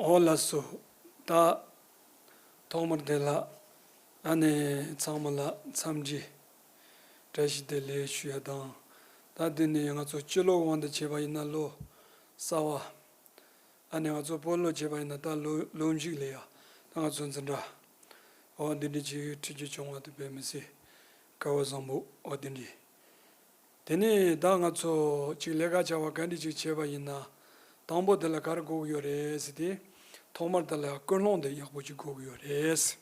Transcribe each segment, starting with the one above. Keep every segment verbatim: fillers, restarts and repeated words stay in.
འོ་ལགས་སོ། ད་ཐོག་མར་དེ་ལ་ཨ་ནི་ཚང་མ་ལ་འཚམས་འདྲི་བཀྲ་ཤིས་བདེ་ལེགས་ཞུ་ཡ་དང་། ད་དེ་ནི་ང་ཚོ་སྤྱི་ལོའི་དབང་དུ་བྱས་པ་ཡིན་ན་ལོ་གསར་བ། ཨ་ནི་ང་ཚོ་བོད་ལོ་བྱས་པ་ཡིན་ན་ད་ལོ་ལོ་མཇུག་ལ་ཡ་ད་ང་ཚོ་འཛིན་གྲྭ་འོ་འདི་འདྲ་ཅིག་ཁྲིད་རྒྱུ་བྱུང་བ་དེ་དཔེ་མི་སྲིད་སྐལ་བ་བཟང་པོ་འོ་དེ་འདྲ། དེ་ནས་ད་ང་ཚོ་ཅིག་ལས་ཀ་བྱ་བ་ག་འདྲ་ཅིག་བྱས་པ་ཡིན་ན། དང་པོ་དེ་ལ་ག་རེ་དགོས་ཀྱི་ཡོད་རེད་ཟེར་ཏེ། ཐོག་མར་དེ་ལ་ཀུན་སློང་དེ་ཡག་པོ་ཅིག་དགོས་ཀྱི་ཡོད་རེད།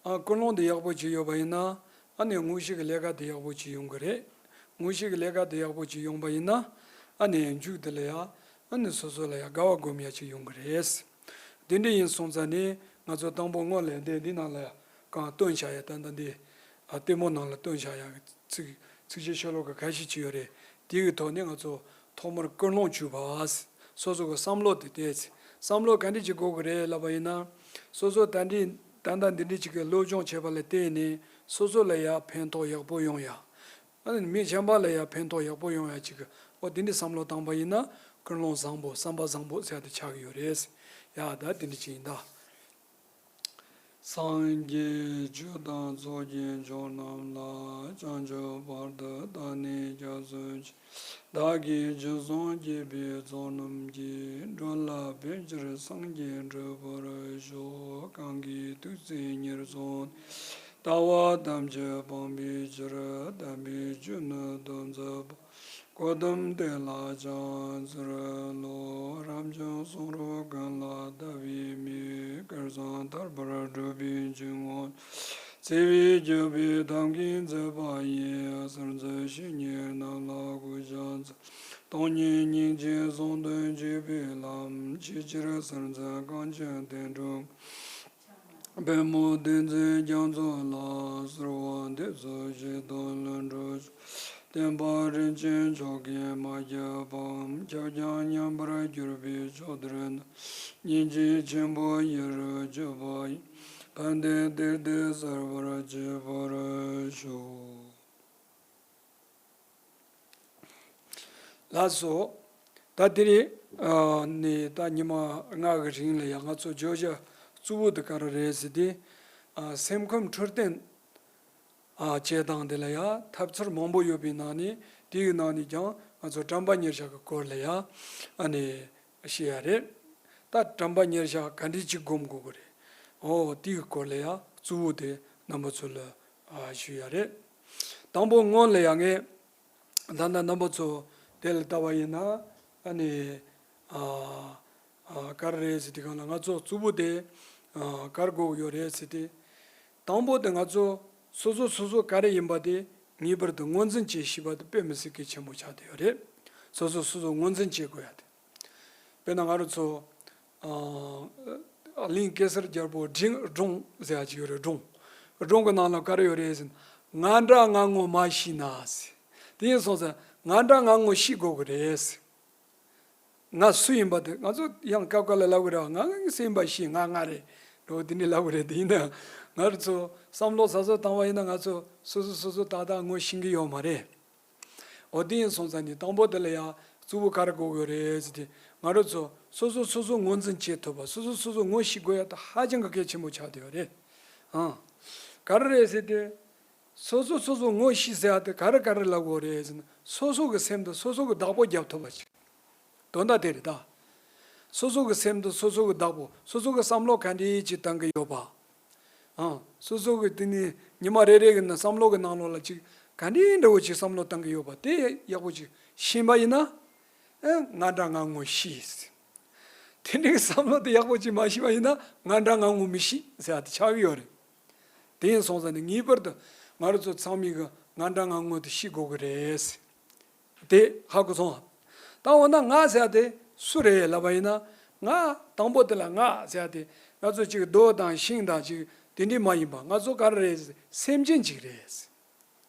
ཨ་ཀུན་སློང་དེ་ཡག་པོ་ཅིག་ཡོད་པ་ཡིན་ན། ཨ་ནི་དངོས་གཞི་གི་ལས་ཀ་དེ་ཡག་པོ་ཅིག་ཡོང་གི་རེད། དངོས་གཞི་གི་ལས་ཀ་དེ་ཡག་པོ་ཅིག་ཡོང་པ་ཡིན་ན། ཨ་ནི་མཇུག་དེ་ལ་ཡ། ཨ་ནི་སོ་སོ་ལ་ཡ་དགའ་བ་སྒོམ་ཡ་ཅིག་ཡོང་གི་རེད། དེ་འདྲ་ཡིན་སོང་ཙང་ནི་ང་ཚོ་དང་པོ་སྔོན་ལ་འདི་འདི་ནང་ལ་ཡ་གང་སྟོན་བྱ་ཡ་ད་ལྟ་འདི་ཨ་ལྟད་མོ་ནང་ལ་སྟོན་བྱ་ཡ་ཚིག་ཚིགས་བཅད་ཤོ་ལོ་ཀ་ཁ་ཤས་ཅིག་ཡོད་རེད། དེ་གི་ཐོག་ནས་ང་ཚོ་ཐོག་མར་ཀུན་སློང་བཅུ་པ། སོ་སོ་གི་བསམ་བློ་དེ་བལྟས་ཚེ་བསམ་བློ་ག་འདྲ་ཅིག་དགོས་ཀྱི་རེད་ལབ་པ་ཡིན་ན། སོ་སོ་ད་འདི་ད་ལྟ་འདི་འདྲ་ཅིག་གི་སློབ་སྦྱོང་བྱས་པ་ལ་བརྟེན་ནས་སོ་སོ་ལ་ཡ་ཕན་ཐོགས་ཡག་པོ་ཡོང་ཡ། ཨ་ནི་མི་གཞན་པ་ལ་ཡང་ཕན་ཐོགས་ཡག་པོ་ཡོང་ཡ་ཅིག་གི་འོ་དེ་འདྲའི་བསམ་བློ་བཏང་པ་ཡིན་ན་ཀུན་སློང་བཟང་པོ་བསམ་པ་བཟང་པོ་ཟེར་ཡ་དེ་ཆགས་ཀྱི་ཡོད་རེད། ཡ་ད་དེ་འདྲ་ཅིག་ཡིན་ད། སངས་རྒྱས་ཆོས་དང་ཚོགས་ཀྱི་མཆོག་རྣམས་ལ། བྱང་ཆུབ་བར་དུ་བདག་ནི་སྐྱབས་སུ་མཆི། བདག་གིས་ཆོས་གསུངས་བགྱིས་པའི་ཚོགས་རྣམས་ཀྱིས། འགྲོ་ལ་ཕན་ཕྱིར་སངས་རྒྱས་འགྲུབ་པར་ཤོག། གང་གིས་ཐུགས་བརྩེ་ཉེར་བཟུང་ནས། ལྟ་བ་ཐམས་ཅད་སྤང་བའི་ཕྱིར། དམ་པའི་ཆོས་ནི་སྟོན་མཛད་པ། གཽ་ཏམ་དེ་ལ་ཕྱག་འཚལ་ལོ། རབ་འབྱམས་གསུང་རབ་ཀུན་ལ་ལྟ་བའི་མིག། སྐལ་བཟང་ཐར་པར་སྒྲུབ་པའི་ཇུས་ངོམས། བརྩེ་བས་བསྐྱོད་པའི་ཐབས་མཁས་མཛད་པ་ཡི། གསེར་མཛོད་བཤེས་གཉེན་རྣམས་ལ་གུས་ཕྱག་འཚལ། སྟོང་ཉིད་སྙིང་རྗེ་ཟུང་དུ་འཇུག་པའི་ལམ། ཆེས་ཆེར་གསེར་མཛོད་གངས་ཅན་བསྟན་འགྲོའི། པདྨོ་བསྟན་འཛིན་རྒྱ་མཚོ་ལ། གསོལ་བ་འདེབས་སོ་བཞེད་དོན་ལྷུན་གྲུབ་ཤོག། བསྟན་པ་རིན་ཆེན་མཆོག་གིས་མ་ཁྱབ་པའམ། ཁྱབ་ཀྱང་མཉམ་པར་གྱུར་པའི་ཕྱོགས་དེར་ནི། སྙིང་རྗེ་ཆེན་པོ་ཡིད་རུ་གྱུར་པ་ཡི། ཕན་བདེ་དེར་ལྡན་གསལ་བར་བྱེད་པར་ཤོག། ལགས་སོ། ད་དེ་རིང་ཨ་ནི་ད་ཉི་མ་ལྔ་གི་རིང་ལ་ཡང་ང་ཚོ་བརྗོད་བྱ་གཙོ་བོ་དེ་ག་རེ་རེད་ཟེར་དུས། ཨ་སེམས་ཁམས་འཕྲོད་བསྟེན་ཨ་བྱེད་སྟངས་དེ་ལ་ཡང་ཐབས་ཚུལ་མང་པོ་ཡོད་པའི་ནང་ནས་དེའི་ནང་ནས་ཀྱང་ང་ཚོ་དྲན་པ་ཉེར་བཞག་གི་སྐོར་ལ་ཡང་ཨ་ནི་བཤད་ཡ་རེད། ད་དྲན་པ་ཉེར་བཞག་ག་འདྲ་ཅིག་སྒོམ་དགོས་ཀྱི་རེད། འོ་དེའི་སྐོར་ལ་ཡང་གཙོ་བོ་དེ་རྣམ་པ་ཚོ་ལ་ཨ་ཞུ་ཡ་རེད། དང་པོ་སྔོན་ལ་ཡང་ངས་ད་ལྟ་རྣམ་པ་ཚོ་དེ་ལ་ལྟ་བ་ཡིན་ན་ཨ་ནི་ཨ་ཨ་ག་རེ་རེད་ཟེར་དུས་སྒང་ལ་ང་ཚོ་གཙོ་བོ་དེ་ཨ་ག་རེ་དགོས་ཀྱི་ཡོད་རེད་ཟེར་དུས། དང་པོ་དེ་ང་ཚོ་སོ་སོ་སོ་སོ་ག་རེ་ཡིན་པ་དེ་ངེས་པར་དུ་ངོས་འཛིན་བྱེད་ཤེས་པ་དེ་དཔེ་མི་སྲིད་གལ་ཆེན་པོ་ཆགས་བསྡད་ཡོད་རེད། སོ་སོ་སོ་སོ་ངོས་འཛིན་བྱེད་དགོས་ཡ་དེ། དཔེར་ན་ང་རང་ཚོ་ཨ་གླིང་གེ་སར་རྒྱལ་པོ་སྒྲིང་སྒྲུང་ཟེར་ཡ་ཅིག་ཡོད་རེད། སྒྲུང་སྒྲུང་གི་ནང་ལ་ག་རེ་ཡོད་རེད་ཟེར་ན། ང་འདྲ་ང་ངོ་མ་ཤེས་ན་ཟེར། དེ་ཡིན་སོང་ཙང་ང་འདྲ་ང་ངོ་ཤེས་དགོས་ཀྱི་རེད་ཟེར། ང་སུ་ཡིན་པ་དེ་ང་ཚོ་ཡང་སྐབས་འགའ་ལ་ལབ་ཀྱི་རེད་བ། ང་ངའི་སེམས་པ་ཤེས། ང་ང་རེད་འགྲོ་དེ་འདྲ་ལབ་ཀྱི་རེད། དེ་ཡིན་ན་ང་རང་ཚོ་བསམ་བློ་ཟ་ཟོ་བཏང་བ་ཡིན་ན་ང་ཚོ་སོ་སོ་སོ་སོ་ཏག་ཏག་ངོ་ཤེས་ཀྱི་ཡོད་མ་རེད། འོ་དེ་ཡིན་སོང་ཙང་ནི་དང་པོ་དེ་ལ་ཡང་གཙོ་བོ་ག་རེ་དགོས་ཀྱི་རེད་ཟེར་དུས། ང་རང་ཚོ་སོ་སོ་སོ་སོ་ངོས་འཛིན་བྱེད་ཐུབ་པ། སོ་སོ་སོ་སོ་ངོ་ཤེས་དགོས་ཡ་ད་ཧ་ཅང་གི་གལ་ཆེན་པོ་ཆགས་བསྡད་ཡོད་རེད། ཨང་། ག་རེ་རེད་ཟེར་དུས། སོ་སོ་སོ་སོ་ངོ་ཤེས་ཟེར་ཡ་དེ་ག་རེ་ག་རེ་ལབ་དགོས་རེད་ཟེར་ན། སོ་སོ་གི་སེམས་དེ་སོ་སོ་གི་བདག་པོ་རྒྱབ་ཐུབ་པ་ཞིག་དོན་དག་དེ་རེད་ད། སོ་སོ་གི་སེམས་དེ་སོ་སོ་གི་བདག་པོ། སོ་སོ་གི་བསམ་བློ་ག་འདྲ་ཅིག་བཏང་གི་ཡོད་པ། ཨང་། སོ་སོ་གི་དེ་ནི་ཉི་མ་རེ་རེ་གི་ནང་བསམ་བློ་གི་ནང་ལོགས་ལ་ཅིག་ག་འདྲ་འདྲ་བོ་ཅིག་བསམ་བློ་བཏང་གི་ཡོད་པ་དེ་ཡག་པོ་ཅིག་ཤེས་པ་ཡིན་ན། ཨེ་ང་འདྲ་ང་ངོ་ཤེས། དེ་འདྲའི་བསམ་བློ་དེ་ཡག་པོ་ཅིག་མ་ཤེས་པ་ཡིན་ན་ང་འདྲ་ང་ངོ་མི་ཤེས་ཟེར་ཡ་དེ་ཆགས་ཀྱི་ཡོད་རེད། དེ་ཡིན་སོང་ཙང་ནི་ངེས་པར་དུ་ང་རང་ཚོ་ཚང་མས་གི་ང་འདྲ་ང་ངོ་དེ་ཤེས་དགོས་ཀྱི་རེད། དེ་ཧ་གོ་སོང་ཨ། ད་འོ་ན་ང་ཟེར་ཡ་དེ་སུ་རེད་ལབ་པ་ཡིན་ན། ང་དང་པོ་དེ་ལ་ང་ཟེར་ཡ་དེ་ང་ཚོ་ཅིག་རྡོ་དང་ཤིང་དང་ཅིག་དེ་འདྲ་མ་ཡིན་པ། ང་ཚོ་ག་རེ་རེད། སེམས་ཅན་ཅིག་རེད།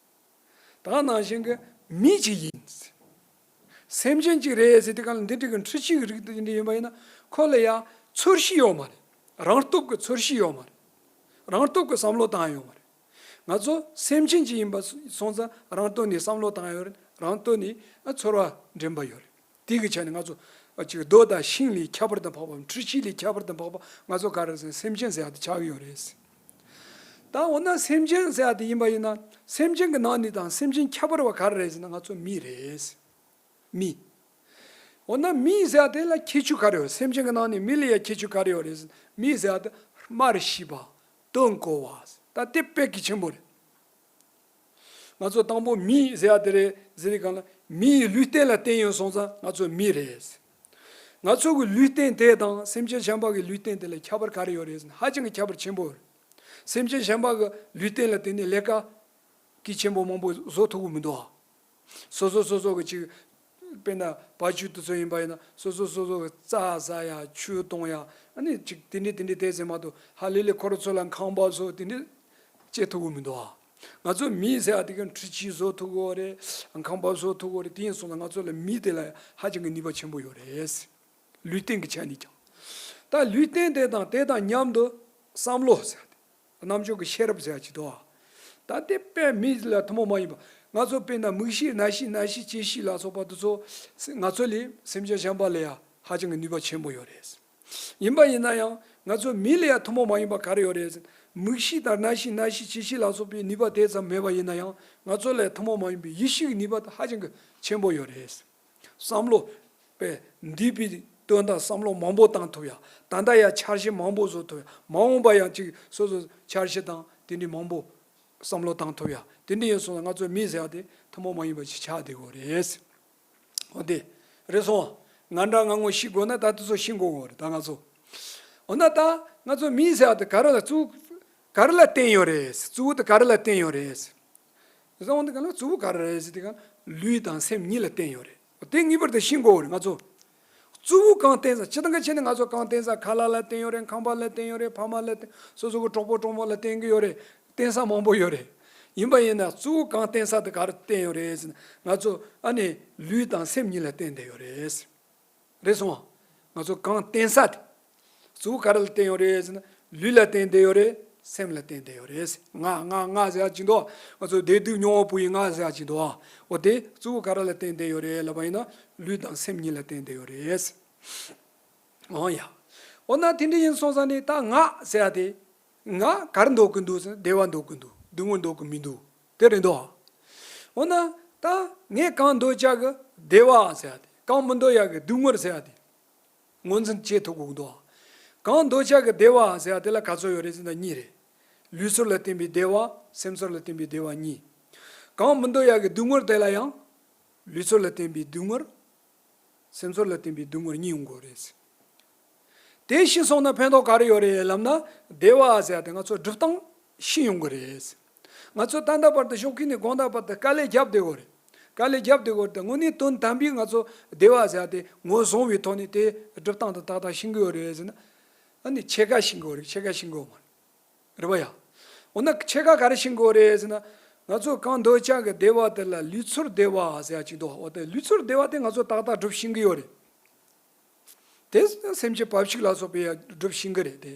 ད་ནང་བཞིན་གྱི་མི་ཅིག་ཡིན། སེམས་ཅན་ཅིག་རེད་ཟེར་དུས་སྒང་ལ་འདི་འདྲ་གི་འཕྲུལ་ཆས་ཀྱི་རིགས་དེ་འདྲ་ཡིན་པ་ཡིན་ན་ཁོ་ལ་ཡང་ཚོར་ཤེས་ཡོད་མ་རེད། རང་སྟོབས་ཀྱི་ཚོར་ཤེས་ཡོད་མ་རེད། རང་སྟོབས་ཀྱི་བསམ་བློ་བཏང་ཡོད་མ་རེད། ང་ཚོ་སེམས་ཅན་ཅིག་ཡིན་པ་སོང་ཙང་རང་སྟོབས་ནས་བསམ་བློ་བཏང་ཡོད་རེད། རང་སྟོབས་ནས་ཚོར་བ་འདྲེན་པ་ཡོད་རེད། དེ་གི་ཆ་ནས་ང་ཚོ་ ཅིག་རྡོ་དང་ཤིང་ལས་ཁྱད་པར་དུ་འཕགས་པ། འཕྲུལ་ཆས་ལས་ཁྱད་པར་དུ་འཕགས་པ། ང་ཚོ་ག་རེ་ཟེར། སེམས་ཅན་ཟེར་ཡ་དེ་ཆགས་ཀྱི་ཡོད་རེད། ད་འོ་ན་སེམས་ཅན་ཟེར་ཡ་དེ་ཡིན་པ་ཡིན་ན། སེམས་ཅན་གྱི་ནང་ནས་དང་སེམས་ཅན་ཁྱད་པར་བ་ག་རེ་རེད་ཟེར་ན། ང་ཚོ་མི་རེད། མི། འོ་ན་མི་ཟེར་ཡ་དེ་ལ་ཁྱད་ཆོས་ག་རེ་ཡོད། སེམས་ཅན་གྱི་ནང་ནས་མི་ལ་ཡ་ཁྱད་ཆོས་ག་རེ་ཡོད་རེད་ཟེར་ན། མི་ཟེར་ཡ་དེ་སྨྲ་ཤེས་པ། དོན་གོ་བ། ད་དེ་དཔེ་གལ་ཆེན་པོ་རེད། ང་ཚོ་དང་པོ་མི་ཟེར་ཡ་དེ་རེད་ཟེར་དུས་སྒང་ལ། མིའི་ལུས་རྟེན་ལ་བརྟེན་ཡོད་སོང་ཙང་ང་ཚོ་མི་རེད། ང་ཚོ་གི་ལུས་རྟེན་དེ་དང་སེམས་ཅན་གཞན་པ་གི་ལུས་རྟེན་དེ་ལ་ཁྱད་པར་ག་རེ་ཡོད་རེད་ཟེར་ན། ཧ་ཅང་གི་ཁྱད་པར་ཆེན་པོ་རེད། སེམས་ཅན་གཞན་པ་གི་ལུས་རྟེན་ལ་བརྟེན་ནས་ལས་ཀ་གལ་ཆེན་པོ་མང་པོ་བཟོ་ཐུབ་ཀྱི་མི་འདུག་ཨ། སོ་སོ་སོ་སོ་གི་ཅིག་དཔེར་ན་བ་ཕྱུགས་དེ་ཚོ་ཡིན་པ་ཡིན་ན། སོ་སོ་སོ་སོ་གི་རྩྭ་ཟ་ཡ། ཆུ་འཐུང་ཡ། ཨ་ནི་ཅིག་དེ་འདྲས་དེ་འདྲས་དེ་ཟེར་མ་གཏོགས། ཧ་ལས་ལས་ཁོ་རང་ཚོ་ལ་ཁང་པ་བཟོ་དེ་འདྲས་བྱེད་ཐུབ་ཀྱི་མི་འདུག་ཨ། ང་ཚོ་མི་ཟེར་ཡ་དེ་གི་འཕྲུལ་ཆས་བཟོ་ཐུབ་ཀྱི་ཡོད་རེད། ཁང་པ་བཟོ་ཐུབ་ཀྱི་ཡོད་རེད། དེ་ཡིན་སོང་ན་ང་ཚོ་ལ་མི་དེ་ལ་ཧ་ཅང་གི་ནུས་པ་ཆེན་པོ་ཡོད་རེད། ལུས་རྟེན་གྱི་ཆ་ནས་ཀྱང་། ད་ལུས་རྟེན་དེ་དང་དེ་དང་མཉམ་དུ་བསམ་བློ་ཟེར་ཡ་དེ། རྣམ་ཅོག་གི་ཤེས་རབ་ཟེར་ཡ་ཅིག་འདུག་ཨ། ད་དེ་དཔེ་མི་ལ་ཐུན་མོང་མ་ཡིན་པ། ང་ཚོ་དཔེར་ན་མིག་ཤེས། རྣ་ཤེས། སྣ་ཤེས། ལྕེ་ཤེས་ལ་སོགས་པ་དེ་ཚོ་ང་ཚོ་ལས་སེམས་ཅན་གཞན་པ་ལ་ཡ་ཧ་ཅང་གི་ནུས་པ་ཆེན་པོ་ཡོད་རེད། ཡིན་པ་ཡིན་ན་ཡང་ང་ཚོ་མི་ལ་ཡ་ཐུན་མོང་མ་ཡིན་པ་ག་རེ་ཡོད་རེད་ཟེར་ན། མིག་ཤེས་དང་རྣ་ཤེས། སྣ་ཤེས། ལྕེ་ཤེས་ལ་སོགས་པའི་ནུས་པ་དེ་ཙམ་མེད་པ་ཡིན་ན་ཡང་། ང་ཚོ་ལ་ཐུན་མོང་མ་ཡིན་པའི་ཡིད་ཤེས་ཀྱི་ནུས་པ་དེ་ཧ་ཅང་གི་ཆེན་པོ་ཡོད་རེད། བསམ་བློ། པས་འདས་པའི་དོན་དག་བསམ་བློ་མང་པོ་བཏང་ཐུབ་ཡ། ད་ལྟ་ཡ་འཆར་གཞི་མང་པོ་བཟོ་ཐུབ་ཡ། མ་འོངས་པ་ཡང་ཅིག་སོ་སོ་འཆར་གཞི་དང་དེ་འདྲའི་མང་པོ་བསམ་བློ་བཏང་ཐུབ་ཡ། དེ་འདྲ་ཡིན་སོང་ན་ང་ཚོ་མི་ཟེར་ཡ་དེ་ཐུན་མོང་མ་ཡིན་པ་ཞིག་ཆགས་བསྡད་ཡོད་རེད། འོ་དེ་རེད་སོང་། ང་འདྲ་ང་ངོ་ཤེས་དགོས་ན་ད་དེ་ཚོ་ཤེས་དགོས་ཀྱི་ཡོད་རེད། ད་ང་ཚོ། འོ་ན་ད་ང་ཚོ་མི་ཟེར་ཡ་དེ་ག་རེ་ལ་གཙོ་བོ་ག་རེ་ལ་བརྟེན་ཡོད་རེད། གཙོ་བོ་དེ་ག་རེ་ལ་བརྟེན་ཡོད་རེད། བཟང་བོ་འདི་ག་ལ་གཙོ་བོ་ག་རེ་རེད་ཟེར་དུས་སྒང་ལུས་དང་སེམས་གཉིས་ལ་བརྟེན་ཡོད་རེད། དེ་ངེས་པར་དུ་ཤེས་དགོས་རེད་ང་ཚོ། གཙོ་བོ་གང་བརྟེན་ས། སྤྱིར་བཏང་གི་ཆ་ནས་ང་ཚོ་གང་བརྟེན་ས། ཁ་ལག་ལ་བརྟེན་ཡོད་རེད། ཁང་པ་ལ་བརྟེན་ཡོད་རེད། ཕ་མ་ལ་བརྟེན། སོ་སོ་གི་གྲོགས་པོ་གྲོགས་མོ་ལ་བརྟེན་གི་ཡོད་རེད། བརྟེན་ས་མང་པོ་ཡོད་རེད། ཡིན་པ་ཡིན་ན་གཙོ་བོ་གང་བརྟེན་ས་དེ་ག་རེ་བརྟེན་ཡོད་རེད་ཟེར་ན། ང་ཚོ་ཨ་ནི་ལུས་དང་སེམས་གཉིས་ལ་བརྟེན་བསྡད་ཡོད་རེད། རེད་སོང་ང་། ང་ཚོ་གང་བརྟེན་ས་དེ། གཙོ་བོ་ག་རེ་ལ་བརྟེན་ཡོད་རེད་ཟེར་ན། ལུས་ལ་བརྟེན་བསྡད་ཡོད་རེད། སེམས་ལ་བརྟེན་བསྡད་ཡོད་རེད། ང་ང་ང་ཟེར་ཡ་ཅིག་འདུག་ང་ཚོ་བདེ་སྡུག་མྱོང་བ་པོ་ཡི་ང་ཟེར་ཡ་ཅིག་འདུག་འོ་དེ་གཙོ་བོ་ག་རེ་ལ་བརྟེན་བསྡད་ཡོད་རེད་ལབ་པ་ཡིན་ན། ལུས་དང་སེམས་གཉིས་ལ་བརྟེན་བསྡད་ཡོད་རེད། འོ་ཡ། འོ་ན་དེ་འདྲ་ཡིན་སོང་ཙང་ནི་ད་ང་ཟེར་ཡ་དེ། ང་ག་རེ་འདོད་ཀྱི་འདུག་ཟེར་ན། བདེ་བ་འདོད་ཀྱི་འདུག་སྡུག་བསྔལ་འདོད་ཀྱི་མི་འདུག་དེ་རེད་འདུག་འོ་ན་ད་ངས་གང་འདོད་ཆགས་ཀྱི་བདེ་བ་ཟེར་ཡ་དེ། གང་མི་འདོད་ཡག་གི་སྡུག་བསྔལ་ཟེར་ཡ་དེ་ངོས་འཛིན་བྱེད་ཐུབ་དགོས་ཀྱི་འདུག་གང་འདོད་ཆགས་ཀྱི་བདེ་བ་ཟེར་ཡ་དེ་ལ་ག་ཚོད་ཡོད་རེད་ཟེར་ན་གཉིས་རེད། ལུས་ཚོར་ལ་བརྟེན་པའི་བདེ་བ། སེམས་ཚོར་ལ་བརྟེན་པའི་བདེ་བ་གཉིས། གང་མི་འདོད་ཡག་གི་སྡུག་བསྔལ་དེ་ལ་ཡང་། ལུས་ཚོར་ལ་བརྟེན་པའི་སྡུག་བསྔལ། སེམས་ཚོར་ལ་བརྟེན་པའི་སྡུག་བསྔལ་གཉིས་ཡོང་གི་རེད། དེ་ཤེས་སོང་ན་ཕན་ཐོགས་ག་རེ་ཡོད་རེད་ལབ་ན། བདེ་བ་ཟེར་ཡ་དེ་ང་ཚོ་སྒྲུབ་སྟངས་ཤེས་ཡོང་གི་རེད། ང་ཚོ་ད་ལྟ་བར་དུ་ཞོགས་ཀས་ནས་དགོང་དག་བར་དུ་དཀའ་ལས་བརྒྱབ་བསྡད་ཡོད་རེད། དཀའ་ལས་བརྒྱབ་བསྡད་ཡོད་རེད། དངོས་གནས་དོན་དམ་པའི་ང་ཚོ་བདེ་བ་ཟེར་ཡ་དེ་ངོས་བཟུང་བའི་ཐོག་ནས་དེ་སྒྲུབ་སྟངས་དེ་ཏག་ཏག་ཤེས་ཀྱི་ཡོད་རེད་ཟེར་ན། ཨ་ནི་ཕྱེད་ཀ་ཤེས་ཀྱི་ཡོད་རེད། ཕྱེད་ཀ་ཤེས་ཀྱི་ཡོད་མ་རེད། རེད་པ་ཡ། འོ་ན་ཕྱེད་ཀ་ག་རེ་ཤེས་ཀྱི་ཡོད་རེད་ཟེར་ན། ང་ཚོ་གང་འདོད་ཆགས་ཀྱི་བདེ་བ་དེ་ལ་ལུས་ཚོར་བདེ་བ་ཟེར་ཡ་ཅིག་འདུག་འོ་དེ་ལུས་ཚོར་བདེ་བ་དེ་ང་ཚོ་ཏག་ཏག་སྒྲུབ་ཤེས་ཀྱི་ཡོད་རེད། དེ་སེམས་ཅན་བ་ཕྱུགས་ལ་སོགས་པས་ཡང་སྒྲུབ་ཤེས་ཀྱི་རེད་དེ།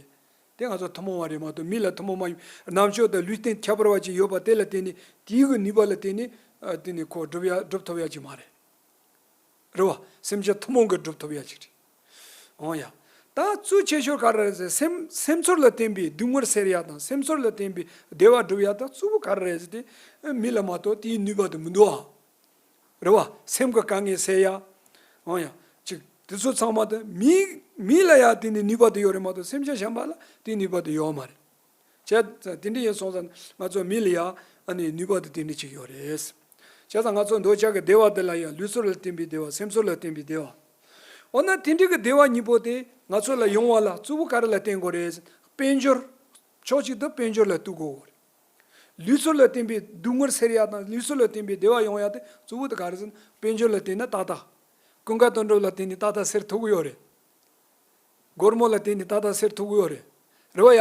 དེ་ང་ཚོ་ཐུན་མོང་བ་རེད་མ་གཏོགས་མི་ལ་ཐུན་མོང་མ་ཡིན། རྣམ་དཔྱོད་དང་ལུས་རྟེན་ཁྱད་པར་བ་ཅིག་ཡོད་པ་དེ་ལ་བརྟེན་ནས། དེའི་གི་ནུས་པ་ལ་བརྟེན་ནས། ཨ། དེ་ནི་ཁོ་སྒྲུབ་ཡ་སྒྲུབ་ཐུབ་ཡ་ཅིག་མ་རེད། རེད་བ། སེམས་ཅན་ཐུན་མོང་གི་སྒྲུབ་ཐུབ་ཡ་ཅིག་རེད། འོ་ཡ། ད་གཙོ་ཆེ་ཤོས་ག་རེ་རེད་ཟེར། སེམས་སེམས་ཚོར་ལ་བརྟེན་པའི་སྡུག་བསྔལ་སེལ་ཡ་དང་། སེམས་ཚོར་ལ་བརྟེན་པའི་བདེ་བ་སྒྲུབ་ཡ་དང་གཙོ་བོ་ག་རེ་རེད་ཟེར་ཏེ། མི་ལ་མ་གཏོགས་དེའི་ནུས་པ་དེ་མི་འདུག་ཨ། རེད་བ། སེམས་ཀྱི་དཀའ་ངལ་སེལ་ཡ། འོ་ཡ། ཅིག་དེ་ཚོ་ཚང་མ་དེ་མི་མི་ལ་ཡ་དེ་ནི་ནུས་པ་དེ་ཡོད་རེད་མ་གཏོགས་སེམས་ཅན་གཞན་པ་ལ་དེ་ནུས་པ་དེ་ཡོད་མ་རེད། བྱས་ཙང་དེ་འདྲ་ཡིན་སོང་ཙང་ང་ཚོ་མི་ལ་ཡ་ཨ་ནི་ནུས་པ་དེ་དེ་འདྲ་ཅིག་ཡོད་རེད། བྱས་ཙང་ང་ཚོ་འདོད་ཆགས་ཀྱི་བདེ་བ་དེ་ལ་ཡང་ལུས་ཚོར་ལ་བརྟེན་པའི་བདེ་བ། སེམས་ཚོར་ལ་བརྟེན་པའི་བདེ་བ། འོ་ན་དེ་འདྲ་གི་བདེ་བ་གཉིས་པོ་དེ་ང་ཚོ་ལ་ཡོང་བ་ལ་གཙོ་བོ་ག་རེ་ལ་བརྟེན་དགོས་རེད། དཔལ་འབྱོར། ཕྱོགས་གཅིག་ཏུ་དཔལ་འབྱོར་ལ་གཏུག་དགོས་རེད། ལུས་ཚོར་ལ་བརྟེན་པའི་སྡུག་བསྔལ་སེལ་ཡ་དང་ལུས་ཚོར་ལ་བརྟེན་པའི་བདེ་བ་ཡོང་ཡ་དེ་གཙོ་བོ་དེ་ག་རེ་ཟེར་ན་དཔལ་འབྱོར་ལ་བརྟེན་ནས་ཏག་ཏག་ཀུན་དགའ་དོན་གྲུབ་ལ་བརྟེན་ནས་ཏག་ཏག་སེལ་ཐུབ་ཀྱི་ཡོད་རེད། སྒོར་མོ་ལ་བརྟེན་ནས་ཏག་ཏག་སེལ་ཐུབ་ཀྱི་ཡོད་རེད། རེད་བ་ཡ།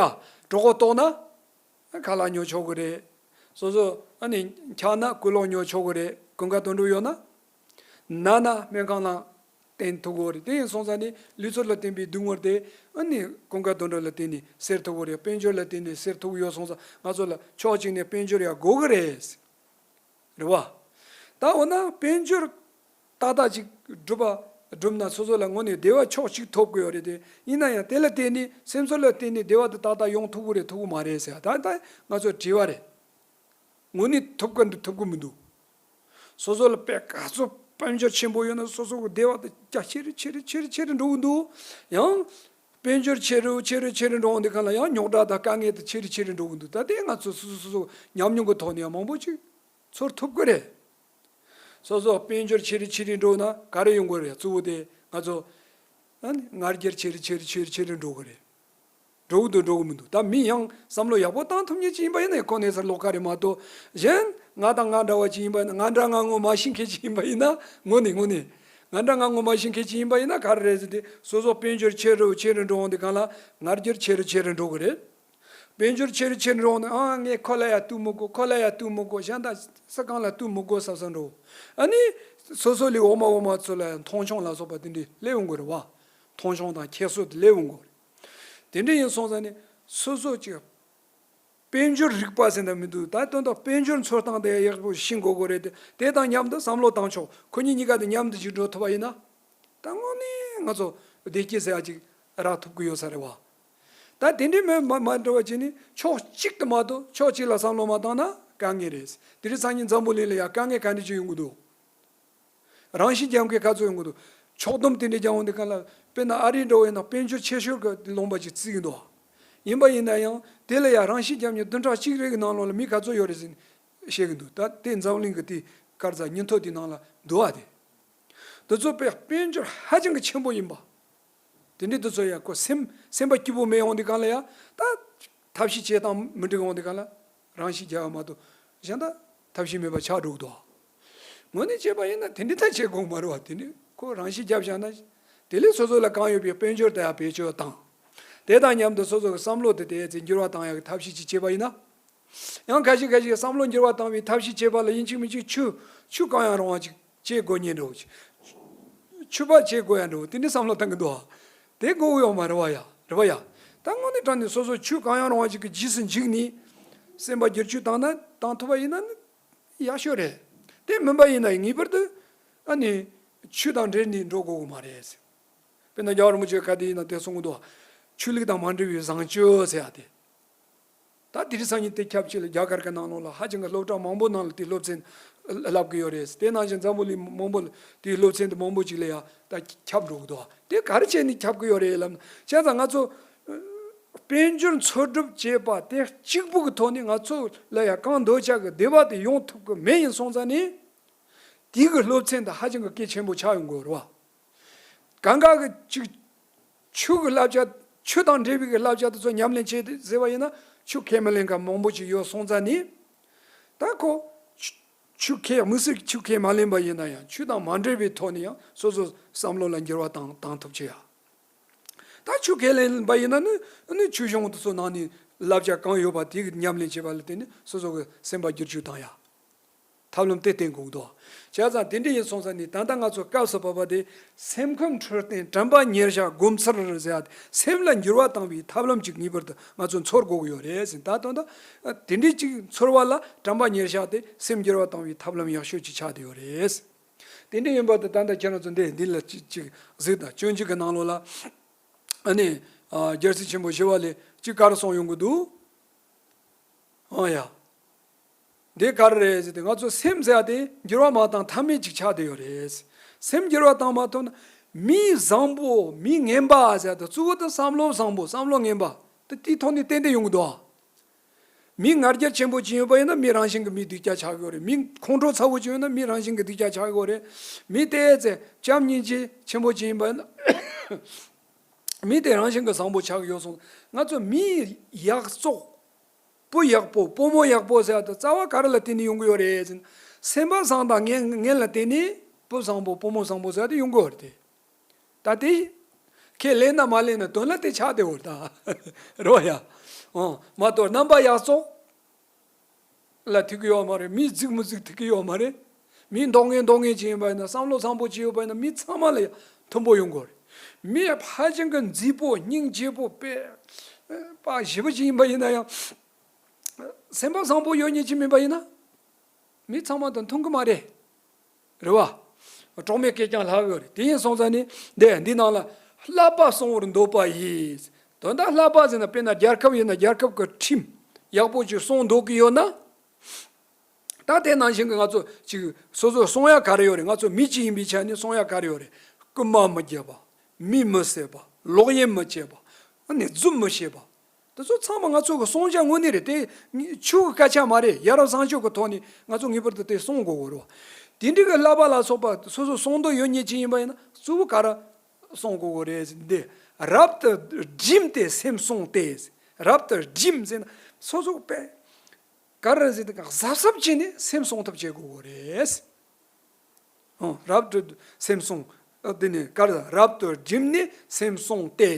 གྲོད་ཁོག་ལྟོགས་ན། ཁ་ལག་ཉོ་ཆོག་གི་རེད། སོ་སོ་ཨ་ནི་འཁྱག་ན་ཀོས་ལོག་ཉོ་ཆོག་གི་རེད། ཀུན་དགའ་དོན་གྲུབ་ཡོད་ན། ན་ན་སྨན་ཁང་ལ་བསྟེན་ཐུབ་ཀྱི་རེད། དེ་ཡིན་སོང་ཙང་ནི་ལུས་ཚོར་ལ་བརྟེན་པའི་སྡུག་བསྔལ་དེ་ཨ་ནི་ཀུན་དགའ་དོན་གྲུབ་ལ་བརྟེན་ནས་སེལ་ཐུབ་ཀྱི་རེད། དཔལ་འབྱོར་ལ་བརྟེན་ནས་སེལ་ཐུབ་ཀྱི་ཡོད་སོང་ཙང་ང་ཚོ་ལ་ཕྱོགས་གཅིག་ནས་དཔལ་འབྱོར་ཡང་དགོས་ཀྱི་རེད། རེད་བ། ད་འོ་ན་དཔལ་འབྱོར་ཏག་ཏག་ཅིག་སྒྲུབ་པ་ བསྒྲུབས་ན་སོ་སོ་ལ་དངོས་གནས་བདེ་བ་ཕྱོགས་གཅིག་ཐོབ་དགོས་ཡོད་རེད་དེ། ཡིན་ན་ཡང་དེ་ལ་བརྟེན་ནས་སེམས་ཚོར་ལ་བརྟེན་ནས་བདེ་བ་དེ་ཏག་ཏག་ཡོང་ཐུབ་ཀྱི་རེད་ཐུབ་ཀྱི་མ་རེད་ཟེར་ད་ལྟ་ང་ཚོ་དྲི་བ་རེད། དངོས་གནས་ཐུབ་ཀྱི་འདུག་ཐུབ་ཀྱི་མི་འདུག་སོ་སོ་ལ་དཔེ་ག་ཚོད་དཔལ་འབྱོར་ཆེན་པོ་ཡོད་ན་སོ་སོ་གི་བདེ་བ་དེ་རྒྱ་ཆེ་རུ་ཆེ་རུ་ཆེ་རུ་ཆེ་རུ་འགྲོ་གི་འདུག་ཡང་དཔལ་འབྱོར་ཆེ་རུ་ཆེ་རུ་ཆེ་རུ་འགྲོ་འོང་དུས་གང་ལ་ཡང་རྙོག་དྲ་དང་དཀའ་ངལ་དེ་ཆེ་རུ་ཆེ་རུ་འགྲོ་གི་འདུག་ད་དེ་ང་ཚོ་སོ་སོ་སོ་སོ་ཉམས་མྱོང་གི་ཐོག་ནས་ཡང་མང་པོ་ཅིག་ཚོར་ཐུབ་ཀྱི་རེད། སོ་སོ་དཔལ་འབྱོར་ཆེ་རུ་ཆེ་རུ་འགྲོ་ན་ག་རེ་ཡོང་གི་རེད། གཙོ་བོ་དེ་ང་ཚོ་ཨ་ནི་ང་རྒྱལ་ཆེ་རུ་ཆེ་རུ་ཆེ་རུ་ཆེ་རུ་འགྲོ་གི་རེད། འགྲོ་གི་འདུག་འགྲོ་གི་མི་འདུག་ད་མི་ཡང་བསམ་བློ་ཡག་པོ་བཏང་ཐུབ་མཁན་ཅིག་ཡིན་པ་ཡིན་ན་ཁོ་གནས་ཚུལ་ལོགས་ཀ་རེད་མ་གཏོགས། གཞན་ང་དང་ང་འདྲ་བ་ཅིག་ཡིན་པ་ཡིན་ན། ང་འདྲ་ང་ངོ་མ་ཤེས་མཁན་ཅིག་ཡིན་པ་ཡིན་ན། དངོས་གནས་དངོས་གནས་ང་འདྲ་ང་ངོ་མ་ཤེས་མཁན་ཅིག་ཡིན་པ་ཡིན་ན་ག་རེ་རེད་ཟེར་ཏེ། སོ་སོ་དཔལ་འབྱོར་ཆེ་རུ་ཆེ་རུ་འགྲོ་འོང་དུས་གང་ལ་ང་རྒྱལ་ཆེ་རུ་ཆེ་རུ་འགྲོ་གི་རེད། དཔལ་འབྱོར་ཆེ་རུ་ཆེ་རུ་འགྲོ་འོང་དུས། ཨ་ངས་ཁོ་ལ་ཡ་གཏུག་མི་དགོས། ཁོ་ལ་ཡ་གཏུག་མི་དགོས། གཞན་དག་ས་གང་ལ་གཏུག་མི་དགོས་བསམ་བསམ་འགྲོ། ཨ་ནི་སོ་སོ་ལས་འོག་མ་འོག་མ་ཚོ་ལ་ཡང་མཐོང་ཆུང་ལ་སོགས་པ་དེ་འདྲའི་སླེབས་འོང་གི་རེད་བ། མཐོང་ཆུང་དང་ཁྱད་གསོད་དེ་སླེབས་འོང་གི་རེད། དེ་འདྲ་ཡིན་སོང་ཙང་ནི་སོ་སོ་ཅིག་དཔལ་འབྱོར་རིག་པ་ཟེར་ན་མི་འདུག་ད་དོན་དག་དཔལ་འབྱོར་འཚོལ་སྟངས་དེ་ཡག་པོ་ཤེས་དགོས་ཀྱི་རེད་དེ། དེ་དང་མཉམ་དུ་བསམ་བློ་བཏང་ཕྱོགས་ཁོ་གཉིས་གཉིས་ཀ་དེ་མཉམ་དུ་ཅིག་འགྲོ་ཐུབ་པ་ཡིན་ན། ད་དངོས་གནས་ང་ཚོ་བདེ་སྐྱིད་ཟེར་ཡ་ཅིག་རག་ཐུབ་ཀྱི་ཡོད་ས་རེད་བ། ད་དེ་འདྲའི་མི་མ་མ་འདྲ་བ་བྱས་ནས་ཕྱོགས་གཅིག་ཏུ་མ་གཏོགས་ཕྱོགས་གཅིག་ལ་བསམ་བློ་མ་བཏང་ན་དཀའ་ངལ་རེད། དེ་རིང་སང་ཉིན་འཛམ་བུ་གླིང་ལ་ཡ་དཀའ་ངལ་ག་འདྲ་ཅིག་ཡོང་གི་འདུག་རང་ཤི་རྒྱག་མཁན་ག་ཚོད་ཡོང་གི་འདུག་ཕྱོགས་བསྡོམས་དེ་འདྲ་རྒྱག་འོང་དུས་གང་ལ་དཔེར་ན་ཨ་རི་འདྲ་བོ་ཡིན་ན་དཔལ་འབྱོར་ཆེ་ཤོས་ཀྱི་ལུང་པ་ཅིག་བརྩི་གི་འདུག་ཡིན་པ་ཡིན་ན་ཡང་དེ་ལ་ཡ་རང་ཤི་རྒྱག་མཁན་བདུན་ཕྲག་གཅིག་རེ་གི་ནང་ལོགས་ལ་མི་ག་ཚོད་ཡོད་རེད་ཟེར་ནས་བཤད་གི་འདུག་ད་དེ་འཛམ་གླིང་གི་དེ་ག་རེ་ཟ་སྙིང་ཐོ་དེ་ནང་ལ་འདུག་བ། དེ་དེ་ཚོ་དཔེ་དཔལ་འབྱོར་ཧ་ཅང་གི་ཆེན་པོ་ཡིན་པ། དེ་འདྲའི་དེ་ཚོ་ཡ་ཁོ་སེམས་སེམས་པ་སྐྱིད་པོ་མེད་འོང་དུས་གང་ལ་ཡ་ད་ཐབས་ཤེས་བྱེད་སྟངས་མི་འགྲིག་འོང་དུས་གང་ལ་རང་ཤི་རྒྱག་ཡ་མ་གཏོགས་གཞན་དག་ཐབས་ཤེས་མེད་པ་ཆགས་འགྲོ་གི་འདུག་དངོས་གནས་བྱས་པ་ཡིན་ན་དེ་འདྲའི་ཐག་བཅད་དགོས་མ་རེད་བ། དེ་འདྲའི་ཁོ་རང་ཤི་རྒྱབ་བཞག་ན་དེ་ལས་སོ་སོ་ལ་གང་ཡོད་པའི་དཔལ་འབྱོར་དེ་ཡ་བེད་སྤྱོད་བཏང་། དེ་དང་མཉམ་དུ་སོ་སོ་གི་བསམ་བློ་དེ་དེ་ཚེ་འགྱུར་བ་བཏང་ཡག་གི་ཐབས་ཤེས་ཅིག་བྱས་པ་ཡིན་ན། ཡང་ཁ་ཤས་ཁ་ཤས་བསམ་བློ་འགྱུར་བ་བཏང་བའི་ཐབས་ཤེས་བྱེད་པ་ལ་ཡིན་གཅིག་མིན་གཅིག་ཆུ་ཆུ་གང་ཡང་རུང་བ་ཅིག་བྱེད་དགོས་ཉེན་འགྲོ་ཅིག་ཆུ་བ་བྱེད་དགོས་ཡ་འགྲོ་དེ་འདྲའི་བསམ་བློ་བཏང་གི་འདུག་ཨ། དེ་དགོས་ཀྱི་ཡོད་མ་རེད་བ་ཡ། རེད་བ་ཡ། ད་དངོས་གནས་དྲང་གནས་སོ་སོ་ཆུ་གང་ཡང་རུང་བ་ཅིག་གི་རྗེས་སུ་འཇུག་ནས་སེམས་པ་བསྒྱུར་བཅོས་བཏང་ན་བཏང་ཐུབ་པ་ཡིན་ན་ནི་ཡག་ཤོས་རེད། དེ་མིན་པ་ཡིན་ན་ངེས་པར་དུ་ཨ་ནི་ཆུ་དང་འབྲེལ་ནས་འགྲོ་དགོས་ཀྱི་མ་རེད། དཔེར་ན་རྒྱལ་བ་རིན་པོ་ཆེ་ག་དེ་ཡིན་ན་དེ་གསུང་གི་འདུག་ཆོས་ལུགས་དང་མ་འབྲེལ་བའི་བཟང་སྤྱོད་ཟེར་ཡ་དེ། ད་དེ་རིང་སང་ཉིན་དེ་ཁྱབ་ཆེ་ལ་རྒྱ་གར་གྱི་ནང་ལོགས་ལ་ཧ་ཅང་གི་སློབ་གྲྭ་མང་པོ་ནང་ལ་དེའི་སློབ་ཚན་བསླབ་ཀྱི་ཡོད་རེད། དེ་ནང་བཞིན་འཛམ་བུ་གླིང་མང་པོ་ལ་དེའི་སློབ་ཚན་དེ་མང་པོ་ཅིག་ལ་ཡ་ད་ཁྱབ་འགྲོ་གི་འདུག་དེ་ག་རེ་བྱས་ནས་ཁྱབ་ཀྱི་ཡོད་རེད་ལབ་ན། བྱས་ཙང་ང་ཚོ་དཔལ་འབྱོར་འཚོལ་སྒྲུབ་བྱེད་པ་དེ་གཅིག་པུ་གི་ཐོག་ནས་ང་ཚོ་ལ་ཡ་གང་འདོད་ཆགས་ཀྱི་བདེ་བ་དེ་ཡོང་ཐུབ་ཀྱི་མེད་ཡིན་སོང་ཙང་ནི། དེའི་གི་སློབ་ཚན་དེ་ཧ་ཅང་གི་གལ་ཆེན་པོ་ཆགས་ཡོང་གི་ཡོད་རེད་བ། གང་ག་གི་ཅིག་ཆུ་གི་བསླབ་བྱ། ཆུ་དང་འབྲེལ་བའི་གི་བསླབ་བྱ་དེ་ཚོ་ཉམས་ལེན་བྱེད་ཟེར་བ་ཡིན་ན་ཆུ་ཁས་མི་ལེན་མཁན་མང་པོ་ཅིག་ཡོད་སོང་ཙང་ནི། ད་ཁོ་ཆུ་ཆུ་ཁས་དམིགས་བསལ་གྱི་ཆུ་ཁས་མ་ལེན་པ་ཡིན་ན་ཡང་ཆུ་དང་མ་འབྲེལ་བའི་ཐོག་ནས་ཡང་སོ་སོ་བསམ་བློ་ལ་འགྱུར་བ་བཏང་བཏང་ཐུབ་ཆེ་ཡ། ད་ཆུ་ཁས་ལེན་པ་ཡིན་ན་ནི་ནི་ཆོས་གཞུང་དེ་ཚོ་ནང་ནས་བསླབ་བྱ་གང་ཡོད་པ་དེ་གི་ཉམས་ལེན་བྱེད་པ་ལ་བརྟེན་ནས་སོ་སོ་གི་སེམས་པ་བསྒྱུར་བཅོས་བཏང་ཡ། ཐབས་ལམ་དེ་བསྟེན་དགོས་འདུག་བྱས་ཙང་དེ་འདྲ་ཡིན་སོང་ཙང་ནི་ད་ལྟ་ང་ཚོ་སྐབས་སུ་བབ་པ་དེ་སེམས་ཁམས་འཕྲོད་བསྟེན་དྲན་པ་ཉེར་བཞག་སྒོམ་ཚུལ་ཟེར་ཡ་དེ་སེམས་ལ་འགྱུར་བ་བཏང་བའི་ཐབས་ལམ་ཅིག་ངེས་པར་དུ་ང་ཚོ་འཚོལ་དགོས་ཀྱི་ཡོད་རེད་ཟེར། ད་དོན་དུ་དེ་འདྲའི་ཅིག་འཚོལ་བ་ལ་དྲན་པ་ཉེར་བཞག་དེ་སེམས་འགྱུར་བ་བཏང་བའི་ཐབས་ལམ་ཡག་ཤོས་ཅིག་ཆགས་བསྡད་ཡོད་རེད། དེ་འདྲ་ཡིན་པ་དེ་ད་ལྟ་ཁྱེད་རང་ཚོ་འདི་འདི་ལ་ཅིག་ཅིག་གཟིགས་དང་། སྤྱོད་འཇུག་གི་ནང་ལོགས་ལ་ཨ་ནི་རྒྱལ་སྲས་ཆེན་པོ་ཞི་བ་ལྷས་ཅིག་ག་རེ་གསུངས་ཡོང་གི་འདུག་ཨང་ཡ། འདི་ག་རེ་རེད་ཟེར་ཏེ། ང་ཚོ་སེམས་ཟེར་ཡ་དེ་འགྱུར་བ་མ་བཏང་ཐབས་མེད་ཅིག་ཆགས་བསྡད་ཡོད་རེད། སེམས་འགྱུར་བ་བཏང་མ་ཐུབ་ན་མི་བཟང་པོ་མི་ངན་པ་ཟེར་ཡ་དེ་གཙོ་བོ་དེ་བསམ་བློ་བཟང་པོ་བསམ་བློ་ངན་པ་དེ་དེའི་ཐོག་ནས་བསྟན་བསྡད་ཡོང་གི་འདུག་མི་ང་རྒྱལ་ཆེན་པོ་ཅིག་ཡོད་པ་ཡིན་ན་མི་རང་བཞིན་གྱི་མི་སྡུག་ཅག་ཆགས་ཀྱི་ཡོད་རེད། མི་ཁོང་ཁྲོ་ཚ་བོ་ཅིག་ཡོད་ན་མི་རང་བཞིན་གྱི་སྡུག་ཅག་ཆགས་ཀྱི་ཡོད་རེད། མི་དེ་ཚེ་བྱམས་སྙིང་རྗེ་ཆེན་པོ་ཅིག་ཡིན་པ་ཡིན་ན་མི་དེ་རང་བཞིན་གྱི་བཟང་པོ་ཆགས་ཀྱི་ཡོད་སོང་། ང་ཚོ་མི་ཡག་བཙོག་བུ་ཡག་པོ་བུ་མོ་ཡག་པོ་ཟེར་བ་དེ་རྩ་བ་ག་རེ་ལ་བརྟེན་ནས་ཡོང་གི་ཡོད་རེད་ཟེར་ན། སེམས་པ་བཟང་དང་ངན་ངན་ལ་བརྟེན་ནས་བུ་བཟང་པོ་བུ་མོ་བཟང་པོ་ཟེར་བ་དེ་ཡོང་གི་ཡོད་རེད་དེ། ད་དེ་ཁས་ལེན་ན་མ་ལེན་ན་དོན་ལ་དེ་ཆགས་བསྡད་ཡོད་རེད་ད། རེད་བ་ཡ། ཨོ་མ་གཏོགས་རྣམ་པ་ཡག་བཙོག་ལ་ཐུག་གི་ཡོད་མ་རེད། མི་རྫིག་མི་རྫིག་ཐུག་གི་ཡོད་མ་རེད། མི་མདོག་ངན་མདོག་ངན་ཅིག་ཡིན་པ་ཡིན་ན་བསམ་བློ་བཟང་པོ་ཅིག་ཡོད་པ་ཡིན་ན་མི་ཚང་མ་ལ་ཡང་མཐུན་པོ་ཡོང་གི་རེད། མི་ཧ་ཅང་གི་མཛེས་པོ་སྙིང་རྗེ་པོ་དཔེ་དཔའ་ཞེ་པོ་ཅིག་ཡིན་པ་ཡིན་ན་ཡང་སེམས་པ་བཟང་པོ་ཡོད་མཁན་ཅིག་མིན་པ་ཡིན་ན་མི་ཚང་མ་དང་མཐུན་གི་མ་རེད། རེད་བ། གྲོགས་མེད་སྐད་ཀྱང་ལྷག་གི་རེད། དེ་ཡིན་སོང་ཙང་ནི་འདི་འདི་ནང་ལ་བསླབ་པ་སྲུང་བར་འདོད་པ་ཡིས། དོན་དག་བསླབ་པ་ཟེར་ན་དཔེར་ན་རྒྱལ་ཁབ་ཡིན་ན་རྒྱལ་ཁབ་ཀྱི་ཁྲིམས་ཡག་པོ་ཅིག་སྲུང་འདོད་ཀྱི་ཡོད་ན། ད་དེ་ནང་བཞིན་གྱི་ང་ཚོ་ཅིག་སོ་སོ་སྲུང་ཡ་ག་རེ་ཡོད་རེད། ང་ཚོ་མི་གཅིག་ཡིན་པའི་ཆ་ནས་སྲུང་ཡ་ག་རེ་ཡོད་རེད། རྐུན་མ་མི་རྒྱག་པ། མི་མི་བསད་པ། ལོག་གཡེམ་མི་བྱེད་པ། ཨ་ནི་རྫུན་མི་བྱེད་པ། དེ་ཚོ་ཚང་མ་ང་ཚོ་གི་སྲུང་བྱ་དངོས་གནས་རེད། དེ་ཆོས་ཀྱི་སྐད་ཆ་མ་རེད། ཡ་རབས་བཟང་སྤྱོད་ཀྱི་ཐོག་ནས་ང་ཚོ་ངེས་པར་དུ་དེ་སྲུང་དགོས་གོ་རེད་བ། དེ་འདྲའི་གི་བསླབ་པ་ལ་སོགས་པ་སོ་སོ་སྲུང་འདོད་ཡོད་མཁན་ཅིག་ཡིན་པ་ཡིན་ན་གཙོ་བོ་ག་རེ་སྲུང་དགོས་གོ་རེད་ཟེར་ན། འདི་རབ་ཏུ་སྒྲིམ་སྟེ་སེམས་བསྲུང་སྟེ། རབ་ཏུ་སྒྲིམ་ཟེར་ན་སོ་སོ་པས་ག་རེ་ཟེར་ན་གཟབ་གཟབ་བྱས་ནས་སེམས་བསྲུང་ཐབས་བྱེད་དགོས་གོ་རེད། ཨོ། རབ་ཏུ་སེམས་བསྲུང་། ཨ། དེ་ནས་ག་རེ། རབ་ཏུ་སྒྲིམ་ནས་སེམས་བསྲུང་སྟེ།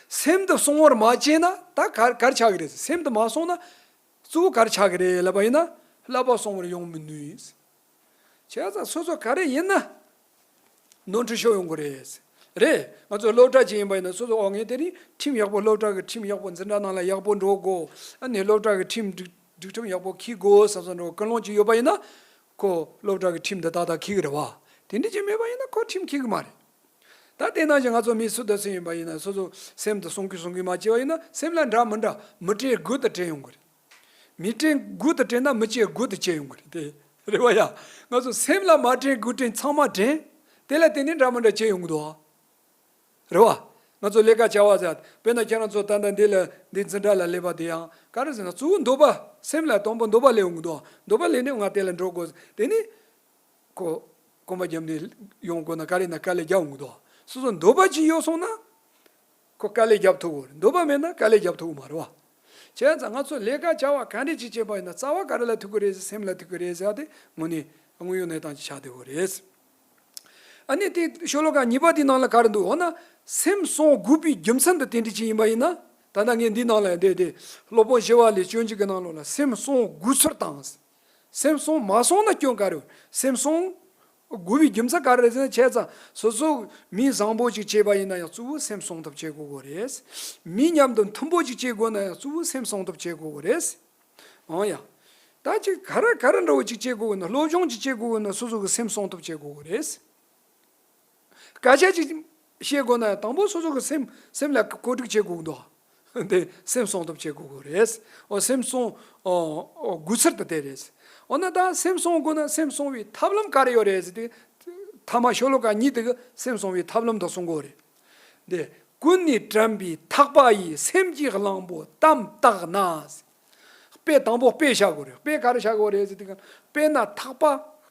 སེམས་དེ་བསྲུང་བར་མ་བྱས་ན་ད་ག་ག་རེ་ཆགས་ཀྱི་རེད། སེམས་དེ་མ་བསྲུངས་ན་གཙོ་བོ་ག་རེ་ཆགས་ཀྱི་རེད་ལབ་པ་ཡིན་ན་བསླབ་པ་སྲུང་བར་ཡོང་མི་ནུས། བྱས་ཙང་སོ་སོ་ག་རེ་ཡིན་ན་ནོར་འཁྲུལ་ཤོར་ཡོང་གི་རེད། རེད། ང་ཚོ་སློབ་གྲྭ་ཅིག་ཡིན་པ་ཡིན་ན་སོ་སོ། ཨོ། ངས་དེ་རིང་ཁྲིམས་ཡག་པོ། སློབ་གྲྭ་གི་ཁྲིམས་ཡག་པོ། འཛིན་གྲྭ་ནང་ལ་ཡག་པོ་འགྲོ་དགོས། ཨ་ནི་སློབ་གྲྭ་གི་ཁྲིམས་སྒྲིག་སྒྲིག་ཁྲིམས་ཡག་པོ་འཁྱེར་དགོས་བསམ་བསམ་འགྲོ་ཀུན་སློང་ཅིག་ཡོད་པ་ཡིན་ན། ཁོ་སློབ་གྲྭ་གི་ཁྲིམས་འདི་ཏག་ཏག་འཁྱེར་གི་རེད་བ། དེ་འདྲ་ཅིག་མེད་པ་ཡིན་ན་ཁོ་ཁྲིམས་འཁྱེར་གི་མ་རེད། ད་དེ་ནང་བཞིན་ང་ཚོ་མི་སུ་དང་སུ་ཡིན་པ་ཡིན་ན་སོ་སོ་སེམས་དེ་བསྲུང་གི་བསྲུང་གི་མ་བྱས་པ་ཡིན་ན་སེམས་ལ་འདྲ་མི་འདྲ་མི་དྲན་དགུ་དང་དྲན་ཡོང་གི་རེད། མི་དྲན་དགུ་དང་དྲན་ན་མི་སྐྱེ་དགུ་དང་སྐྱེ་ཡོང་གི་རེད། དེ་རེད་བ་ཡ། ང་ཚོ་སེམས་ལ་མ་དྲན་དགུ་དྲན་ཚང་མ་དྲན། དེ་ལ་བརྟེན་ནས་འདྲ་མི་འདྲ་སྐྱེ་ཡོང་གི་འདུག་བ། རེད་བ། ང་ཚོ་ལས་ཀ་བྱ་བ་ཟེར། དཔེར་ན་ཁྱེད་རང་ཚོ་ད་ལྟ་འདི་ལ་འདི་འཛིན་གྲྭ་ལ་སླེབས་པ་དེ་ཡང་ག་རེ་ཟེར་ན་གཙོ་བོ་འདོད་པ། སེམས་ལ་དང་པོ་འདོད་པ་སླེབས་ཡོང་གི་འདུག་བ། འདོད་པ་སླེབས་ནས་ང་དེ་ལ་འགྲོ་དགོས། དེ་ནི་ཁོ་གོམ་པ་བརྒྱབ་ནས་ཡོང་དགོས་ན་ག་རེ་ན་དཀའ་ལས་རྒྱག་འོང་གི་འདུག་སོ་སོ་འདོད་པ་ཅིག་ཡོད་སོང་ན་ཁོ་དཀའ་ལས་རྒྱབ་ཐུབ་ཀྱི་རེད། འདོད་པ་མེད་ན་དཀའ་ལས་རྒྱབ་ཐུབ་ཀྱི་མ་རེད་བ། བྱས་ཙང་ང་ཚོ་ལས་ཀ་བྱ་བ་ག་འདྲ་ཅིག་བྱེད་པ་ཡིན་ན་རྩ་བ་ག་རེ་ལ་ཐུག་གི་རེད་ཟེར། སེམས་ལ་ཐུག་གི་རེད་ཟེར་ཡ་དེ་དངོས་གནས་དངོས་ཡོད་གནས་སྟངས་ཅིག་ཆགས་བསྡད་ཡོད་རེད། ཨ་ནི་དེ་ཤོ་ལོ་ཀ་གཉིས་པ་དེའི་ནང་ལ་ག་རེ་འདུག་འོ་ན་སེམས་བསྲུང་དགོས་པའི་རྒྱུ་མཚན་དེ་དེ་འདྲ་ཅིག་ཡིན་པ་ཡིན་ན། ད་ལྟ་ངས་འདིའི་ནང་ལ་བསྡད་དེ་སློབ་དཔོན་ཞི་བ་ལྷས་སྤྱོད་འཇུག་གི་ནང་ལོགས་ལ་སེམས་བསྲུང་དགོས་ཚུལ་དང་། སེམས་བསྲུང་མ་སོང་ན་སྐྱོན་ག་རེ་ཡོད། སེམས་བསྲུང་དགོས་པའི་རྒྱུ་མཚན་ག་རེ་རེད་ཟེར་ན། བྱས་ཙང་སོ་སོ་མི་བཟང་པོ་ཅིག་བྱས་པ་ཡིན་ན་ཡང་གཙོ་བོ་སེམས་བསྲུང་ཐབས་བྱེད་དགོས་གོ་རེད། མི་མཉམ་དུ་མཐུན་པོ་ཅིག་བྱེད་དགོས་ན་ཡང་གཙོ་བོ་སེམས་བསྲུང་ཐབས་བྱེད་དགོས་གོ་རེད། འོང་ཡ། ད་ཅིག་ག་རེ་ག་རེ་འདྲ་བོ་ཅིག་བྱེད་དགོས་ན། སློབ་སྦྱོང་ཅིག་བྱེད་དགོས་ན་སོ་སོ་གི་སེམས་བསྲུང་ཐབས་བྱེད་དགོས་གོ་རེད། སྐད་ཆ་ཅིག་བཤད་དགོས་ན་དང་པོ་སོ་སོ་གི་སེམས་སེམས་ལ་བཀོད་སྒྲིག་བྱེད་དགོས་འདུག་དེ་སེམས་བསྲུང་ཐབས་བྱེད་དགོས་དགོས་རེད། འོ་སེམས་བསྲུང་། འོ་འོ་དགོས་ཚུལ་དེ་དེ་རེད། འོ་ན་ད་སེམས་བསྲུང་དགོས་ན་སེམས་བསྲུང་བའི་ཐབས་ལམ་ག་རེ་ཡོད་རེད་ཟེར་དུས། ཐ་མ་ཤོ་ལོ་ཀ་གཉིས་དེ་གི་སེམས་བསྲུང་བའི་ཐབས་ལམ་དེ་གསུང་གི་ཡོད་རེད། དེ་ཀུན་ནས་དྲན་པའི་ཐག་པ་ཡིས། སེམས་ཀྱི་གླང་པོ་དམ་བཏགས་ན། དཔེ་དང་པོ་དཔེ་བཞག་གི་ཡོད་རེད། དཔེ་ག་རེ་བཞག་གི་ཡོད་རེད་ཟེར་དུས། དཔེར་ན་ཐག་པ་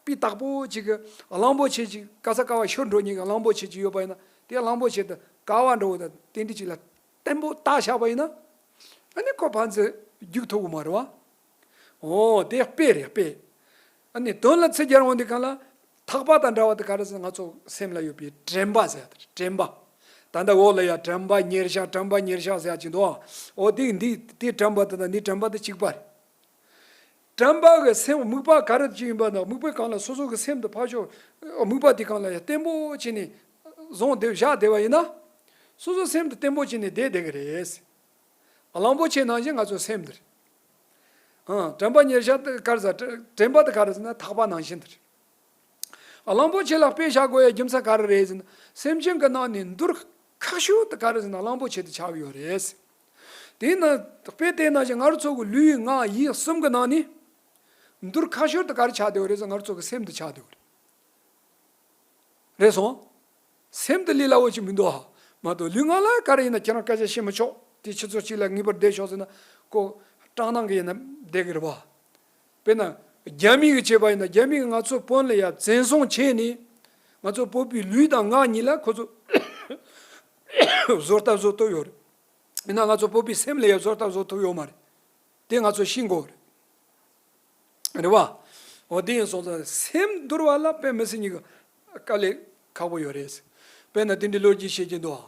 དཔེ་དག་པོ་ཅིག་གི་གླང་པོ་ཆེ་ཅིག་ག་ས་ག་བ་ཤོར་འགྲོ་མཁན་གྱི་གླང་པོ་ཆེ་ཅིག་ཡོད་པ་ཡིན་ན། དེ་གླང་པོ་ཆེ་དེ་ག་བ་འགྲོ་དང་དེ་འདྲ་ཅིག་ལ་བརྟན་པོ་བཏགས་བཞག་པ་ཡིན་ན། ཨ་ནི་ཁོ་ཕན་ཚུན་རྒྱུག་ཐུབ་ཀྱི་མ་རེད་བ། འོ་དེ་དཔེ་རེད་དཔེ། ཨ་ནི་དོན་ལ་ཚིག་སྦྱར་འོང་དུས་སྒང་ལ། ཐག་པ་དང་འདྲ་བ་དེ་ག་རེ་ཟེར་ན་ང་ཚོ་སེམས་ལ་ཡོད་པའི་དྲན་པ་ཟེར་ཡ་དེ་རེད། དྲན་པ། ད་ལྟ་འོག་ལ་ཡ་དྲན་པ་ཉེར་བཞག་དྲན་པ་ཉེར་བཞག་ཟེར་ཡ་ཅིག་འདུག་འོ་དེ་འདི་དེ་དྲན་པ་དེ་དང་འདི་དྲན་པ་དེ་གཅིག་པ་རེད། དྲན་པ་གི་སེམས་དམིགས་པ་ག་རེ་ཅིག་ཡིན་པ་ན། དམིགས་པའི་སྒང་ལ་སོ་སོ་གི་སེམས་དེ་ཕར་ཕྱོགས་དམིགས་པ་དེ་སྒང་ལ་ཡ་བརྟན་པོ་བྱས་ནས་བཟུང་བསྡད་བཞག་བསྡད་པ་ཡིན་ན། སོ་སོ་སེམས་དེ་བརྟན་པོ་བྱས་ནས་བསྡད་བསྡད་ཀྱི་རེད། གླང་པོ་ཆེ་ནང་བཞིན་ང་ཚོའི་སེམས་འདིར། ཨང་། དྲན་པ་ཉེར་བཞག་དེ་ག་རེ་ཟེར། དྲན་པ་དེ་ག་རེ་ཟེར་ན་ཐག་པ་ནང་བཞིན་འདིར། གླང་པོ་ཆེ་ལ་དཔེ་བཞག་དགོས་ཡའི་རྒྱུ་མཚན་ག་རེ་རེད་ཟེར་ན། སེམས་ཅན་གྱི་ནང་ནས་འདུལ་ཁག་ཤོས་དེ་ག་རེ་ཟེར་ན་གླང་པོ་ཆེ་དེ་ཆགས་ཡོད་རེད། དེས་ན་དཔེ་དེ་ནང་བཞིན་ང་རང་ཚོ་གི་ལུས་ངག་ཡིད་གསུམ་གྱི་ནང་ནས་འདུལ་ཁག་ཤོས་དེ་ག་རེ་ཆགས་བསྡད་ཡོད་རེད་ཟེར། ང་རང་ཚོ་གི་སེམས་དེ་ཆགས་བསྡད་ཡོད་རེད། རེད་སོང་། སེམས་དེ་ལས་སླ་བོ་ཅིག་མི་འདུག་ཨ། མ་གཏོགས་ལུས་ངག་ལ་ག་རེ་ཡིན་ན་ཁྱེད་རང་སྐད་ཆ་བཤད་མི་ཆོག་དེ་ཆུ་ཚོད་གཅིག་ལ་ངེས་པར་བསྡད་ཤོག་ཟེར་ན་ཁོ་སྐྲག་སྣང་གི་ཡིན་ན་བསྡད་གི་རེད་བ། དཔེར་ན་རྒྱ་མི་གི་བྱས་པ་ཡིན་ན་རྒྱ་མི་གི་ང་ཚོ་བོད་ལ་ཡ་བཙན་བཟུང་བྱས་ནས་ང་ཚོ་བོད་པའི་ལུས་དང་ངག་གཉིས་ལ་ཁོ་ཚོ་བཟོ་ལྟ་བཟོ་ཐུབ་ཡོད་རེད། ཡིན་ན་ང་ཚོ་བོད་པའི་སེམས་ལ་ཡ་བཟོ་ལྟ་བཟོ་ཐུབ་ཡོད་མ་རེད། དེ་ང་ཚོ་ཤེས་དགོས་རེད། རེད་བ། འོ་དེ་ཡིན་སོང་ཙང་སེམས་འདུལ་བ་ལ་དཔེ་མི་སྲིད་ཉིད་ཀྱི་དཀའ་ལས་ཁག་པོ་ཡོད་རེད། དཔེར་ན་དེ་འདྲའི་ལོ་རྒྱུས་བཤད་ཀྱི་འདུག་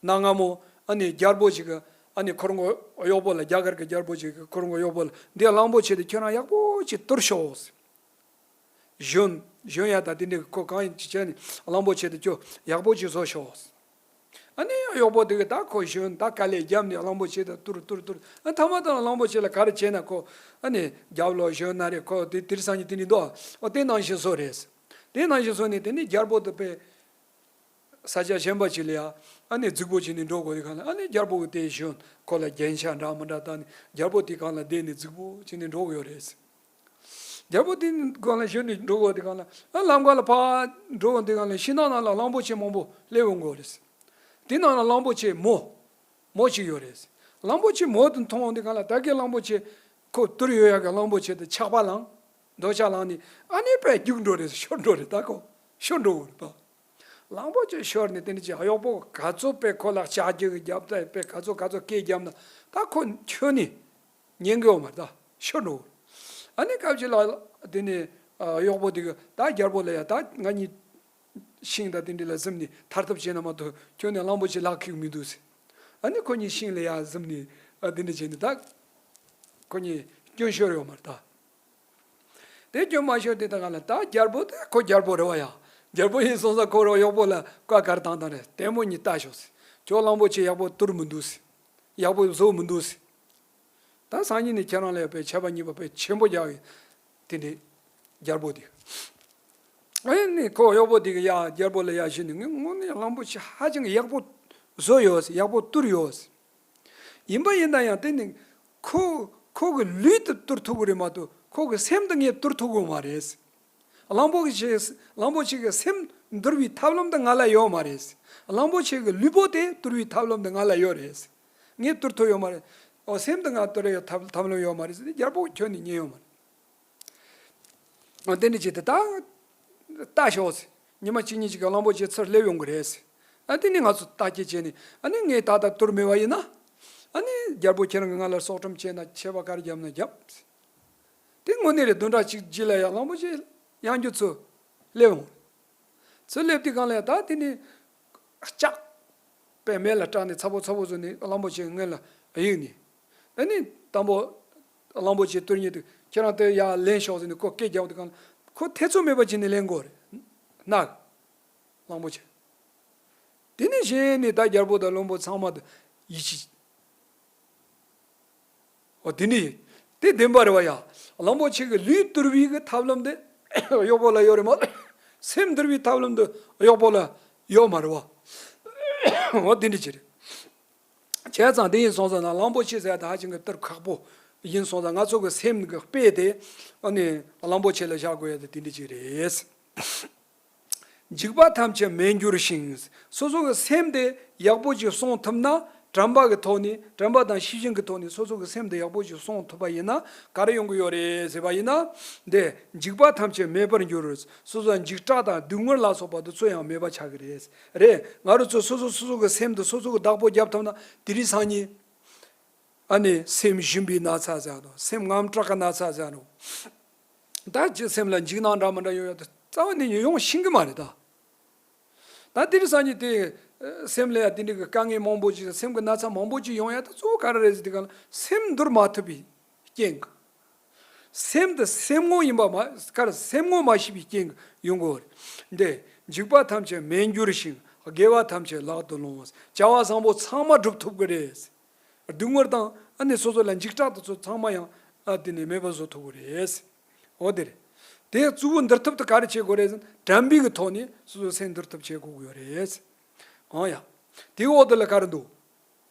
ཨ། གནའ་སྔ་མོ་ཨ་ནི་རྒྱལ་པོ་ཞིག་གི་ཨ་ནི་འཁོར་འགོ་གཡོག་པོ་ལ། རྒྱ་གར་གྱི་རྒྱལ་པོ་ཞིག་གི་འཁོར་འགོ་གཡོག་པོ་ལ། འདི་གླང་པོ་ཆེ་དེ་ཁྱོད་རང་ཡག་པོ་ཅིག་བཏུལ་ཤོག་ཞོན། ཞོན་ཡ་ད་དེ་འདྲའི་ཁོ་གང་ཡིན་ཅི་བྱས་ནས་གླང་པོ་ཆེ་དེ་ཁྱོད་ཡག་པོ་ཅིག་བཟོ་ཤོག་ཨ་ནི་གཡོག་པོ་དེ་གིས་ད་ཁོ་ཞོན། ད་དཀའ་ལས་བརྒྱབ་ནས་གླང་པོ་ཆེ་དེ་བཏུལ་བཏུལ་བཏུལ། ཨ་མཐའ་མ་དང་གླང་པོ་ཆེ་ལ་ག་རེ་བྱས་ན་ཁོ་ཨ་ནི་རྒྱབ་ལོག་ཞོན་ན་རེད། ཁོ་དེ་དེ་རིང་སང་ཉིན་དེ་འདྲའི་འདུག་འོ་དེ་ནང་བཞིན་བཟོ་རེད། དེ་ནང་བཞིན་སོང་ནས་དེ་ནས་རྒྱལ་པོ་དེ་པས་ས་ཆ་གཞན་པ་ཅིག་ལ་ཡ་ཨ་ནི་རྫིག་པོ་བྱས་ནས་འགྲོ་དགོས་དུས་སྒང་ལ། ཨ་ནི་རྒྱལ་པོ་གི་དེ་གཞོན་ཁོ་ལ་རྒྱན་ཆ་འདྲ་མི་འདྲ་བཏགས་ནས་རྒྱལ་པོ་དེ་སྒང་ལ་བསྡད་ནས་རྫིག་པོ་བྱས་ནས་འགྲོ་གི་ཡོད་རེད། རྒྱལ་པོ་དེ་སྒང་ལ་གཞོན་ནས་འགྲོ་དགོས་དུས་སྒང་ལ། ཨ་ལམ་ཁ་ལ་ཕར་འགྲོ་དགོས་དུས་སྒང་ལ་ཤིང་ནགས་ནང་ལ་གླང་པོ་ཆེ་མང་པོ་སླེབས་ཡོང་གི་ཡོད་རེད། དེ་ནང་ལ་གླང་པོ་ཆེ་མོ་མོ་ཅིག་ཡོད་རེད། གླང་པོ་ཆེ་མོ་དེ་མཐོང་དུས་སྒང་ལ་ད་གའི་གླང་པོ་ཆེ་ཁོ་བཏུར་ཡོད་ཡག་གི་གླང་པོ་ཆེ་དེ་ཆག་པ་ལངས། འདོད་ཆགས་ལངས་ནས་ཨ་ནི་པས་རྒྱུག་འགྲོ་རེད། ཤོར་འགྲོ་རེད། ད་ཁོ་ཤོར་འགྲོ་གི་རེད་པ། གླང་པོ་ཆེ་ཤོར་ནས་དེ་འདྲ་ཅིག་གཡོག་པོ་ག་ཚོད་པས་ཁོ་ལ་ལྕག་རྒྱུག་རྒྱབ་ད་པས་ག་ཚོད་ག་ཚོད་སྐད་རྒྱབ་ན་ད་ཁོ་ཁྱོན་ནས་ཉན་གི་ཡོད་མ་རེད། ད་ཤོར་འགྲོ་གི་རེད། ཨ་ནི་སྐབས་ཅིག་ལ་དེ་ནས་གཡོག་པོ་དེ་གིས་ད་རྒྱལ་པོ་ལ་ཡ་ད་ང་གཉིས་ཤིང་དང་དེ་འདྲ་ལ་གཟིམ་ནས་ཐར་ཐབས་བྱས་ན་མ་གཏོགས་ཁྱོན་ནས་གླང་པོ་ཆེ་ལག་ཁེགས་མི་འདུག་ཟེར། ཨ་ནི་ཁོ་གཉིས་ཤིང་ལ་ཡ་གཟིམ་ནས་ཨ་དེ་འདྲ་བྱས་ནས་ད་ཁོ་གཉིས་སྐྱོན་ཤོར་ཡོད་མ་རེད་ད། དེ་སྐྱོན་མ་ཤོར་དུས་སྒང་ལ་ད་རྒྱལ་པོ་དེ་ཁོ་རྒྱལ་པོ་རེད་པ་ཡ། རྒྱལ་པོ་ཡིན་སོང་ཙང་ཁོ་རང་གཡོག་པོ་ལ་བཀའ་ག་རེ་བཏང་བཏང་རེད། ལྟད་མོ་གཉིས་ལྟ་ཤོག་ཟེར། ཁྱོད་གླང་པོ་ཆེ་ཡག་པོ་བཏུར་མི་འདུག་ཟེར། ཡག་པོ་བཟོ་མི་འདུག་ཟེར། ད་སང་ཉིན་ནས་ཁྱེད་རང་ལ་ཡ་པས་ཆད་པ་གཉིས་པ་པས་ཆེན་པོ་རྒྱག་གི། དེ་འདྲའི་རྒྱལ་པོ་དེ། ཨེ་ནི་ཁོ་གཡོག་པོ་དེ་གིས་ཡ་རྒྱལ་པོ་ལ་ཡ་ཞུས་ནས་ངས་དངོས་གནས་གླང་པོ་ཆེ་ཧ་ཅང་ཡག་པོ་བཟོས་ཡོད་ཟེར། ཡག་པོ་བཏུར་ཡོད་ཟེར། ཡིན་པ་ཡིན་ན་ཡང་དེ་ནི་ཁོ་ཁོ་གི་ལུས་དེ་བཏུར་ཐུབ་ཀྱི་རེད་མ་གཏོགས་ཁོ་གི་སེམས་དེ་ངས་བཏུར་ཐུབ་ཀྱི་མ་རེད། གླང་པོ་ཆེ་གླང་པོ་ཆེ་གི་སེམས་འདུལ་བའི་ཐབས་ལམ་དེ་ང་ལ་ཡོད་མ་རེད། གླང་པོ་ཆེ་གི་ལུས་པོ་དེ་བཏུལ་བའི་ཐབས་ལམ་དེ་ང་ལ་ཡོད་རེད། ངས་བཏུལ་ཐུབ་ཡོད་མ་རེད། ཨོ་སེམས་དེ་ང་བཏུལ་ཡ་ཐབས་ཐབས་ལམ་ཡོད་མ་རེད་ཟེར་ཏེ་རྒྱལ་པོ་ཁྱོན་ནས་ཉན་ཡོད་མ་རེད། ཨ་དེ་ནི་ཅི་སྟེ་ད་ལྟ་ཤོག་ཟེར། ཉི་མ་གཅིག་གཉིས་ཅིག་གི་གླང་པོ་ཆེ་ཚུར་སླེབས་ཡོང་གི་རེད་ཟེར། ཨ་དེ་ནི་ང་ཚོ་བརྟག་དཔྱད་བྱས་ནས་ཨ་ནི་ངས་ད་ལྟ་བཏུལ་མེད་པ་ཡིན་ན། ཨ་ནི་རྒྱལ་པོ་ཁྱེད་རང་གིས་ང་ལ་སྲོག་ཁྲིམས་བཅད་ན་ཆད་པ་ག་རེ་བརྒྱབ་ན་བརྒྱབ་ཟེར། དེ་དངོས་གནས་རེད། བདུན་ཕྲག་གཅིག་རྗེས་ལ་ཡང་གླང་པོ་ཆེ་ཡང་བསྐྱར་ཚུར་སླེབས་ཡོང་། ཚུར་སླེབས་དུས་སྒང་ལ་ཡང་ད་དེ་ནི་ལྕགས་པས་མེ་ལ་སྲེག་ནས་ཚ་པོ་ཚ་པོ་བཟོས་ནས་གླང་པོ་ཆེའི་སྔུན་ལ་གཡུགས་ནས། ཨ་ནི་དང་པོ་གླང་པོ་ཆེ་བཏུལ་མཁན་དེ་ཁྱེད་རང་དེ་ཡར་ལེན་ཤོག་ཟེར་ནས་ཁོ་སྐད་རྒྱབ་དུས་སྒང་ལ་ཁོ་ཐེ་ཚོམ་མེད་པ་བྱས་ནས་ལེན་དགོས་རེད། ནག་གླང་པོ་ཆེ། དེ་ནས་གཞི་ནས་ད་རྒྱལ་པོ་དང་བློན་པོ་ཚང་མ་དེ་ཡིད་ཆེས། འོ་དེ་ནི་དེ་བདེན་པ་རེད་པ་ཡ། གླང་པོ་ཆེ་གི་ལུས་བཏུལ་བའི་གི་ཐབས་ལམ་དེ་གཡོག་པོ་ལ་ཡོད་རེད་མ། སེམས་འདུལ་བའི་ཐབས་ལམ་དེ་གཡོག་པོ་ལ་ཡོད་མ་རེད་པ། འོ་དེ་འདྲ་ཅིག་རེད། བྱས་ཙང་དེ་ཡིན་སོང་ཙང་ན་གླང་པོ་ཆེ་ཟེར་ཡ་དེ་ཧ་ཅང་གི་བཏུལ་ཁག་པོ་ཡིན་སོང་ཙང་ང་ཚོ་གི་སེམས་གི་དཔེ་དེ་ཨ་ནི་གླང་པོ་ཆེ་ལ་བཞག་དགོས་ཡ་དེ་དེ་འདྲ་ཅིག་རེད། འཇིགས་པ་ཐམས་ཅད་མེད་འགྱུར་ཞིང་། སོ་སོ་གི་སེམས་དེ་ཡག་པོ་ཅིག་སྲུང་ཐུབ་ན། དྲན་པ་གི་ཐོག་ནས་དྲན་པ་དང་ཤེས་བཞིན་གི་ཐོག་ནས་སོ་སོ་གི་སེམས་དེ་ཡག་པོ་ཅིག་སྲུང་ཐུབ་པ་ཡིན་ན་ག་རེ་ཡོང་གི་ཡོད་རེད་ཟེར་བ་ཡིན་ན། འདི་འཇིགས་པ་ཐམས་ཅད་མེད་པར་འགྱུར། སོ་སོ་འཇིགས་སྐྲག་དང་སྡུག་བསྔལ་ལ་སོགས་པ་དེ་ཚོ་ཡང་མེད་པ་ཆགས་ཀྱི་རེད། རེད། ང་རང་ཚོ་སོ་སོ་སོ་སོ་གི་སེམས་དེ་སོ་སོ་གི་བདག་པོ་རྒྱབ་ཐུབ་ན་དེ་རིང་སང་ཉིན་ཨ་ནི་སེམས་ཞུམ་པའི་ན་ཚ་ཟེར་ནོ། སེམས་དངངས་སྐྲག་གི་ན་ཚ་ཟེར་ནོ། ད་ཅི་སེམས་ལ་འཇིགས་སྣང་འདྲ་མི་འདྲ་ཡོང་ཡ་དེ་རྩ་བ་ནས་ཡོང་ཤེས་ཀྱི་མ་རེད་ད། ད་དེ་རིང་སང་ཉིན་དེ་སེམས་ལ་ཡ་དེ་འདྲའི་གི་དཀའ་ངལ་མང་པོ་ཅིག་སེམས་ཀྱི་ན་ཚ་མང་པོ་ཅིག་ཡོང་ཡ་ད་གཙོ་བོ་ག་རེ་རེད་ཟེར་དུས་སྒང་ལ་སེམས་འདུལ་མ་ཐུབ་པའི་རྐྱེན་གྱིས། སེམས་དེ་སེམས་ངོ་ཡིན་པ་མ་ག་རེ་སེམས་ངོ་མ་ཤེས་པའི་རྐྱེན་གྱིས་ཡོང་གི་ཡོད་རེད། འདི་འཇིགས་པ་ཐམས་ཅད་མེད་འགྱུར་ཞིང་། དགེ་བ་ཐམས་ཅད་ལག་ཏུ་ལོངས། བྱ་བ་བཟང་པོ་ཚང་མ་སྒྲུབ་ཐུབ་ཀྱི་རེད། སྡུག་བསྔལ་དང་ཨ་ནི་སོ་སོ་ལ་འཇིགས་སྐྲག་དེ་ཚོ་ཚང་མ་ཡང་ཨ་དེ་ནས་མེད་པ་བཟོ་ཐུབ་ཀྱི་རེད། འོ་དེ་རེད། དེ་གཙོ་བོ་འདུལ་ཐབས་དེ་ག་རེ་བྱེད་དགོས་རེད་ཟེར་ན་དྲན་པའི་གི་ཐོག་ནས་སོ་སོའི་སེམས་འདུལ་ཐབས་བྱེད་དགོས་ཀྱི་ཡོད་རེད། འོ་ཡ། དེའི་འོག་དེ་ལ་ག་རེ་འདུག་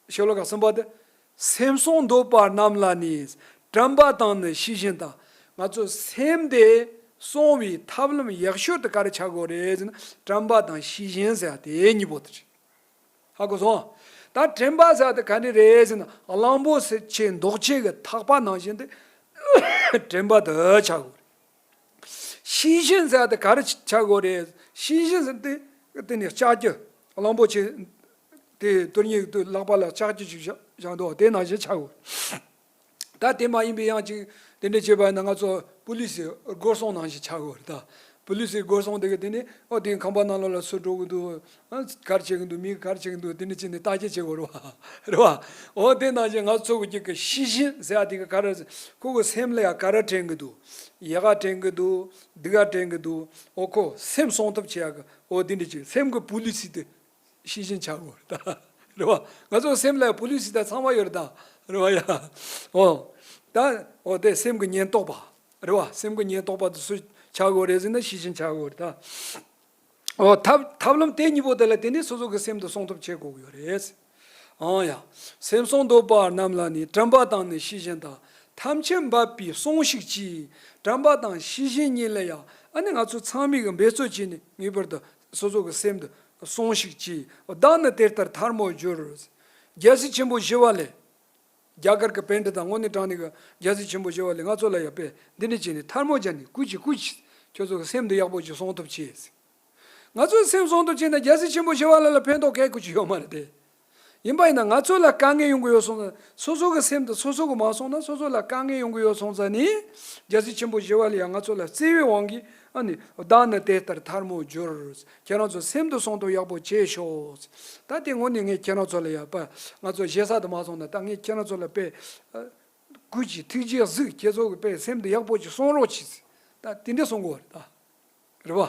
ཤོ་ལོ་ཀ་གསུམ་པ་དེ། སེམས་སྲུང་འདོད་པ་རྣམས་ལ་ནི། དྲན་པ་དང་ནི་ཤེས་བཞིན་དང་། ང་ཚོ་སེམས་དེ་སྲུང་བའི་ཐབས་ལམ་ཡག་ཤོས་དེ་ག་རེ་ཆགས་དགོས་རེད་ཟེར་ན་དྲན་པ་དང་ཤེས་བཞིན་ཟེར་ཡ་དེ་གཉིས་པོ་དེ་རེད། ཧ་གོ་སོང་། ད་དྲན་པ་ཟེར་དེ་ག་ནི་རེད་ཟེར་ན་གླང་པོ་ཆེ་འདོགས་བྱེད་ཀྱི་ཐག་པ་ནང་བཞིན་དེ་དྲན་པ་དེ་ཆགས་དགོས་རེད། ཤེས་བཞིན་ཟེར་དེ་ག་རེ་ཆགས་དགོས་རེད། ཤེས་བཞིན་ཟེར་དེ་དེ་ནི་ལྕགས་ཀྱུ་གླང་པོ་ཆེ་དེ་བཏུལ་མཁན་དེ་ལག་པ་ལ་ལྕགས་ཀྱུ་ཅིག་བཞག་བཞག་འདུག་དེ་ནང་བཞིན་ཆགས་དགོས། ད་དེ་མ་ཡིན་པའི་ཡང་ཅིག་དེ་འདྲ་བྱས་པ་ཡིན་ན་ང་ཚོ་པུ་ལི་སི་སྒོ་སྲུང་ནང་བཞིན་ཆགས་དགོས་རེད་ད། པུ་ལི་སི་སྒོ་སྲུང་དེ་གི་དེ་ནི་ཨོ་དེ་ཁང་པ་ནང་ལོགས་ལ་སུ་འགྲོ་གི་འདུག་ཨ་ག་རེ་བྱེད་གི་འདུག་མི་ག་རེ་བྱེད་གི་འདུག་དེ་འདྲ་བྱས་ནས་བརྟག་དཔྱད་བྱེད་དགོས་རེད་བ། རེད་བ། ཨོ་དེ་ནང་བཞིན་ང་ཚོ་གི་ཅིག་གི་ཤེས་བཞིན་ཟེར་ཡ་དེ་གི་ག་རེ་ཁོ་གི་སེམས་ལ་ཡ་ག་རེ་དྲན་གི་འདུག་ཡག་ག་དྲན་གི་འདུག་སྡུག་ག་དྲན་གི་འདུག་ཨོ་ཁོ་སེམས་སྲུང་ཐབས་བྱེད་ཡ་གི་ཨོ་དེ་འདྲ་ཅིག་སེམས་གི་པུ་ལི་སི་དེ། ཤེས་བཞིན་ཆགས་དགོས་རེད་ད། རེད་བ། ང་ཚོ་སེམས་ལ་པུ་ལི་སི་དང་ཚང་མ་ཡོད་རེད་ད། རེད་བ་ཡ། འོ། ད་འོ་དེ་སེམས་ཀྱི་ཉེན་རྟོག་པ། རེད་བ། སེམས་ཀྱི་ཉེན་རྟོག་པ་དེ་སུ་ ཆགས་དགོས་རེད་ཟེར་ན་ཤེས་བཞིན་ཆགས་དགོས་རེད་ད། འོ་ཐབས་ཐབས་ལམ་དེ་གཉིས་པོ་དེ་ལ་བརྟེན་ནས་སོ་སོ་གི་སེམས་དེ་སྲུང་ཐབས་བྱེད་དགོས་ཀྱི་ཡོད་རེད། འོ་ཡ། སེམས་སྲུང་འདོད་པ་རྣམས་ལ་ནི་དྲན་པ་དང་ནི་ཤེས་བཞིན་དང་། ཐམས་ཅད་འབད་པས་སྲུངས་ཤིག་ཅེས། དྲན་པ་དང་ཤེས་བཞིན་གཉིས་ལ་ཡང་ཨ་ནི་ང་ཚོ་ཚང་མས་གི་འབད་རྩོལ་བྱས་ནས་ངེས་པར་དུ་སོ་སོ་གི་སེམས་དེ་སྲུངས་ཤིག་ཅེས། བདག་ནི་དེ་ལྟར་ཐལ་མོ་སྦྱོར། རྒྱལ་སྲས་ཆེན་པོ་ཞི་བ་ལྷས། རྒྱ་གར་གྱི་པཎྜི་ཏ་དངོས་གནས་དྲང་གནས་ཀྱི་རྒྱལ་སྲས་ཆེན་པོ་ཞི་བ་ལྷས་ང་ཚོ་ལ་ཡང་དཔེ་འདི་འདྲ་བྱས་ནས་ཐལ་མོ་སྦྱར་ནས་སྐུ་མཁྱེན་སྐུ་མཁྱེན། ཁྱོད་ཚོ་གི་སེམས་འདི་ཡག་པོ་ཅིག་སྲུང་ཐབས་བྱེད། ང་ཚོའི་སེམས་སྲུང་ཐབས་བྱས་ན་རྒྱལ་སྲས་ཆེན་པོ་ཞི་བ་ལྷ་ལ་ཕན་ཐོགས་གལ་ཁུ་ཅིག་ཡོད་མ་རེད་དེ། ཡིན་པ་ཡིན་ན་ང་ཚོ་ལ་དཀའ་ངལ་ཡོང་གི་ཡོད་སོང་ཙང་སོ་སོ་གི་སེམས་དེ་སོ་སོ་གི་མ་སྲུང་ན་སོ་སོ་ལ་དཀའ་ངལ་ཡོང་གི་ཡོད་སོང་ཙང་ནི། རྒྱལ་སྲས་ཆེན་པོ་ཞི་བ་ལྷས་ཡང་ང་ཚོ་ལ་བརྩེ་བའི་དབང་གིས་ཨ་ནི་བདག་ནི་དེ་ལྟར་ཐལ་མོ་སྦྱོར། ཁྱེད་རང་ཚོ་སེམས་དེ་སྲུང་ཐབས་ཡག་པོ་བྱེད་ཤོག་ད་དེ་དངོས་གནས་ངས་ཁྱེད་རང་ཚོ་ལ་ཡག་པ་ང་ཚོ་ཞེ་ས་དེ་མ་སོང་ན་ད་ངས་ཁྱེད་རང་ཚོ་ལ་དཔེ་ཨ། གུས་ཀྱི་ཐུགས་རྗེས་གཟིགས། ཁྱེད་ཚོ་གི་དཔེ་སེམས་དེ་ཡག་པོ་ཅིག་སྲུང་རོགས་གྱིས། ད་དེ་འདྲ་གསུང་གི་ཡོད་རེད་ད། རེད་བ།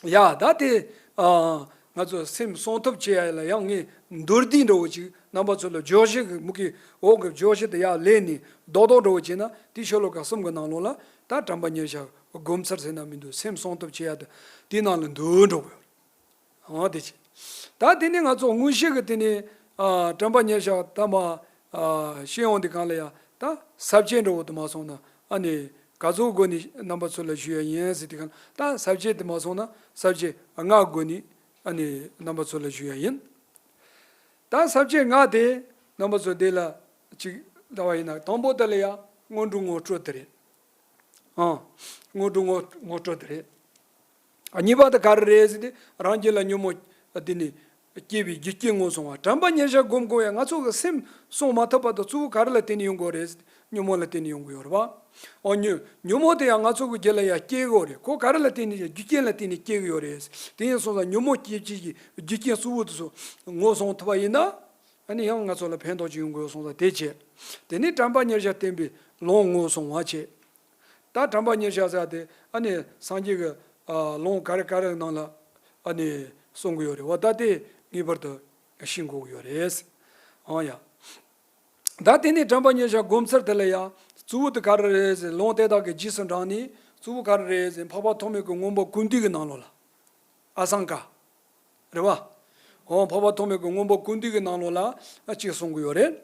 ཡ་ད་དེ་ཨ། ང་ཚོ་སེམས་སྲུང་ཐབས་བྱེད་ཡ་ལ་ཡང་ངས་མདོར་བསྡུས་འདྲ་བོ་ཅིག་རྣམ་པ་ཚོ་ལ་བརྗོད་གཞི་གི་མུ་གེ་འོག་གི་བརྗོད་གཞི་དེ་ཡར་ལེན་ནས་རྡོག་རྡོག་འདྲ་བོ་བྱས་ན་དེ་ཤོ་ལོ་ཀ་གསུམ་གི་ནང་ལོགས་ལ་ད་དྲན་པ་ཉེར་བཞག་སྒོམ་ཚུལ་ཟེར་ན་མི་འདུག་སེམས་སྲུང་ཐབས་བྱེད་ཡ་དེ་དེའི་ནང་ལ་འདུ་འགྲོ་གི་ཡོད་རེད། འོ་དེ་བྱས། ད་དེ་ནས་ང་ཚོ་དངོས་གཞི་གི་དེ་ནས་ཨ། དྲན་པ་ཉེར་བཞག་ད་མ་ཨ། ཤེས་ཡོན་དེ་གང་ལ་ཡ་ད་ས་བཅད་འདྲ་བོ་དུ་མ་སོང་ན་ཨ་ནི་ག་ཚོད་སྒོ་ནས་རྣམ་པ་ཚོ་ལ་ཞུ་ཡ་ཡིན་ཟེར་དེ་གང་ད་ས་བཅད་དུ་མ་སོང་ན་ས་བཅད་ལྔ་སྒོ་ནས་ཨ་ནི་རྣམ་པ་ཚོ་ལ་ཞུ་ཡ་ཡིན། ད་ས་བཅད་ལྔ་དེ་རྣམ་པ་ཚོ་དེ་ལ་ཅིག་ལྟ་བ་ཡིན་ན་དང་པོ་དེ་ལ་ཡ་སྔོན་འགྲོ་ངོ་སྤྲོད་དེ་རེད། ཨང་། སྔོན་འགྲོ་ངོ་ངོ་སྤྲོད་དེ་རེད། གཉིས་པ་དེ་ག་རེ་རེད་ཟེར་ཏེ་རང་རྒྱུད་ལ་ཉོན་མོངས་དེ་ནི་སྐྱེ་བའི་རྒྱུ་རྐྱེན་ངོས་བཟུང་བ། དྲན་པ་ཉེར་བཞག་སྒོམ་དགོས་ཡ་ང་ཚོ་གི་སེམས་སྲུང་མ་ཐུབ་པ་དང་གཙོ་བོ་ག་རེ་ལ་བརྟེན་ནས་ཡོང་གི་ཡོད་རེད་ཟེར་ཏེ་ཉོན་མོངས་ལ་བརྟེན་ནས་ཡོང་གི་ཡོད་རེད་བ། འོ་ཉོ་ཉོན་མོངས་དེ་ཡང་ང་ཚོ་གི་རྒྱུད་ལ་ཡ་སྐྱེ་གི་ཡོད་རེད། ཁོ་ག་རེ་ལ་བརྟེན་ནས་རྒྱུ་རྐྱེན་ལ་བརྟེན་ནས་སྐྱེ་གི་ཡོད་རེད། དེ་ཡིན་སོང་ཙང་ཉོན་མོངས་སྐྱེ་བྱེད་ཀྱི་རྒྱུ་རྐྱེན་གཙོ་བོ་དེ་ཚོ་ངོས་བཟུང་ཐུབ་པ་ཡིན་ན། ཨ་ནི་ཡང་ང་ཚོ་ལ་ཕན་ཐོགས་ཅིག་ཡོང་གི་ཡོད་སོང་ཙང་དེ་བྱས། དེ་ནས་དྲན་པ་ཉེར་བཞག་བསྟན་པའི་ལུང་ངོས་བཟུང་བ་བྱས། ད་དྲན་པ་ཉེར་བཞག་ཟེར་དེ་ཨ་ནི་སངས་རྒྱས་ཀྱི་ཨ་ལུང་ག་རེ་ག་རེ་ནང་ལ་ཨ་ནི་གསུང་གི་ཡོད་རེད་བ། ད་དེ་ངེས་པར་དུ་ཤེས་དགོས་ཀྱི་ཡོད་རེད། ཨང་ཡ། ད་དེ་ནས་དྲན་པ་ཉེར་བཞག་སྒོམ་ཚུལ་དེ་ལ་ཡང་གཙོ་བོ་དེ་ག་རེ་རེད་ཟེར་ལུང་དེ་དག་གི་རྗེས་སུ་འབྲངས་ནས་གཙོ་བོ་ག་རེ་རེད་ཟེར་འཕགས་པ་ཐོགས་མེད་ཀྱི་མངོན་པ་ཀུན་བཏུས་ཀྱི་ནང་ལོགས་ལ་ཨ་སང་ཀ་རེད་བ། འོ་འཕགས་པ་ཐོགས་མེད་ཀྱི་མངོན་པ་ཀུན་བཏུས་ཀྱི་ནང་ལོགས་ལ་ཨ་གཅིག་གསུང་གི་ཡོད་རེད།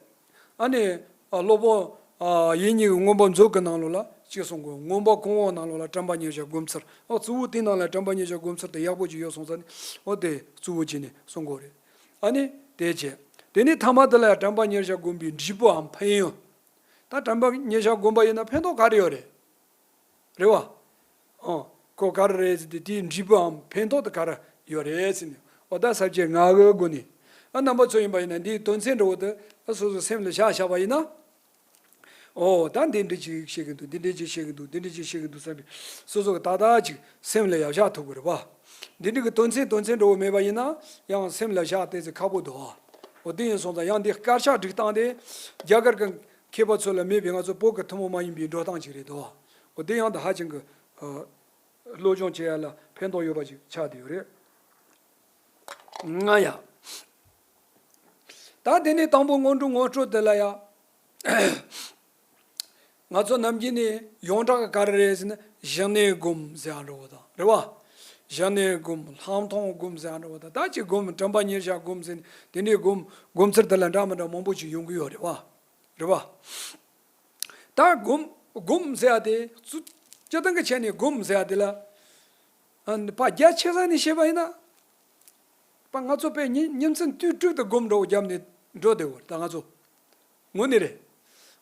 ཨ་ནི་ཨ་སློབ་དཔོན་ཨ་ཡིད་གཉིས་ཀྱི་མངོན་པ་མཛོད་ཀྱི་ནང་ལོགས་ལ་གཅིག་གསུང་གི་ཡོད། མངོན་པ་གོང་འོག་ནང་ལོགས་ལ་དྲན་པ་ཉེར་བཞག་སྒོམ་ཚུལ། ཨོ་གཙོ་བོ་དེའི་ནང་ལ་དྲན་པ་ཉེར་བཞག་སྒོམ་ཚུལ་དེ་ཡག་པོ་ཅིག་ཡོད་སོང་ཙང་ནི་ཨོ་དེ་གཙོ་བོ་བྱས་ནས་གསུང་གི་ཡོད་རེད། ཨ་ནི་དེ་བྱས། དེ་ནས་ཐ་མ་དེ་ལ་ཡང་དྲན་པ་ཉེར་བཞག་སྒོམ་པའི་འབྲས་བུའམ་ཕན་ཡོན། ད་དྲན་པ་ཉེར་བཞག་སྒོམ་པ་ཡིན་ན་ཕན་ཐོགས་ག་རེ་ཡོད་རེད། རེད་བ། ཨོ། ཁོ་ག་རེ་རེད་ཟེར་ཏེ་དེའི་འབྲས་བུའམ་ཕན་ཐོགས་དེ་ག་རེ་ཡོད་རེད་ཟེར་ནས་འོ་ད་ས་བཅད་ལྔ་གི་སྒོ་ནས་ཨ་རྣམ་པ་ཚོ་ཡིན་པ་ཡིན་ན་འདིའི་དོན་ཚན་འདྲ་བོ་དེ་ཨ་སོ་སོའི་སེམས་ལ་བཞག་བཞག་པ་ཡིན་ན། ཨོ་ད་འདི་འདྲ་ཅིག་བཤད་གི་འདུག་འདི་འདྲ་ཅིག་བཤད་གི་འདུག་འདི་འདྲ་ཅིག་བཤད་གི་འདུག་བསམ་པའི་སོ་སོ་གི་ཏག་ཏག་ཅིག་སེམས་ལ་ཡར་བཞག་ཐུབ་དགོས་རེད་བ། འདི་འདྲ་གི་དོན་ཚན་དོན་ཚན་འདྲ་བོ་མེད་པ་ཡིན་ན་ཡང་སེམས་ལ་བཞག་ཏོག་ཙམ་ཁག་པོ་འདུག་བ། འོ་དེ་ཡིན་སོང་ཙང་ཡང་འདི་དཀར་ཆག་སྒྲིག་སྟངས་དེ་རྒྱ་གར་གི་མཁས་པ་ཚོ་ལ་མེད་པའི་ང་ཚོ་བོད་ཀྱི་ཐུན་མོང་མ་ཡིན་པའི་འགྲོ་སྟངས་ཅིག་རེད་འདུག་འོ་དེ་ཡང་ད་ཧ་ཅང་གི་ཨ་སློབ་སྦྱོང་བྱེད་ཡ་ལ་ཕན་ཐོགས་ཡོད་པ་ཅིག་ཆགས་བསྡད་ཡོད་རེད། ང་ཡ། ད་དེ་ནས་དང་པོ་སྔོན་འགྲོ་ངོ་སྤྲོད་དེ་ལ་ཡ། ང་ཚོ་ནམ་རྒྱུན་ནས་ཡོངས་གྲགས་ཀྱི་ག་རེ་རེད་ཟེར་ན་བཞི་གནས་སྒོམ་ཟེར་ཡ་འདྲ་བོ་དང་རེད་བ། བཞི་གནས་སྒོམ་ལྷག་མཐོང་སྒོམ་ཟེར་ཡ་འདྲ་བོ་དང་ད་ཅི་སྒོམ་དྲན་པ་ཉེར་བཞག་སྒོམ་ཟེར་ནས་དེ་འདྲའི་སྒོམ་སྒོམ་ཚུལ་དེ་ལ་འདྲ་མི་འདྲ་མང་པོ་ཅིག་ཡོང་གི་ཡོད་རེད་བ། རེད་བ། ད་སྒོམ་སྒོམ་ཟེར་ཡ་དེ་སྤྱི་སྤྱི་སྟངས་ཀྱི་ཆ་ནས་སྒོམ་ཟེར་ཡ་དེ་ལ། ཨ་ནི་ཕར་རྒྱ་ཆེ་ས་ནས་བཤད་པ་ཡིན་ན། པ་ང་ཚོ་དཔེ་ཉིན་ཉིན་མཚན་དུས་དྲུག་ཏུ་སྒོམ་འགྲོ་བརྒྱབ་ནས་འགྲོ་བསྡད་ཡོད་རེད་ད་ང་ཚོ། དངོས་གནས་རེད།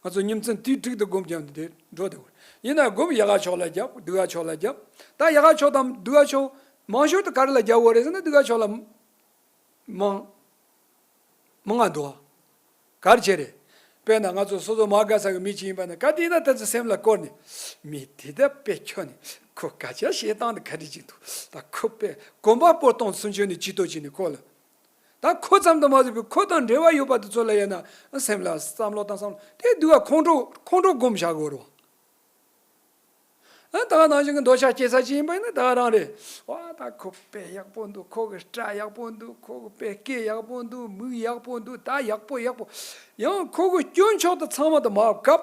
ང་ཚོ་ཉིན་མཚན་དུས་དྲུག་ཏུ་སྒོམ་བརྒྱབ་ནས་འགྲོ་བསྡད་ཡོད་རེད། ཡིན་ན་སྒོམ་ཡག་ག་ཕྱོགས་ལ་བརྒྱབ་སྡུག་ག་ཕྱོགས་ལ་བརྒྱབ། ད་ཡག་ག་ཕྱོགས་དང་སྡུག་ག་ཕྱོགས་མང་ཤོས་དུ་ག་རེ་ལ་བརྒྱབ་ཡོད་རེད་ཟེར་ན་སྡུག་ག་ཕྱོགས་ལ། མང་། མང་ང་འདུག་བ། གར་བྱེད་རེད། དཔེར་ན་ང་ཚོ་སོ་སོ་མ་དགའ་ས་གི་མི་གཅིག་ཡིན་པ་ན་ག་དེ་ཡིན་ན་དེ་ཚོ་སེམས་ལ་བསྐོར་ནས། མི་དེ་ད་དཔེ་ཁྱོད་ནི་ཁོ་སྐད་ཆ་བཤད་སྟངས་དེ་ག་རེ་ཅིག་འདུག་ད་ཁོ་དཔེ་གོམ་པ་སྤོ་སྟངས་སུན་ཆོད་ནས་ཇུས་གཏོགས་བྱས་ནས་ཁོ་ལ། ད་ཁོ་ཙམ་དུ་མ་ཟད་པའི་ཁོ་དང་འབྲེལ་བ་ཡོད་པ་དེ་ཚོ་ལ་ཡིན་ན་སེམས་ལ་བསམ་བློ་དང་བསམ་བློ་དེ་སྡུག་ག་ཁོང་ཁྲོ་ཁོང་ཁྲོ་སྒོམ་བཞག་དགོས་རེད་བ། ཨ་ད་ག་ནང་བཞིན་གྱི་འདོད་ཆགས་སྐྱེ་ས་ཅིག་ཡིན་པ་ཡིན་ན་ད་ག་རང་རེད། ཨ་ད་ཁོ་དཔེ་ཡག་པོ་འདུག་ཁོ་གི་སྐྲ་ཡག་པོ་འདུག་ཁོ་གི་དཔེ་སྐེ་ཡག་པོ་འདུག་མིག་ཡག་པོ་འདུག་ད་ཡག་པོ་ཡག་པོ། ཡང་ཁོ་གི་སྐྱོན་ཕྱོགས་དེ་ཚང་མ་དེ་མར་བཀབ།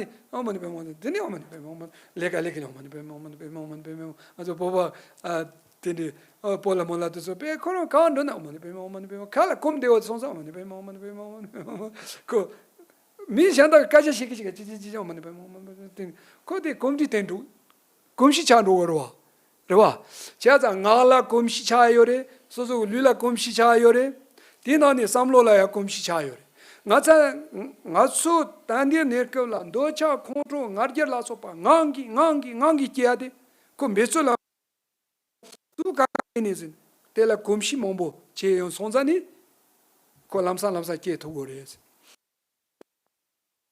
ནས་ཨོཾ་མ་ཎི་པདྨེ་ཧཱུྃ། དེ་ནས་ཨོཾ་མ་ཎི་པདྨེ་ཧཱུྃ། ལས་ཀ་ལས་ཀྱི་ཨོཾ་མ་ཎི་པདྨེ་ཧཱུྃ། ཨོཾ་མ་ཎི་པདྨེ་ཧཱུྃ། ཨོཾ་མ་ཎི་པདྨེ་ཧཱུྃ། ང་ཚོ་བོད་པ་ཨ་དེ་འདྲའི་ཨ་སྤོ་ལགས་མོ་ལགས་དེ་ཚོ་དཔེ་ཁོ་རང་གང་འགྲོ་ན་ཨོཾ་མ་ཎི་པདྨེ་ཧཱུྃ། ཨོཾ་མ་ཎི་པདྨེ་ཧཱུྃ། ཁ་ལ་སྐོམ་བདེ་བོ་སོང་ཙང་ཨོཾ་མ་ཎི་པདྨེ་ཧཱུྃ། ཨོཾ་མ་ཎི་པདྨེ་ཧཱུྃ། ཨོཾ་མ་ཎི་པདྨེ་ཧཱུྃ། ཁོ་མི་གཞན་དག་སྐད་ཆ་བཤད་ཀྱི་བཤད་ཀྱི་ཅི་ཅི་ཅི་ཅི་ཨོཾ་མ་ཎི་པདྨེ་ཧཱུྃ། ཨོཾ་མ་ཎི་པདྨེ་ཧཱུྃ། ཁོ་དེ་གོམས་འདྲིས་བསྟེན་འགྲོ། གོམས་གཤིས་ཆགས་འགྲོ་གི་རེད་བ། རེད་བ། བྱས་ཙང་ངག་ལ་གོམས་གཤིས་ཆགས་ཡོད་རེད། སོ་སོ་གི་ལུས་ལ་གོམས་གཤིས་ཆགས་ཡོད་རེད། དེའི་ནང་ནས་བསམ་བློ་ལ་ཡང་གོམས་གཤིས་ཆགས་ཡོད་རེད། ང་ཚ་ང་ཚོ་ད་ལྟའི་གནས་སྐབས་ལ་འདོད་ཆགས་ཁོང་ཁྲོ་ང་རྒྱལ་ལ་སོགས་པ་ངང་གིས་ངང་གིས་ངང་གིས་སྐྱེ་ཡ་དེ་ཁོ་འབད་རྩོལ་ལ་སུ་ག་ག་ཡིན་ནས་ཟིན་དེ་ལ་གོམས་གཤིས་མང་པོ་བྱས་ཡོང་སོང་ཙང་ནི་ཁོ་ལམ་སང་ལམ་སང་སྐྱེ་ཐུབ་དགོས་རེད། སྙིང་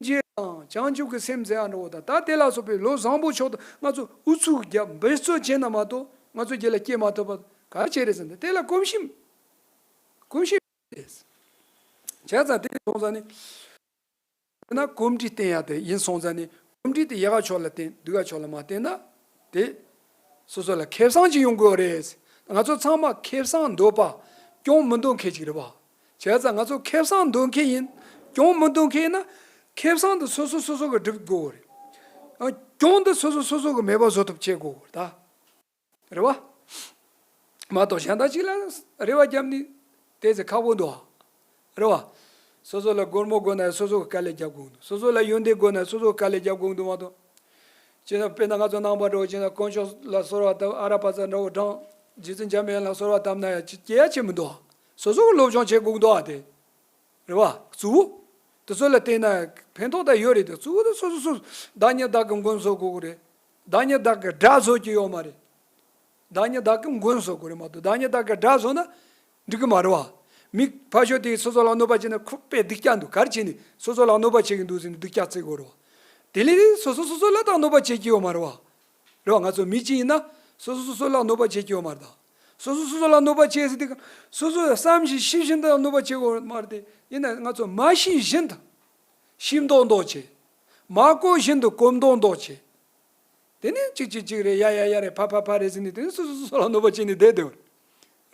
རྗེ་དང་བྱང་ཆུབ་ཀྱི་སེམས་ཟེར་ཡ་འདྲ་བོ་དང་ད་དེ་ལ་སོགས་པའི་ལོ་བཟང་པོ་མཆོག་ཏུ་ང་ཚོ་ཨུ་ཚུགས་རྒྱབ་འབད་རྩོལ་བྱས་ན་མ་གཏོགས་ང་ཚོ་རྒྱུད་ལ་སྐྱེ་མ་ཐུབ་པ་ག་རེ་བྱས་རེད་ཟེར་ན་དེ་ལ་གོམས་གཤིས་གོམས་གཤིས་རེད། བྱས་ཙང་དེ་སོང་ཙང་ནི་དཔེར་ན་གོམས་འདྲིས་བསྟེན་ཡ་དེ་ཡིན་སོང་ཙང་ནི་གོམས་འདྲིས་དེ་ཡག་ག་ཕྱོགས་ལ་བསྟེན་སྡུག་ག་ཕྱོགས་ལ་མ་བསྟེན་ན་དེ་སོ་སོ་ལ་ཁེ་བཟང་ཅིག་ཡོང་དགོས་རེད། ང་ཚོ་ཚང་མ་ཁེ་བཟང་འདོད་པ་གྱོང་མི་འདོད་མཁན་ཅིག་རེད་བ། བྱས་ཙང་ང་ཚོ་ཁེ་བཟང་འདོད་མཁན་ཡིན། གྱོང་མི་འདོད་མཁན་ཡིན་ན་ཁེ་བཟང་དེ་སོ་སོ་སོ་སོ་གིས་སྒྲུབ་དགོས་རེད། ཨ་གྱོང་དེ་སོ་སོ་སོ་སོ་གིས་མེད་པ་བཟོ་ཐབས་བྱེད་དགོས་རེད་ད། རེད་བ། མ་གཏོགས་གཞན་དག་ཅིག་ལ་རེ་བ་བརྒྱབ་ནས་དེ་ཚེ་ཁག་པོ་འདུག་ཨ། རེད་བ། སོ་སོ་ལ་སྒོར་མོ་དགོས་ན་སོ་སོ་གིས་དཀའ་ལས་རྒྱབ་དགོས་འདུག་སོ་སོ་ལ་ཡོན་ཏན་དགོས་ན་སོ་སོ་གིས་དཀའ་ལས་རྒྱབ་དགོས་འདུག་མ་གཏོགས། ཅེས་ན་དཔེར་ན་ང་ཚོ་ནང་པ་འདྲ་བོ་བྱས་ན་དཀོན་མཆོག་ལ་གསོལ་བ་བཏབ། ཨ་ར་པ་ཙ་འདྲ་བོ་བགྲངས། རྗེ་བཙུན་འཇམ་དཔལ་ལ་གསོལ་བ་བཏབ་ན་ཡང་ཅི་སྐྱེ་ཡ་ཅི་མི་འདུག་ཨ། སོ་སོ་གིས་སློབ་སྦྱོང་བྱེད་དགོས་འདུག་ཨ་དེ། རེད་བ། གཙོ་བོ། དེ་ཚོ་ལ་བལྟས་ན་ཕན་ཐོགས་ད་ཡོད་རེད་དེ་གཙོ་བོ་དེ་སོ་སོ་སོ་བདག་ཉིད་བདག་གི་མགོན་བཟོ་དགོས་ཀྱི་རེད། བདག་ཉིད་བདག་གི་དགྲ་བཟོ་གི་ཡོད་མ་རེད། བདག་ཉིད་བདག་གི་མགོན་བཟོ་དགོས་རེད་མ་གཏོགས་བདག་ཉིད་བདག་གི་དགྲ་བཟོ་ན་འགྲིག་གི་མ་རེད་བ། མི་ཕར་ཞོག་དེ་སོ་སོ་ལ་གནོད་པ་བྱས་ན་ཁོ་དཔེ་སྡུག་ཅག་འདུག་ག་རེ་བྱས་ནས་སོ་སོ་ལ་གནོད་པ་བྱེད་ཀྱི་འདུག་ཟེར་ནས་སྡུག་ཅག་བརྩི་དགོས་རེད་བ། དེ་ལས་སོ་སོ་སོ་སོ་ལ་ད་གནོད་པ་བྱེད་ཀྱི་ཡོད་མ་རེད་བ། རེད་བ། ང་ཚོ་མི་གཅིག་ཡིན་ན་སོ་སོ་སོ་སོ་ལ་གནོད་པ་བྱེད་ཀྱི་ཡོད་མ་རེད་ད། སོ་སོ་སོ་སོ་ལ་གནོད་པ་བྱེད་ཟེར་དུས་སོ་སོ་བསམ་བཞིན་ཤེས་བཞིན་དུ་གནོད་པ་བྱེད་དགོས་མ་རེད་དེ། ཡིན་ན་ང་ཚོ་མ་ཤེས་བཞིན་དུ་ཤེས་མདོག་མདོག་བྱེད། མ་གོ་བཞིན་དུ་གོ་མདོག་མདོག་བྱེད། དེ་ནས་གཅིག་གཅིག་གཅིག་རེད། ཡ་ཡ་ཡ་རེད། ཕ་ཕ་ཕ་རེད་ཟེར་ནས། དེ་ནས་སོ་སོ་སོ་སོ་ལ་གནོད་པ་བྱས་ནས་བསྡད་བསྡད་པ་རེད།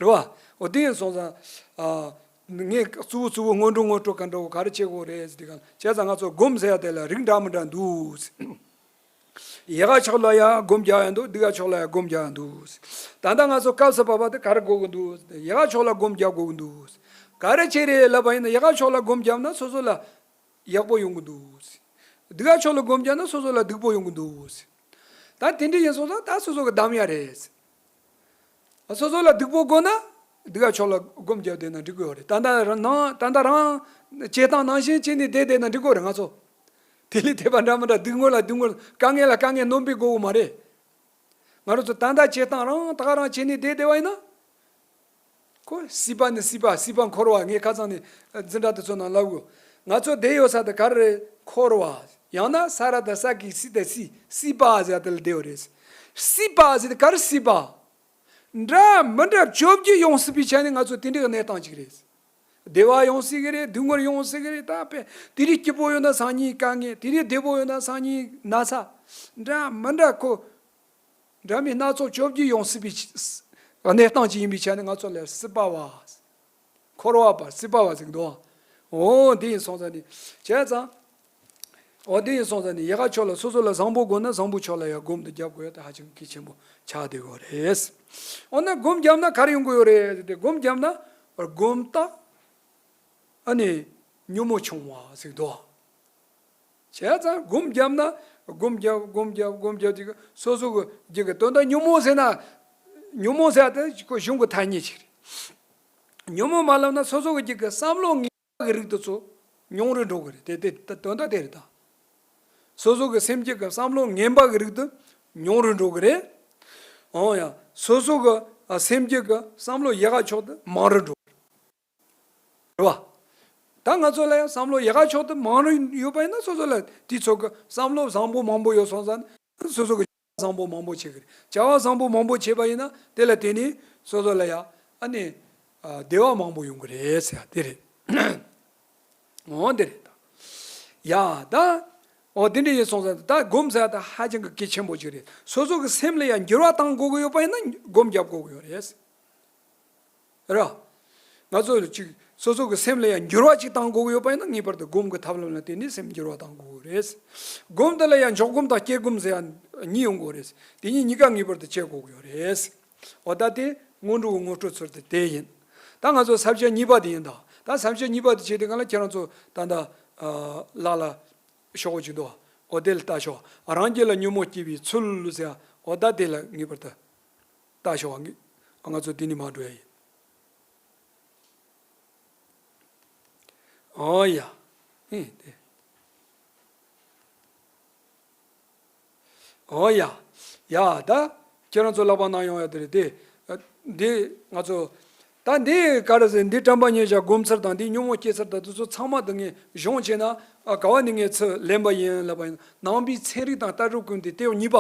རེད་བ། འོ་དེ་ཡིན་སོང་ཙང་། ཨ། ངས་གཙོ་བོ་གཙོ་བོ་སྔོན་འགྲོ་སྔོན་འགྲོ་ག་འདྲ་བོ་ག་རེ་བྱེད་དགོས་རེད་ཟེར་དུས་གང་། བྱས་ཙང་ང་ཚོ་སྒོམ་ཟེར་ཡ་དེ་ལ་རིགས་འདྲ་མི་འདྲ་འདུག་ཟེར། ཡལ་ག་ཕྱོགས་ལ་ཡང་སྒོམ་རྒྱག་ཡ་འདུག་སྡིག་ག་ཕྱོགས་ལ་ཡང་སྒོམ་རྒྱག་ཡ་འདུག་ཟེར། ད་ལྟ་ང་ཚོ་སྐབས་སུ་བབ་པ་དེ་ག་རེ་དགོས་ཀྱི་འདུག་ཡལ་ག་ཕྱོགས་ལ་སྒོམ་རྒྱག་དགོས་ཀྱི་འདུག་ག་རེ་བྱས་རེད་ལབ་པ་ཡིན་ན། ཡལ་ག་ཕྱོགས་ལ་སྒོམ་བརྒྱབ་ན་སོ་སོ་ལ་ཡག་པོ་ཡོང་གི་འདུག་སྡིག་ག་ཕྱོགས་ལ་སྒོམ་བརྒྱབ་ན་སོ་སོ་ལ་སྡིག་པོ་ཡོང་གི་འདུག་ད་དེ་འདྲ་ཡིན་སོང་ཙང་ད་སོ་སོ་གི་གདམ་ཡ་རེད། སོ་སོ་ལ་སྡིག་པོ་དགོས་ན་སྡིག་ག་ཕྱོགས་ལ་སྒོམ་བརྒྱབ་བསྡད་ན་འགྲིག་གི་ཡོད་རེད། ད་ལྟ་རང་ནང་ད་ལྟ་རང་བྱེད་སྟངས་ནང་བཞིན་བྱས་ནས་བསྡད་བསྡད་ན་འགྲིག་གི་ཡོད་རེད། ང་ཚོ་དེ་ལས་དེ་པ་འདྲ་མི་འདྲ། སྡིག་དངོས་ལ་སྡིག་དངོས། དཀའ་ངལ་ལ་དཀའ་ངལ་སྣོན་པའི་དགོས་མ་རེད། ང་རང་ཚོ་ད་ལྟ་བྱེད་སྟངས་རང་ད་ག་རང་བྱས་ནས་བསྡད་བསྡད་པ་ཡིན་ན། ཁོ་སྲིད་པ་ནི་སྲིད་པ། སྲིད་པ་འཁོར་བ། ངས་ཁ་སང་ནས་འཛིན་གྲྭ་དེ་ཚོ་ནང་ལབ་དགོས། ང་ཚོ་བསྡད་ཡོད་ས་དེ་ག་རེ་རེད། འཁོར་བ། ཡང་ན་ས་ར་དང་ས་ཀྱི་སྲིད་དེ་སྲིད། སྲིད་པ་ཟེར་དེ་ལ་བསྡད་ཡོད་རེད། སྲིད་པ་ཟེར་དེ་ག་རེ། སྲིད་པ་འདྲ་མི་འདྲ་བཅོ་བརྒྱད་ཡོང་སྲིད་པའི་ཆ་ནས་ང་ཚོ་དེ་འདྲའི་གནས་སྟངས་ཅིག་རེད། བདེ་བ་ཡོང་སྲིད་ཀྱི་རེད། སྡུག་བསྔལ་ཡོང་སྲིད་ཀྱི་རེད། ད་དཔེ་དེ་རིང་སྐྱིད་པོ་ཡོད་ན་སང་ཉིན་དཀའ་ངལ། དེ་རིང་བདེ་པོ་ཡོད་ན་སང་ཉིན་ན་ཚ། འདྲ་མི་འདྲ་ཁོ། འདྲ་མིན་སྣ་ཚོགས་བཅོ་བརྒྱད་ཡོང་སྲིད་པའི་གནས་སྟངས་ཅིག་ཡིན་པའི་ཆ་ནས་ང་ཚོ་ལ་སྲིད་པ་བ། འཁོར་བ་པ། སྲིད་པ་བ་ཟེར་གི་འདུག་འོ་འདི་ཡིན་སོང་ཙང་ནི་བྱས་ཙང་། འོ་འདི་ཡིན་སོང་ཙང་ནི་ཡལ་ག་ཕྱོགས་ལ། སོ་སོ་ལ་བཟང་པོ་དགོས་ན་བཟང་པོ་ཕྱོགས་ལ་ཡང་སྒོམ་དེ་རྒྱབ་དགོས་ཡ་དེ་ཧ་ཅང་གལ་ཆེན་པོ་ཆགས་བསྡད་ཡོད་རེད། འོ་ན་སྒོམ་བརྒྱབ་ན་ག་རེ་ཡོང་གི་ཡོད་རེད་ཟེར་ཏེ། སྒོམ་བརྒྱབ་ན་སྒོམ་རྟགས་ཨ་ནི་ཉོན་མོངས་ཆུང་བ་ཟེར་གི་འདུག་བྱས་ཙང་སྒོམ་བརྒྱབ་ན། སྒོམ་བརྒྱབ་སྒོམ་བརྒྱབ་སྒོམ་བརྒྱབ་དེ་གི་སོ་སོ་གི་རྒྱུད་ཀྱི་དོན་དག་ཉོན་མོངས་ཟེར་ན། ཉོན་མོངས་ཟེར་ཡ་དེ་ཁོ་གཞུང་གི་ཐ་སྙད་ཅིག་རེད། ཉོན་མོངས་མ་ལབ་ན་སོ་སོ་གི་རྒྱུད་ཀྱི་བསམ་བློ་ངན་པ་གི་རིགས་དེ་ཚོ་ཉུང་རུ་འགྲོ་གི་རེད། དེ་དེ་དོན་དག་དེ་རེད་ད། སོ་སོ་གི་སེམས་རྒྱུད་ཀྱི་བསམ་བློ་ངན་པ་གི་རིགས་དེ་ཉུང་རུ་འགྲོ་གི་རེད། འོ་ཡ། སོ་སོ་གི་ཨ་སེམས་རྒྱུད་ཀྱི་བསམ་བློ་ཡལ་ག་ཕྱོགས་དེ་མང་རུ་འགྲོ་གི་རེད། རེད་བ། ད་ང་ཚོ་ལ་ཡང་བསམ་བློ་ཡལ་ག་ཕྱོགས་དེ་མང་རུ་ཡོད་པ་ཡིན་ན། སོ་སོ་ལ་དེ་ཚོ་གི་བསམ་བློ་བཟང་པོ་མང་པོ་ཡོད་སོང་ཙང་། སོ་སོ་གི་བྱ་བ་བཟང་པོ་མང་པོ་བྱེད་ཀྱི་རེད། བྱ་བ་བཟང་པོ་མང་པོ་བྱས་པ་ཡིན་ན་དེ་ལ་དེ་ནི་སོ་སོ་ལ་ཡང་ཨ་ནི་ཨ་བདེ་བ་མང་པོ་ཡོང་གི་རེད་ཟེར་ཡ་དེ་རེད། འོ་དེ་རེད་ད། ཡ་ད། འོ་དེ་འདྲ་ཡིན་སོང་ཙང་ད་སྒོམ་ཟེར་ཡ་ད་ཧ་ཅང་གི་གལ་ཆེན་པོ་ཅིག་རེད། སོ་སོ་གི་སེམས་ལ་ཡང་འགྱུར་བ་བཏང་དགོས་ཀྱི་ཡོད་པ་ཡིན་ན་སྒོམ་རྒྱབ་དགོས་ཀྱི་ཡོད་རེད། ར། ང་ཚོ་ཅིག་སོ་སོ་གི་སེམས་ལ་ཡང་འགྱུར་བ་ཅིག་བཏང་དགོས་ཀྱི་ཡོད་པ་ཡིན་ན་ངེས་པར་དུ་སྒོམ་གྱི་ཐབས་ལམ་ལ་བརྟེན་ནས་སེམས་འགྱུར་བ་བཏང་དགོས་ཀྱི་རེད། སྒོམ་དེ་ལ་ཡང་འཇོག་སྒོམ་དང་སྐྱེ་སྒོམ་ཟེར་ཡང་གཉིས་ཡོང་གི་ཡོད་རེད། དེ་གཉིས་གཉིས་ཀ་ངེས་པར་དུ་བྱེད་དགོས་ཀྱི་ཡོད་རེད། འོ་ད་དེ་སྔོན་འགྲོ་གི་ངོ་སྤྲོད་ཚུལ་དེ་དེ་ཡིན། ད་ང་ཚོ་བསམ་བྱ་གཉིས་པ་དེ་ཡིན་ད། ད་བསམ་བྱ་གཉིས་པ་དེ་བྱེད་དུས་གང་ལ་ཁྱེད་རང་ཚོ་ད་ད་ལ་ལ་ཤོག་གོ་ཅིག་འདུག་འོ་དེ་ལ་ལྟ་ཤོག་རང་རྒྱུད་ལ་ཉོན་མོངས་སྐྱེ་བའི་ཚུལ་ཟེར། འོ་ད་དེ་ལ་ངེས་པར་དུ་ལྟ་ཤོག་ང་ཚོ་དེ་ནས་མར་འགྲོ་ཡ་ཡིན། འོ་ཡ། ཨེ་དེ། འོ་ཡ། ཡ་ད། ཁྱེད་རང་ཚོ་ལག་པ་ན་ཡོང་ཡ་དེ་རེད་དེ། འདི་ང་ཚོ། ད་འདི་ག་རེ་ཟེར། འདི་དྲན་པ་ཉེར་བཞག་སྒོམ་ཚུལ་དང་འདི་ཉོན་མོངས་སྐྱེ་ཚུལ་དང་དེ་ཚོ་ཚང་མ་དེ་ངས་གཞུང་བྱས་ན། ཨ་ག་བ་ནས་ངས་ཚུར་ལེན་པ་ཡིན་ལབ་པ་ཡིན་ན། ནང་པའི་ཚན་རིག་དང་ལྟ་གྲུབ་ཀུན་བཏུས་དེབ་གཉིས་པ།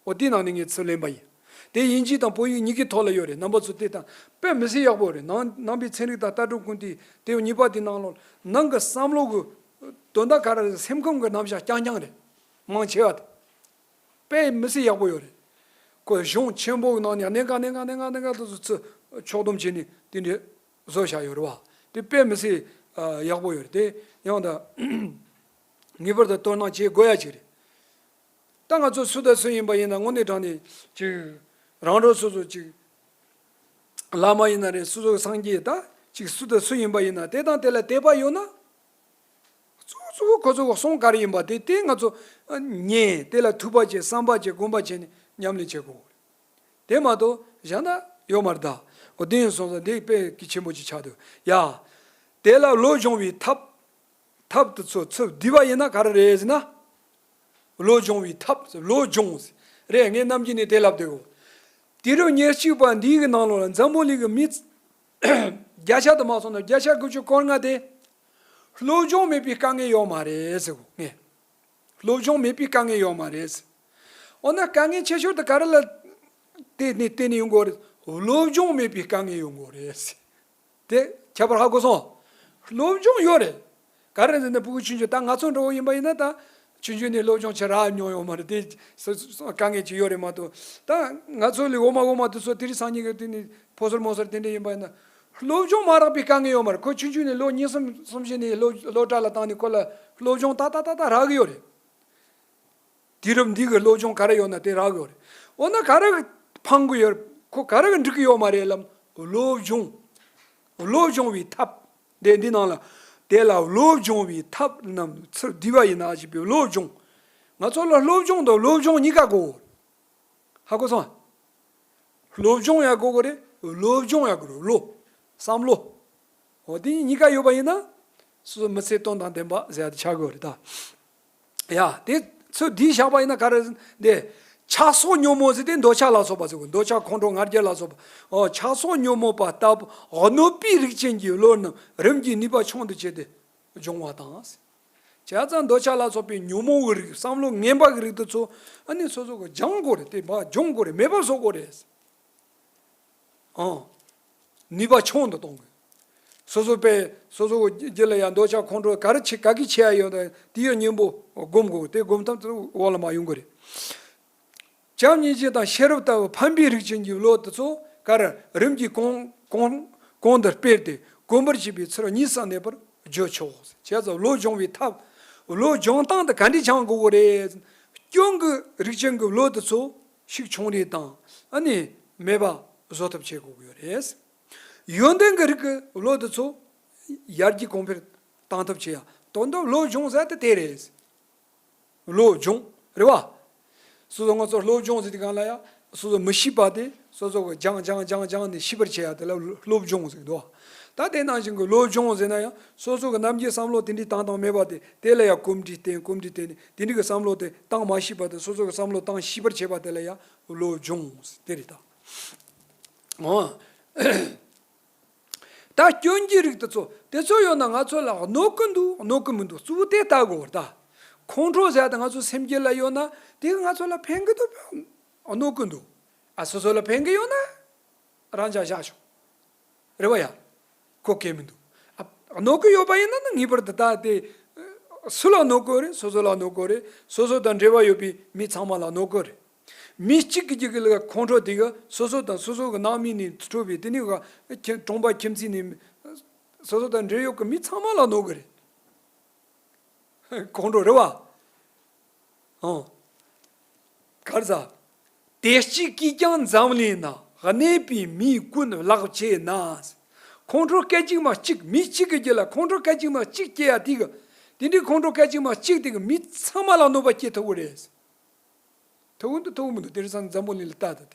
འོ་དེའི་ནང་ནས་ངས་ཚུར་ལེན་པ་ཡིན། དེ་དབྱིན་ཇི་དང་བོད་ཡིག་གཉིས་ཀའི་ཐོག་ལ་ཡོད་རེད། རྣམ་པ་ཚོ་དེ་དང་དཔེ་མི་སྲིད་ཡག་པོ་རེད། ནང་ནང་པའི་ཚན་རིག་དང་ལྟ་གྲུབ་ཀུན་བཏུས་དེབ་གཉིས་པ་དེའི་ནང་ལོགས་ནང་གི་བསམ་བློ་གི་དོན་དག་ག་རེ་རེད། སེམས་ཁམས་ཀྱི་རྣམ་གཞག་རྐྱང་རྐྱང་རེད། མང་ཆེ་བ་དེ་དཔེ་མི་སྲིད་ཡག་པོ་ཡོད་རེད། ཁོ་གཞུང་ཆེན་པོ་གི་ནང་ནས་གནད་འགག་གནད་འགག་གནད་འགག་གནད་འགག་དེ་ཚོ་ཚུར་ཕྱོགས་བསྡོམས་བྱས་ནས་དེ་འདྲ་བཟོ་བཞག་ཡོད་རེད་བ། དེ་དཔེ་མི་སྲིད་ཡག་པོ་ཡོད་རེད། དེ་ཡང་ད་ངེས་པར་དུ་དོ་སྣང་བྱེད་དགོས་ཡ་ཅིག་རེད། ད་ང་ཚོ་སུ་དང་སུ་ཡིན་པ་ཡིན་ན་དངོས་གནས་དྲང་གནས་ཅིག་རང་གྲོགས་སོ་སོ་ཅིག་བླ་མ་ཡིན་ན་རེད། སོ་སོ་སངས་རྒྱས་ད་ཅིག་སུ་དང་སུ་ཡིན་པ་ཡིན་ན་དེ་དང་དེ་ལ་དད་པ་ཡོད་ན། གཙོ་བོ་གཙོ་བོ་ཁོ་ཚོ་གི་གསུང་ག་རེ་ཡིན་པ་དེ་དེ་ང་ཚོ་ཉན། དེ་ལ་ཐོས་པ་བྱེད། བསམ་པ་བྱེད། སྒོམ་པ་བྱེད་ནས་ཉམས་ལེན་བྱེད་དགོས། དེ་མ་གཏོགས་གཞན་དག་ཡོད་མ་རེད་ད། འོ་དེ་ཡིན་སོང་ཙང་དེ་དཔེ་གལ་ཆེན་པོ་ཅིག་ཆགས་འདུག་ཡ། དེ་ལ་བློ་སྦྱོང་བའི་ཐབས། ཐབས་དེ་ཚོ་ཚུར་བསྡུས་པ་ཡིན་ན་ག་རེ་རེད་ཟེར་ན། བློ་སྦྱོང་བའི་ཐབས། བློ་སྦྱོང་ཟེར། རེད། ངས་ནམ་རྒྱུན་ནས་དེ་ལབ་བསྡད་གོ། དུས་རབས་ཉེར་གཅིག་པ་འདིའི་གི་ནང་ལོགས་ལ་འཛམ་བུ་གླིང་གི་མི་བརྒྱ་ཆ་དུ་མ་སོང་ན་བརྒྱ་ཆ་དགུ་བཅུ་གོ་ལྔ་དེ་བློ་སྦྱོང་མེད་པའི་དཀའ་ངལ་ཡོད་མ་རེད་ཟེར་གོ་ངས། བློ་སྦྱོང་མེད་པའི་དཀའ་ངལ་ཡོད་མ་རེད་ཟེར། འོ་ན་དཀའ་ངལ་ཆེ་ཤོས་དེ་ག་རེ་ལ་བརྟེན་ནས་བརྟེན་ནས་ཡོང་གི་ཡོད་རེད། བློ་སྦྱོང་མེད་པའི་དཀའ་ངལ་ཡོང་གི་ཡོད་རེད་ཟེར། དེ་ཁྱད་པར་ཧ་གོ་སོང་། སློབ་སྦྱོང་ཡོད་རེད། ག་རེ་ཟེར་ན་ཕྲུ་གུ་ཆུང་ཆུང་ད་ང་ཚོ་འདྲ་བོ་ཡིན་པ་ཡིན་ན་ད་ ཆུང་ཆུང་ནས་སློབ་སྦྱོང་བྱེད་རག་མྱོང་ཡོད་མ་རེད། དེ་ས་ས་དཀའ་ངལ་ཅིག་ཡོད་རེད་མ་གཏོགས། ད་ང་ཚོ་ལས་འོ་མ་འོ་མ་དེ་ཚོ་དེ་རིང་སང་ཉིན་གྱི་དེ་ནི་ཕོ་སོར་མོ་སོར་དེ་འདྲ་ཡིན་པ་ཡིན་ན། སློབ་སྦྱོང་མ་རག་པའི་དཀའ་ངལ་ཡོད་མ་རེད། ཁོ་ཆུང་ཆུང་ནས་ལོ་གཉིས་གསུམ་གསུམ་བཞི་ནས་སློབ་སློབ་གྲྭ་ལ་བཏང་ནས་ཁོ་ལ་སློབ་སྦྱོང་ཏག་ཏག་ཏག་ཏག་རག་གི་ཡོད་རེད། དུས་རབས་འདི་གི་སློབ་སྦྱོང་ག་རེ་ཡོད་ན་དེ་རག་གི་ཡོད་རེད། འོ་ན་ག་རེ་ཕང་གི་ཡོད། ཁོ་ག་རེ་གི་འགྲིག་གི་ཡོད་མ་རེད་ལབ། སློབ་སྦྱོང་། སློབ་སྦྱོང་བའི་ཐབས། དེ་འདི་ནང་ལ། དེ་ལ་སློབ་སྦྱོང་བའི་ཐབས་རྣམས་ཚུར་བསྡུས་པ་ཡིན་ན་ཞེས་པའི་སློབ་སྦྱོང་། ང་ཚོ་ལ་སློབ་སྦྱོང་དང་སློབ་སྦྱོང་གཉིས་ཀ་དགོས། ཧ་གོ་སོང་། སློབ་སྦྱོང་ཡང་དགོས་གི་རེད། སློབ་སྦྱོང་ཡང་དགོས་རེད། བློ། བསམ་བློ། འོ་དེ་གཉིས་ཀ་ཡོད་པ་ཡིན་ན། སོ་སོ་མི་ཚེ་དོན་དང་ལྡན་པ་ཟེར་ཡ་དེ་ཆགས་དགོས་རེད་ད། ཡ་དེ་ཚོ་འདི་བཞག་པ་ཡིན་ན་ག་རེ་འདི། ཆགས་སོགས་ཉོན་མོངས་ཟེར་དེ་འདོད་ཆགས་ལ་སོགས་པ་ཟེར་གོ། འདོད་ཆགས་ཁོང་ཁྲོ་ང་རྒྱལ་ལ་སོགས་པ། འོ་ཆགས་སོགས་ཉོན་མོངས་པ་ལྟ་བུ་གནོད་པའི་རིགས་ཅན་གྱི་བློ་རྣམས་རིམ་གྱིས་ནུས་པ་ཆུང་དུ་བྱས་ཏེ་སྦྱོང་བ་དང་། བྱས་ཙང་འདོད་ཆགས་ལ་སོགས་པའི་ཉོན་མོངས་ཀྱི་རིགས། བསམ་བློ་ངན་པ་གི་རིགས་དེ་ཚོ་ཨ་ནི་སོ་སོ་གི་སྦྱང་དགོས་རེད། དེ་མ་སྦྱོང་དགོས་རེད། མེད་པ་བཟོ་དགོས་རེད། ཨང་། ནུས་པ་ཆུང་དུ་གཏོང་དགོས། སོ་སོ་པས་སོ་སོ་གི་རྒྱུད་ལ་ཡང་འདོད་ཆགས་ཁོང་ཁྲོ་ག་རེ་བྱེད་ག་གི་བྱེད་ཡ་ཡོད་ན་དེའི་གཉེན་པོ་སྒོམ་དགོས། དེ་སྒོམ་ཐབས་དེ་འོག་ལ་མ་ཡོང་གི་རེད། བྱམས་སྙིང་རྗེ་དང་ཤེས་རབ་ལྟ་བུ་ཕན་པའི་རིགས་ཅན་གྱི་བློ་དེ་ཚོ་ག་རེ་རིམ་གྱིས་གོང་གོང་གོང་དུ་སྤེལ་ཏེ་གོམས་པར་བྱེད་པའི་ཚུལ་གཉིས་སུ་གནས་པར་བརྗོད་ཆོག། བྱས་ཙང་བློ་སྦྱོང་བའི་ཐབས། བློ་སྦྱོང་སྟངས་དེ་ག་འདྲ་སྦྱང་དགོས་ཀྱི་རེད། སྐྱོན་གྱི་རིགས་ཅན་གྱི་བློ་དེ་ཚོ་ཤུགས་ཆུང་རེ་དང་ཨ་ནི་མེད་པ་བཟོ་ཐབས་བྱེད་དགོས་ཀྱི་ཡོད་རེད། ཡོན་ཏན་གྱི་རིགས་ཀྱི་བློ་དེ་ཚོ་ཡར་རྒྱས་གོང་འཕེལ་བཏང་ཐབས་བྱེད་ཡ་དོན་དུ་བློ་སྦྱོང་ཟེར་དེ་དེ་རེད། བློ་སྦྱོང་། རེད་བ། སོ་སོ་ང་ཚོ་སློབ་སྦྱོང་ཟེར་དུས་སྒང་ལ་ཡང་སོ་སོ་མི་ཤེས་པ་དེ་སོ་སོ་གི་སྦྱང་སྦྱང་སྦྱང་སྦྱང་ནས་ཤེས་པར་བྱེད་ཡ་དེ་ལ་སློབ་སྦྱོང་ཟེར་གི་འདུག། ད་དེ་ནང་བཞིན་གྱི་བློ་སྦྱོང་ཟེར་ན་ཡང་སོ་སོ་གི་ནམ་རྒྱུན་བསམ་བློ་དེ་འདྲའི་བཏང་སྟངས་མེད་པ་དེ་དེ་ལ་ཡང་གོམས་འདྲིས་བསྟེན། གོམས་འདྲིས་བསྟེན་ནས་དེ་འདྲའི་གི་བསམ་བློ་དེ་བཏང་མ་ཤེས་པ་དེ་སོ་སོ་གི་བསམ་བློ་བཏང་ཤེས་པར་བྱེད་པ་དེ་ལ་ཡང་བློ་སྦྱོང་ཟེར་དེ་རེད་ད། འོ། ད་སྐྱོན་གྱི་རིགས་དེ་ཚོ་དེ་ཚོ་ཡོད་ན་ང་ཚོ་ལ་གནོད་ཀྱི་འདུག་གནོད་ཀྱི་མི་འདུག་གཙོ་བོ་དེ་ལྟ་དགོས་པར་ད། ཁོང་ཁྲོ་ཟེར་ཡ་དེ་ང་ཚོ་སེམས་རྒྱུད་ལ་ཡོད་ན་དེ་གིས་ང་ཚོ་ལ་ཕན་གྱི་འདུག་གནོད་ཀྱི་འདུག། ཨ་སོ་སོ་ལ་ཕན་གྱི་ཡོད་ན་རང་ཅག་བཞག་ཆོག། རེད་བ་ཡ། ཁོ་གལ་མི་འདུག། ཨ་གནོད་ཀྱི་ཡོད་པ་ཡིན་ན་ནི་ངེས་པར་དུ་ད་དེ་སུ་ལ་གནོད་ཀྱི་རེད། སོ་སོ་ལ་གནོད་ཀྱི་རེད། སོ་སོ་དང་འབྲེལ་བ་ཡོད་པའི་མི་ཚང་མ་ལ་གནོད་ཀྱི་རེད། མི་གཅིག་གི་རྒྱུད་ཀྱི་ལ་ཁོང་ཁྲོ་དེ་གིས་སོ་སོ་དང་སོ་སོ་གི་ནང་མི་ནས་འཕྲོས་པའི་དེ་ནི་ག་ཁྱིམ་གྲོང་པ་ཁྱིམ་མཚེས་ནས་སོ་སོ་དང་འབྲེལ་ཡོད་ཀྱི་མི་ཚང་མ་ལ་གནོད་ཀྱི་རེད། ཁོང་ཁྲོ་རེད་བ། ཨང་། ག་རེ་ཟ། དེ་གཅིག་གིས་ཀྱང་འཛམ་གླིང་ན་གནས་པའི་མི་ཀུན་བརླག་བྱེད་ན། ཁོང་ཁྲོ་སྐད་ཅིག་མ་གཅིག། མི་གཅིག་གི་རྒྱུད་ལ་ཁོང་ཁྲོ་སྐད་ཅིག་མ་གཅིག་སྐྱེ་ཡ་དེ་གིས། དེ་འདྲའི་ཁོང་ཁྲོ་སྐད་ཅིག་མ་གཅིག་དེ་གིས་མི་ཚང་མ་ལ་གནོད་པ་སྐྱེལ་ཐུབ་ཀྱི་རེད། ཐུབ་ཀྱི་འདུག་ཐུབ་ཀྱི་མི་འདུག། དེང་སང་འཛམ་བུ་གླིང་ལ་ལྟ་ད་དེ།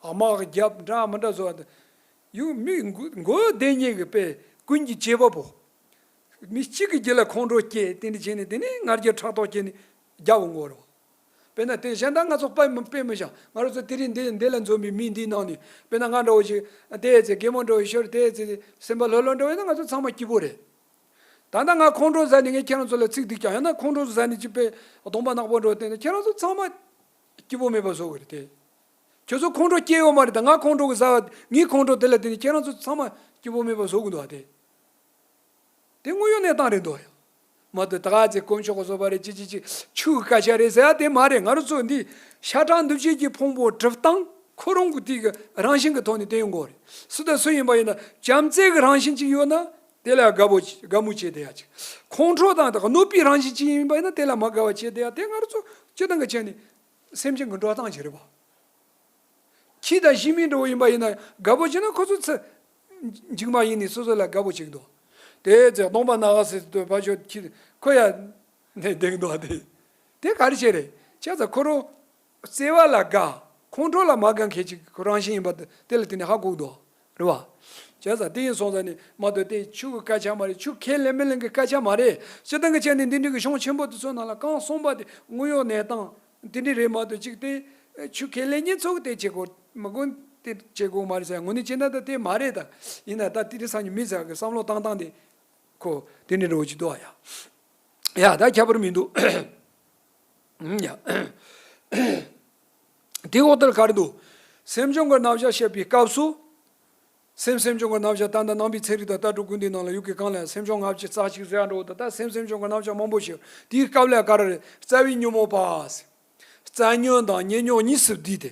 དམག་རྒྱབ་འདྲ་མི་འདྲ་བཟོ་བ་དང་། ཡང་མི་མགོ་མགོ་བདེ་ཉེས་ཀྱི་དཔེ་ཀུན་གྱི་བྱེད་པ་པོ། མི་གཅིག་གི་རྒྱུད་ལ་ཁོང་ཁྲོ་སྐྱེས་དེ་འདྲ་བྱས་ནས་དེ་ནས་ང་རྒྱལ་ཕྲག་དོག་སྐྱེས་ནས་རྒྱབ་འོང་གི་རེད། དཔེར་ན་དེ་གཞན་དག་ང་ཚོ་དཔེ་མི་དཔེ་མི་བཞག། ང་རང་ཚོ་དེ་རིང་འདི་འདི་ལ་འཛོམས་པའི་མི་འདིའི་ནང་ནས་དཔེར་ན་ང་འདྲ་བོ་ཞིག་དེ་ཚེ་རྒན་མོ་འདྲ་བོ་ཞིག་དེ་ཚེ་སེམས་པ་ལྷོད་ལྷོད་འདྲ་བོ་ཡིན་ན་ང་ཚོ་ཚང་མ་སྐྱིད་པོ་རེད། ད་ལྟ་ང་ཁོང་ཁྲོ་ཟ་ནས་ངས་ཁྱེད་རང་ཚོ་ལ་ཚིག་སྡུག་ཀྱང་ཡང་ན་ཁོང་ཁྲོ་ཟ་ནས་ཅི་དཔེ་གདོང་པ་ནག་པོ་འགྲོ་བསྟན་ན་ཁྱེད་རང་ཚོ་ཚང་མ་སྐྱིད་པོ་མེད་པ་བཟོ་གི་རེད་དེ། ཁྱོད་ཚོ་ཁོང་ཁྲོ་སྐྱེ་ཡོད་མ་རེད་ད། ང་ཁོང་ཁྲོ་གི་ཟ་བ་ངའི་ཁོང་ཁྲོ་དེ་ལ་བརྟེན་ནས་ཁྱེད་རང་ཚོ་ཚང་མ་སྐྱིད་པོ་མེད་པ་བཟོ་གི་འདུག་བ་དེ། དེ་དངོས་ཡོད་གནས་སྟངས་རེད་འདུག་ཡ། མ་གཏོགས་ད་ག་ཚེ་དཀོན་མཆོག་གི་བཟོ་བ་རེད་ཅི་ཅི་ཅི་ཆོས་ཀྱི་སྐད་ཆ་རེད་ཟེར་ཡ་དེ་མ་རེད། ང་རང་ཚོ་འདི་ཤ་ཁྲག་འདུ་བྱེད་ཀྱི་ཕུང་པོ་གྲུབ་སྟངས་ཁོ་རང་གི་དེ་གི་རང་བཞིན་གྱི་ཐོག་ནས་བསྟན་ཡོང་གི་རེད། སུ་དང་སུ་ཡིན་པ་ཡིན་ན་བྱམས་བརྩེ་གི་རང་བཞིན་ཅིག་ཡོད་ན། དེ་ལ་དགའ་པོ་དགའ་མོས་བྱེད་བསྡད་ཡ་ཅིག། ཁོང་ཁྲོ་དང་དང་གནོད་པའི་རང་བཞིན་ཅིག་ཡིན་པ་ཡིན་ན་དེ་ལ་མ་དགའ་བ་བྱེད་བསྡད་ཡ་དེ་ང་རང་ཚོ་སྤྱིར་བཏང་གི་ཆ་ནས་སེམས་ཅན་གྱི་འགྲོ་སྟངས་ཅིག་རེད་པ། ཁྱི་དང་ཞི་མི་འདྲ་བོ་ཡིན་པ་ཡིན་ན་དགའ་པོ་བྱས་ན་ཁོ་ཚོ་ཚེ་འཇིགས་མ་ཡིན་ནས་སོ་སོ་ལ་དགའ་པོ་བྱེད་ཀྱི་འདུག། དེ་ཚེ་གདོང་པ་ནག་ཟེར་དུས་ཕ་ཆོས་ཁྱི་ཁོ་ཡ་ནས་བསྡད་ཀྱི་འདུག་དེ། དེ་ག་རེ་བྱས་རེད་བྱས་ཙང་ཁོ་རང་། བརྩེ་བ་ལ་དགའ། ཁོང་ཁྲོ་ལ་མ་དགའ་མཁན་ཅིག་ཁོ་རང་བཞིན་ཡིན་པ་དེ་ལ་བརྟེན་ནས་ཧ་གོ་གི་འདུག་རེད་བ། བྱས་ཙང་དེ་ཡིན་སོང་ཙང་ནི་མ་གཏོགས་དེ་ཆོས་ཀྱི་སྐད་ཆ་མ་རེད། ཆོས་ཁས་ལེན་མི་ལེན་གྱི་སྐད་ཆ་མ་རེད། སྤྱིར་བཏང་གི་ཆ་ནས་འདི་འདྲའི་གི་གཞུང་ཆེན་པོ་དེ་ཚོ་ནང་ལ་གང་གསུངས་པ་དེ་དངོས་ཡོད་གནས་སྟངས་དེ་འདྲ་རེད་མ་གཏོགས་ཅིག་དེ་ཆོས་ཁས་ལེན་མཁན་ཚོ་གི་དེ་བྱེད་དགོས་མི་དགོས་དེ་བྱེད་དགོས་མ་རེད་ཟེར་དངོས་གནས་བྱས་ན་ད་དེ་མ་རེད་ད། ཡིན་ན་ད་དེ་དེ་སང་ཉིན་མི་ཟེར་གི་བསམ་བློ་བཏང་སྟངས་དེ་ཁོ་དེ་འདྲ་འདྲ་བོ་ཅིག་འདུག་ཨ་ཡ། ཡ་ད་ཁྱད་པར་མི་འདུག་ཡ། དེའི་འོག་ཏུ་ག་རེ་འདུག། སེམས་བྱུང་གི་རྣམ་གཞག་བཤད་པའི་སྐབས་སུ། སེམས་སེམས་བྱུང་གི་རྣམ་གཞག་ད་ལྟ་ནང་པའི་ཚན་རིག་དང་ལྟ་གྲུབ་ཀུན་ལྡན་ནང་ལ་ཡུལ་གྱི་གང་ལ་སེམས་བྱུང་ལྔ་བཅུ་རྩ་གཅིག་ཟེར་ཡ་འགྲོ་འདུག་ད་སེམས་སེམས་བྱུང་གི་རྣམ་གཞག་མང་པོ་ཞིག་དེའི་སྐབས་ལ་ག་རེ་རེད། རྩ་བའི་ཉོན་མོངས་པ། རྩ་ཉོན་དང་ཉེ་ཉོན་གཉིས་སུ་བསྡུས་ཏེ།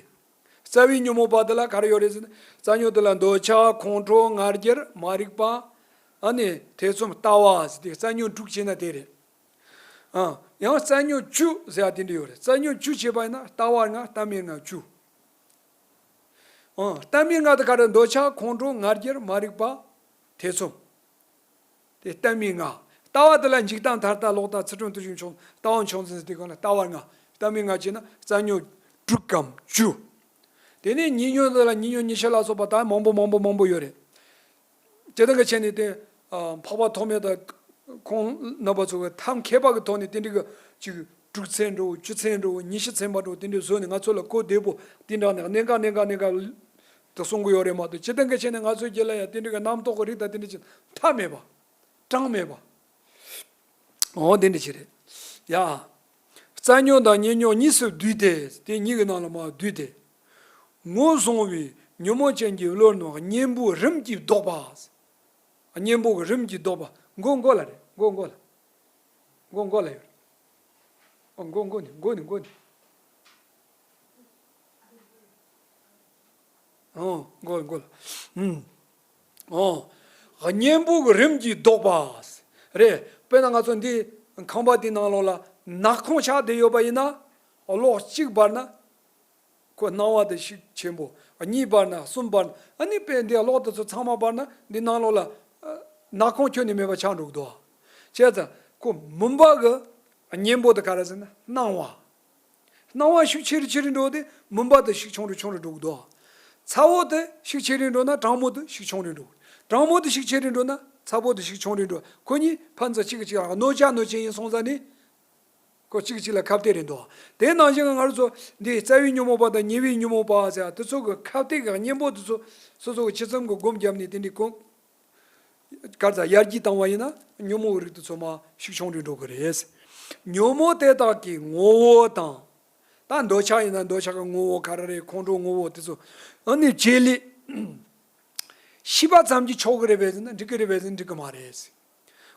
རྩ་བའི་ཉོན་མོངས་པ་དེ་ལ་ག་རེ་ཡོད་རེད་ཟེར་ན། རྩ་ཉོན་དེ་ལ་འདོད་ཆགས་ཁོང་ཁྲོ་ང་རྒྱལ་མ་རིག་པ། ཨ་ནི་ཐེ་ཚོམ་ལྟ་བ་ཟེར་ཏེ་རྩ་ཉོན་དྲུག་བྱས་ན་དེ་རེད། ཨ། ཡང་རྩ་ཉོན་བཅུ་ཟེར་ཡ་དེ་འདྲ་ཡོད་རེད། རྩ་ཉོན་བཅུ་བྱས་པ་ཡིན་ན་ལྟ་བ་ལྔ་ལྟ་མིན་ལྔ་བཅུ། ཨ། ལྟ་མིན་ལྔ་དེ་ག་རེ། འདོད་ཆགས་ཁོང་ཁྲོ་ང་རྒྱལ་མ་རིག་པ། ཐེ་ཚོམ། དེ་ལྟ་མིན་ལྔ། ལྟ་བ་དེ་ལ་འཇིག་ལྟ་མཐའ་ལྟ་ལོག་ལྟ་ཚུལ་ཁྲིམས་བརྟུལ་ཞུགས་མཆོག་ལྟ་བ་མཆོག་འཛིན་ཟེར་དེ་ག་ལ་ལྟ་བ་ལྔ། ལྟ་མིན་ལྔ་བྱས་ན་རྩ་ཉོན་དྲུག་གམ་བཅུ། དེ་ནས་ཉེ་ཉོན་དེ་ལ་ཉེ་ཉོན་ཉི་ཤུ་ལ་སོགས་པ་ད་མང་པོ་མང་པོ་མང་པོ་ཡོད་རེད། སྤྱིར་བཏང་གི་ཆ་ནས་དེ། ཨ། འཕགས་པ་ཐོགས་མེད་དང་ཁོང་རྣམ་པ་ཚོ་གི་ཐབས་མཁས་པ་གི་ཐོག་ནས་དེ་འདྲ་གི་ཅིག་དྲུག་ཚན་འགྲོ་བཅུ་ཚན་འགྲོ་ཉི་ཤུ་ཚན་པ་འགྲོ་དེ་འདྲ་བཟོས་ནས་ང་ཚོ་ལ་གོ་བདེ་པོ་དེ་འདྲ་ནས་གནད་འགག་གནད་འགག་གནད་འགག་དུ་གསུང་གི་ཡོད་རེད་མ་གཏོགས། སྤྱིར་བཏང་གི་ཆ་ནས་ང་ཚོའི་རྒྱུད་ལ་ཡང་དེ་འདྲ་གི་རྣམ་རྟོག་གི་རིགས་དང་དེ་འདྲ་ཅིག་མཐའ་མེད་པ། གྲངས་མེད་པ། འོ་དེ་འདྲ་ཅིག་རེད། ཡ། རྩ་ཉོན་དང་ཉེ་ཉོན་གཉིས་སུ་བསྡུས་ཏེ། དེ་གཉིས་ཀྱི་ནང་ལ་མར་བསྡུས་ཏེ། ངོ་བཟུང་བའི་ཉོན་མོངས་ཅན་གྱི་བློ་རྣམས་གཉེན་པོའི་རིམ་གྱིས་ལྡོག་པ། གཉེན་པོ་གི་རིམ་གྱིས་ལྡོག་པ། མགོ་མགོ་ལ་རེད། མགོ་མགོ་ལ། མགོ་མགོ་ལ་ཡོད་རེད། ཨོ། མགོ་མགོ་ནས་མགོ་ནས་མགོ་ནས། ཨོ། མགོ་མགོ་ལ། ཨུམ། ཨོ། གཉེན་པོ་གི་རིམ་གྱིས་ལྡོག་པ། རེད། དཔེར་ན་ང་ཚོ་འདི་ཁང་པ་འདི་ནང་ལོགས་ལ་ནག་ཁུང་ཆགས་བསྡད་ཡོད་པ་ཡིན་ན། གློག་གཅིག་འབར་ན། ཁོ་སྣང་བ་དེ་ཤུགས་ཆེན་པོ། གཉིས་འབར་ན་གསུམ་འབར་ན། ཨ་ནི་དཔེ་འདི་གློག་དེ་ཚོ་ཚང་མ་འབར་ན་འདི་ནང་ལོགས་ལ། ཨ། ནག་ཁུང་ཁྱོན་ནས་མེད་པ་ཆགས་འགྲོ་གི་འདུག་བྱས་ཙང་ཁོ་མུན་པ་གི་གཉེན་པོ་དེ་ག་རེ་ཟེར་ན་སྣང་བ། སྣང་བ་ཤུགས་ཆེ་རུ་ཆེ་རུ་འགྲོ་དེ་མུན་པ་དེ་ཤུགས་ཆུང་རུ་ཆུང་རུ་འགྲོ་གི་འདུག་ཚ་བོ་དེ་ཤུགས་ཆེ་རུ་འགྲོ་ན་གྲང་མོ་དེ་ཤུགས་ཆུང་རུ་འགྲོ། གྲང་མོ་དེ་ཤུགས་ཆེ་རུ་འགྲོ་ན་ཚ་བོ་དེ་ཤུགས་ཆུང་རུ་འགྲོ། ཁོ་གཉིས་ཕན་ཚུན་གཅིག་གིས་གཅིག་ལ་གནོད་བྱ་གནོད་བྱེད་ཡིན་སོང་ཙང་ནི། ཁོ་གཅིག་གཅིག་ལ་ཁ་གཏད་རེད་འདུག་དེ་ནང་བཞིན་ང་རང་ཚོ་འདི་རྩ་བའི་ཉོན་མོངས་པ་དང་ཉེ་བའི་ཉོན་མོངས་པ་ཟེར་དེ་ཚོ་གི་ཁ་གཏད་ཀྱི་གཉེན་པོ་དེ་ཚོ་སོ་སོ་གི་ཇི་ཙམ་གྱི་སྒོམ་བརྒྱབ་ནས་དེ་འདྲའི་གོམས་གར་ཚ་ཡར་རྒྱས་བཏང་བ་ཡིན་ན་ཉོན་མོངས་ཀྱི་རིགས་དེ་ཚོ་མར་ཤུགས་ཆུང་རུ་འགྲོ་གི་རེད། ཉོན་མོངས་དེ་དག་གི་ངོ་བོ་དང་། ད་འདོད་ཆགས་ཡིན་ན་འདོད་ཆགས་ཀྱི་ངོ་བོ་ག་རེ་རེད། ཁོང་ཁྲོ་ངོ་བོ་དེ་ཚོ་ཨ་ནི་བྱེད་ལས། ཤེས་པ་ཙམ་གྱིས་ཆོག་གི་རེད་པས་ཟེར་ན་འགྲིག་གི་རེད་པས་ཟེར་ན་འགྲིག་གི་མ་རེད།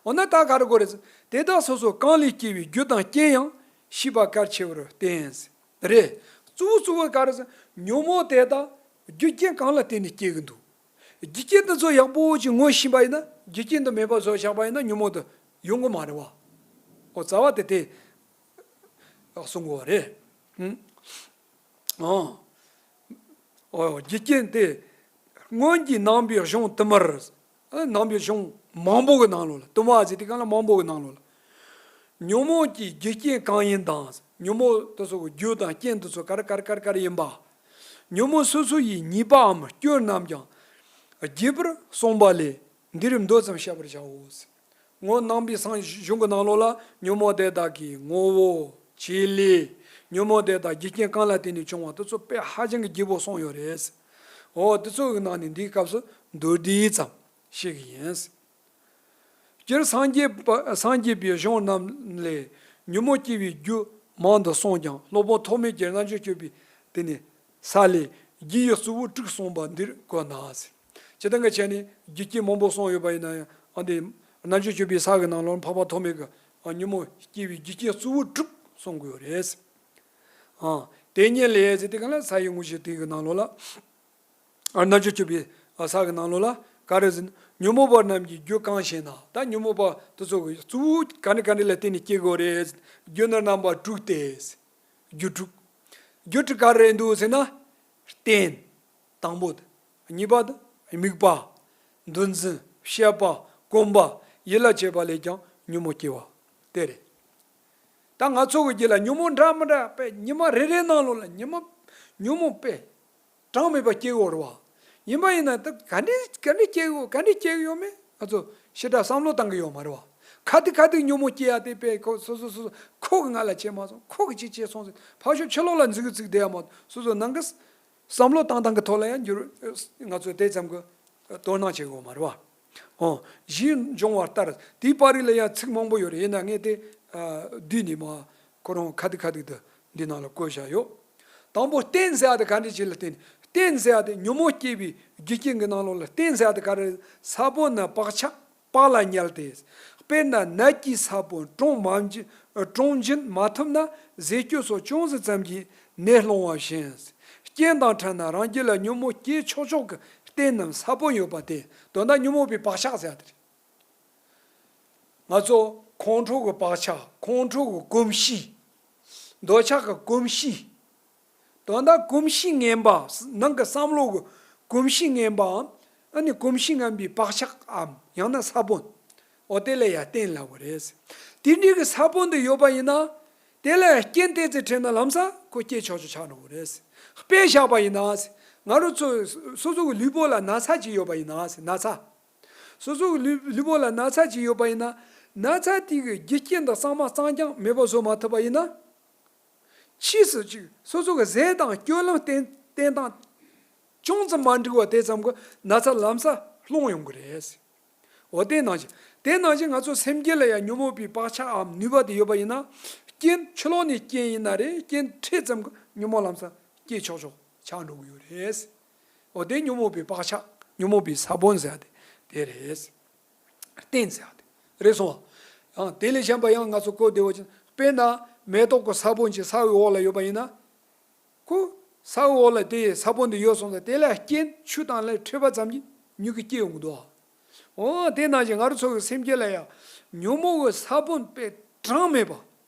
འོ་ན་ད་ག་རེ་དགོས་རེད་ཟེར། དེ་དག་སོ་སོ་གང་ལས་སྐྱེ་བའི་རྒྱུ་དང་རྐྱེན་ཡང་ཤེས་པ་གལ་ཆེ་བར་བསྟན། རེད། གཙོ་བོ་གཙོ་བོ་ག་རེ་ཟེར། ཉོན་མོངས་དེ་དག་རྒྱུ་རྐྱེན་གང་ལ་བརྟེན་ནས་སྐྱེ་གི་འདུག་རྒྱུ་རྐྱེན་དེ་ཚོ་ཡག་པོ་ཅིག་ངོ་ཤེས་པ་ཡིན་ན་རྒྱུ་རྐྱེན་དེ་མེད་པ་བཟོ་བཞག་པ་ཡིན་ན་ཉོན་མོངས་དེ་ཡོང་གི་མ་རེད་བ། འོ་རྩ་བ་དེ་དེ་གསུང་དགོས་པ་རེད། ཨང་། ཨོ། རྒྱུ་རྐྱེན་དེ། སྔོན་གྱི་ནང་པའི་གཞུང་དུ་མར། ཨ། ནང་པའི་གཞུང་མང་པོ་གི་ནང་ལོགས་ལ། དུ་མ་ཟེར་དུས་སྒང་ལ་མང་པོ་གི་ནང་ལོགས་ལ། ཉོན་མོངས་ཀྱི་རྒྱུ་རྐྱེན་གང་ཡིན་དང་། ཉོན་མོངས་དེ་ཚོ་གི་རྒྱུ་དང་རྐྱེན་དེ་ཚོ་ག་རེ་ག་རེ་ག་རེ་ག་རེ་ཡིན་པ། ཉོན་མོངས་སོ་སོ་ཡི་ཉེས་པའམ་སྐྱོན་རྣམས་ཀྱང་། རྒྱས་པར་གསུངས་པ་ལས་འདིར་མདོ་ཙམ་བཤད་པར་བྱའོ། སྔོན་ནང་པའི་གསང་གཞུང་གི་ནང་ལོགས་ལ་ཉོན་མོངས་དེ་དག་གི་ངོ་བོ། བྱེད་ལས། ཉོན་མོངས་དེ་དག་རྒྱུ་རྐྱེན་གང་ལ་བརྟེན་ནས་བྱུང་བ་དེ་ཚོ་དཔེ་ཧ་ཅང་གི་རྒྱས་པོ་གསུངས་ཡོད་རེད། འོ་དེ་ཚོ་གི་ནང་ནས་འདིའི་སྐབས་སུ་མདོར་བསྡུས་ཙམ་བཤད་ཀྱི་ཡིན། སྤྱིར་སངས་རྒྱས་པ། སངས་རྒྱས་པའི་གཞུང་རྣམས་ལས་ཉོན་མོངས་སྐྱེ་བའི་རྒྱུ་མང་དུ་གསུངས་ཀྱང་སློབ་དཔོན་ཐོགས་མེད་ཀྱིས་རྣལ་འབྱོར་སྤྱོད་པའི་དེ་ནི། ས་ལས་རྒྱུ་ཡི་གཙོ་བོ་དྲུག་གསུངས་པ་འདིར་གོ་ན། སྤྱིར་བཏང་གི་ཆ་ནས་རྒྱུ་རྐྱེན་མང་པོ་གསུངས་ཡོད་པ་ཡིན་ན་ཡང་། ཨ། འདི་རྣལ་འབྱོར་སྤྱོད་པའི་ས་གི་ནང་ལོགས་འཕགས་པ་ཐོགས་མེད་ཀྱིས། ཨ། ཉོན་མོངས་སྐྱེ་བའི་རྒྱུ་རྐྱེན་གཙོ་བོ་དྲུག་གསུང་གི་ཡོད་རེད། ཨ། དེ་ཉིད་ལས་ཟེར་དུས་སྒང་ལ་ས་ཡི་དངོས་གཞི་དེ་གི་ནང་ལོགས་ལ། ཨ། རྣལ་འབྱོར་སྤྱོད་པའི་ས་གི་ནང་ལོགས་ལ་ག་རེ་ཟེར་ན། ཉོན་མོངས་པ་རྣམས་ཀྱི་རྒྱུ་གང་ཞེ་ན། ད་ཉོན་མོངས་པ་དེ་ཚོ་གི་གཙོ་བོ་ག་འདྲ་ག་འདྲ་ལ་བརྟེན་ནས་སྐྱེ་དགོས་རེད། རྒྱུ་ནི་རྣམ་པ་དྲུག་སྟེ། རྒྱུ་དྲུག་རྒྱུ་དྲུག་ག་རེ་འདུག་ཟེར་ན། རྟེན། དང་པོ་དེ། གཉིས་པ་དེ། དམིགས་པ། འདུ་འཛི། བཤད་པ། གོམས་པ། ཡིད་ལ་བྱེད་པ་ལས་ཀྱང་ཉོན་མོངས་སྐྱེ་བ། དེ་རེད། ད་ང་ཚོ་གི་རྒྱུད་ལ་ཉོན་མོངས་འདྲ་མི་འདྲ་དཔེ་ཉི་མ་རེ་རེའི་ནང་ལོགས་ལ་ཉི་མ་ཉོན་མོངས་དཔེ་གྲངས་མེད་པ་སྐྱེ་གི་ཡོད་རེད་བ། ཡིན་པ་ཡིན་ན་ད་ག་འདྲས་ག་འདྲས་སྐྱེ་གི་ཡོད། ག་འདྲས་སྐྱེ་གི་ཡོད་མེད་ང་ཚོ་ཞེ་དྲག་བསམ་བློ་བཏང་གི་ཡོད་མ་རེད་བ། ག་དུས་ག་དུས་ཉོན་མོངས་སྐྱེ་ཡ་དེ་དཔེ་ཁོ་སོ་སོ་སོ་སོ་ཁོ་གི་ང་ལ་བྱས་མ་སོང་། ཁོ་གི་ཅི་བྱས་སོང་ཟེར་ཕར་ཕྱོགས་ཕྱི་ལོགས་ལ་འཛིན་གི་འཛིན་བསྡད་ཡ་མ་གཏོགས། སོ་སོ་ནང་གི་བསམ་བློ་བཏང་སྟངས་ཀྱི་ཐོག་ལ་ཡང་འགྱུར། ང་ཚོས་དེ་ཙམ་གྱི་དོ་སྣང་བྱེད་དགོས་མ་རེད་བ། ཨོ། གཞན་འབྱུང་བ་ལྟར། དེའི་པར་རིས་ལ་ཡང་ཚིག་མང་པོ་ཡོད་རེད། ཡིན་ན་ངས་དེ། ཨ། བསྡུས་ནས་མར་ཁོ་རང་ཁ་ཐུག་ཁ་ཐུག་ཏུ་འདི་ནང་ལ་བཀོད་བཞག་ཡོད། དང་པོ་རྟེན་ཟེར་ཡ་དེ་ག་འདྲ་ཅིག་ལ་བརྟེན། རྟེན་ཟེར་ཡ་དེ་ཉོན་མོངས་སྐྱེས་པའི་རྒྱུ་རྐྱེན་གྱི་ནང་ལོགས་ལ་རྟེན་ཟེར་ཡ་དེ་ག་རེ། ས་བོན་ནི་བག་ཆགས་བག་ལ་ཉལ་ཏེ། དཔེར་ན་ནད་ཀྱི་ས་བོན་གྲོང་མ་འབྱིན་གྲོང་འབྱིན་མ་ཐུབ་ན་ཟས་སྤྱོད་སོགས་ཅུང་ཟད་ཙམ་གྱིས་ནད་སློང་བ་བཞིན། རྐྱེན་དང་ཕྲད་ན་རང་རྒྱུད་ལ་ཉོན་མོངས་སྐྱེ་ཆོག་ཆོག་གི་རྟེན་ནམ་ས་བོན་ཡོད་པ་སྟེ། དོན་དག་ཉོན་མོངས་པའི་བག་ཆགས་ཟེར་ཡ་དེ་རེད། ང་ཚོ་ཁོང་ཁྲོ་གི་བག་ཆགས། ཁོང་ཁྲོ་གི་གོམས་གཤིས། འདོད་ཆགས་ཀྱི་གོམས་གཤིས། དོན་དག་གོམས་གཤིས་ངན་པ། ནང་གི་བསམ་བློ་གི་གོམས་གཤིས་ངན་པའམ། ཨ་ནི་གོམས་གཤིས་ངན་པའི་བག་ཆགས་འམ། ཡང་ན་ས་བོན། འོ་དེ་ལ་ཡ་རྟེན་ལབ་པ་རེད། དེ་འདྲའི་གི་ས་བོན་དེ་ཡོད་པ་ཡིན་ན། དེ་ལ་ཡ་རྐྱེན་ཏོག་ཙམ་འཕྲད་ན་ལམ་སང་ཁོ་སྐྱེ་ཆོག་ཆོག་ཆགས་འགྲོ་གི་རེད། དཔེ་བཞག་པ་ཡིན་ན། ང་རང་ཚོ་སོ་སོ་གི་ལུས་པོ་ལ་ན་ཚ་ཅིག་ཡོད་པ་ཡིན་ན། ན་ཚ། སོ་སོ་གི་ལུས་ལུས་པོ་ལ་ན་ཚ་ཅིག་ཡོད་པ་ཡིན་ན། ན་ཚ་དེ་གི་རྒྱུ་རྐྱེན་དང་གཙང་མ་གཙང་རྐྱང་མེད་པ་བཟོ་མ་ཐུབ་པ་ཡིན་ན། ཕྱིས་སུ་ཅིག་སོ་སོ་གི་ཟས་དང་སྤྱོད་ལམ་བསྟེན་བསྟེན་སྟངས་ཅུང་ཙམ་མ་འགྲིག་པ་དེ་ཙམ་གྱིས་ན་ཚ་ལམ་སང་སློང་ཡོང་གི་རེད། འོ་དེ་ནང་བཞིན། དེ་ནང་བཞིན་ང་ཚོ་སེམས་རྒྱུད་ལ་ཡང་ཉོན་མོངས་པའི་བག་ཆགས་འམ་ནུས་པ་དེ་ཡོད་པ་ཡིན་ན། རྐྱེན་ཕྱི་ལོགས་ནས་རྐྱེན་ཡིན་ན་རེད། རྐྱེན་འཕྲད་ཙམ་གྱིས་ཉོན་མོངས་ལམ་སང་སྐྱེ་ཆོག་ཆོག་ཆགས་འགྲོ་གི་ཡོད་རེད། འོ་དེ་ཉོན་མོངས་པའི་བག་ཆགས། ཉོན་མོངས་པའི་ས་བོན་ཟེར་ཡ་དེ་དེ་རེད། རྟེན་ཟེར་ཡ་དེ་རེད་སོང་བ། ཡང་དེ་ལས་གཞན་པ་ཡང་ང་ཚོ་གོ་བདེ་བོ་ཅིག་དཔེར་ན་མེ་ཏོག་གི་ས་བོན་ཅིག་ས་འོག་ལ་ཡོད་པ་ཡིན་ན། ཁོ་ས་འོག་ལ་དེ་ས་བོན་དེ་ཡོད་སོང་ཙང་། དེ་ལ་རྐྱེན་ཆུ་དང་ལས་འཕྲད་པ་ཙམ་གྱིས་མྱུ་གུ་སྐྱེ་ཡོང་གི་འདུག་འོ་དེ་ནང་བཞིན་ང་རང་ཚོ་གི་སེམས་རྒྱུད་ལ་ཡང་ཉོན་མོངས་ཀྱི་ས་བོན་དཔེ་གྲངས་མེད་པ།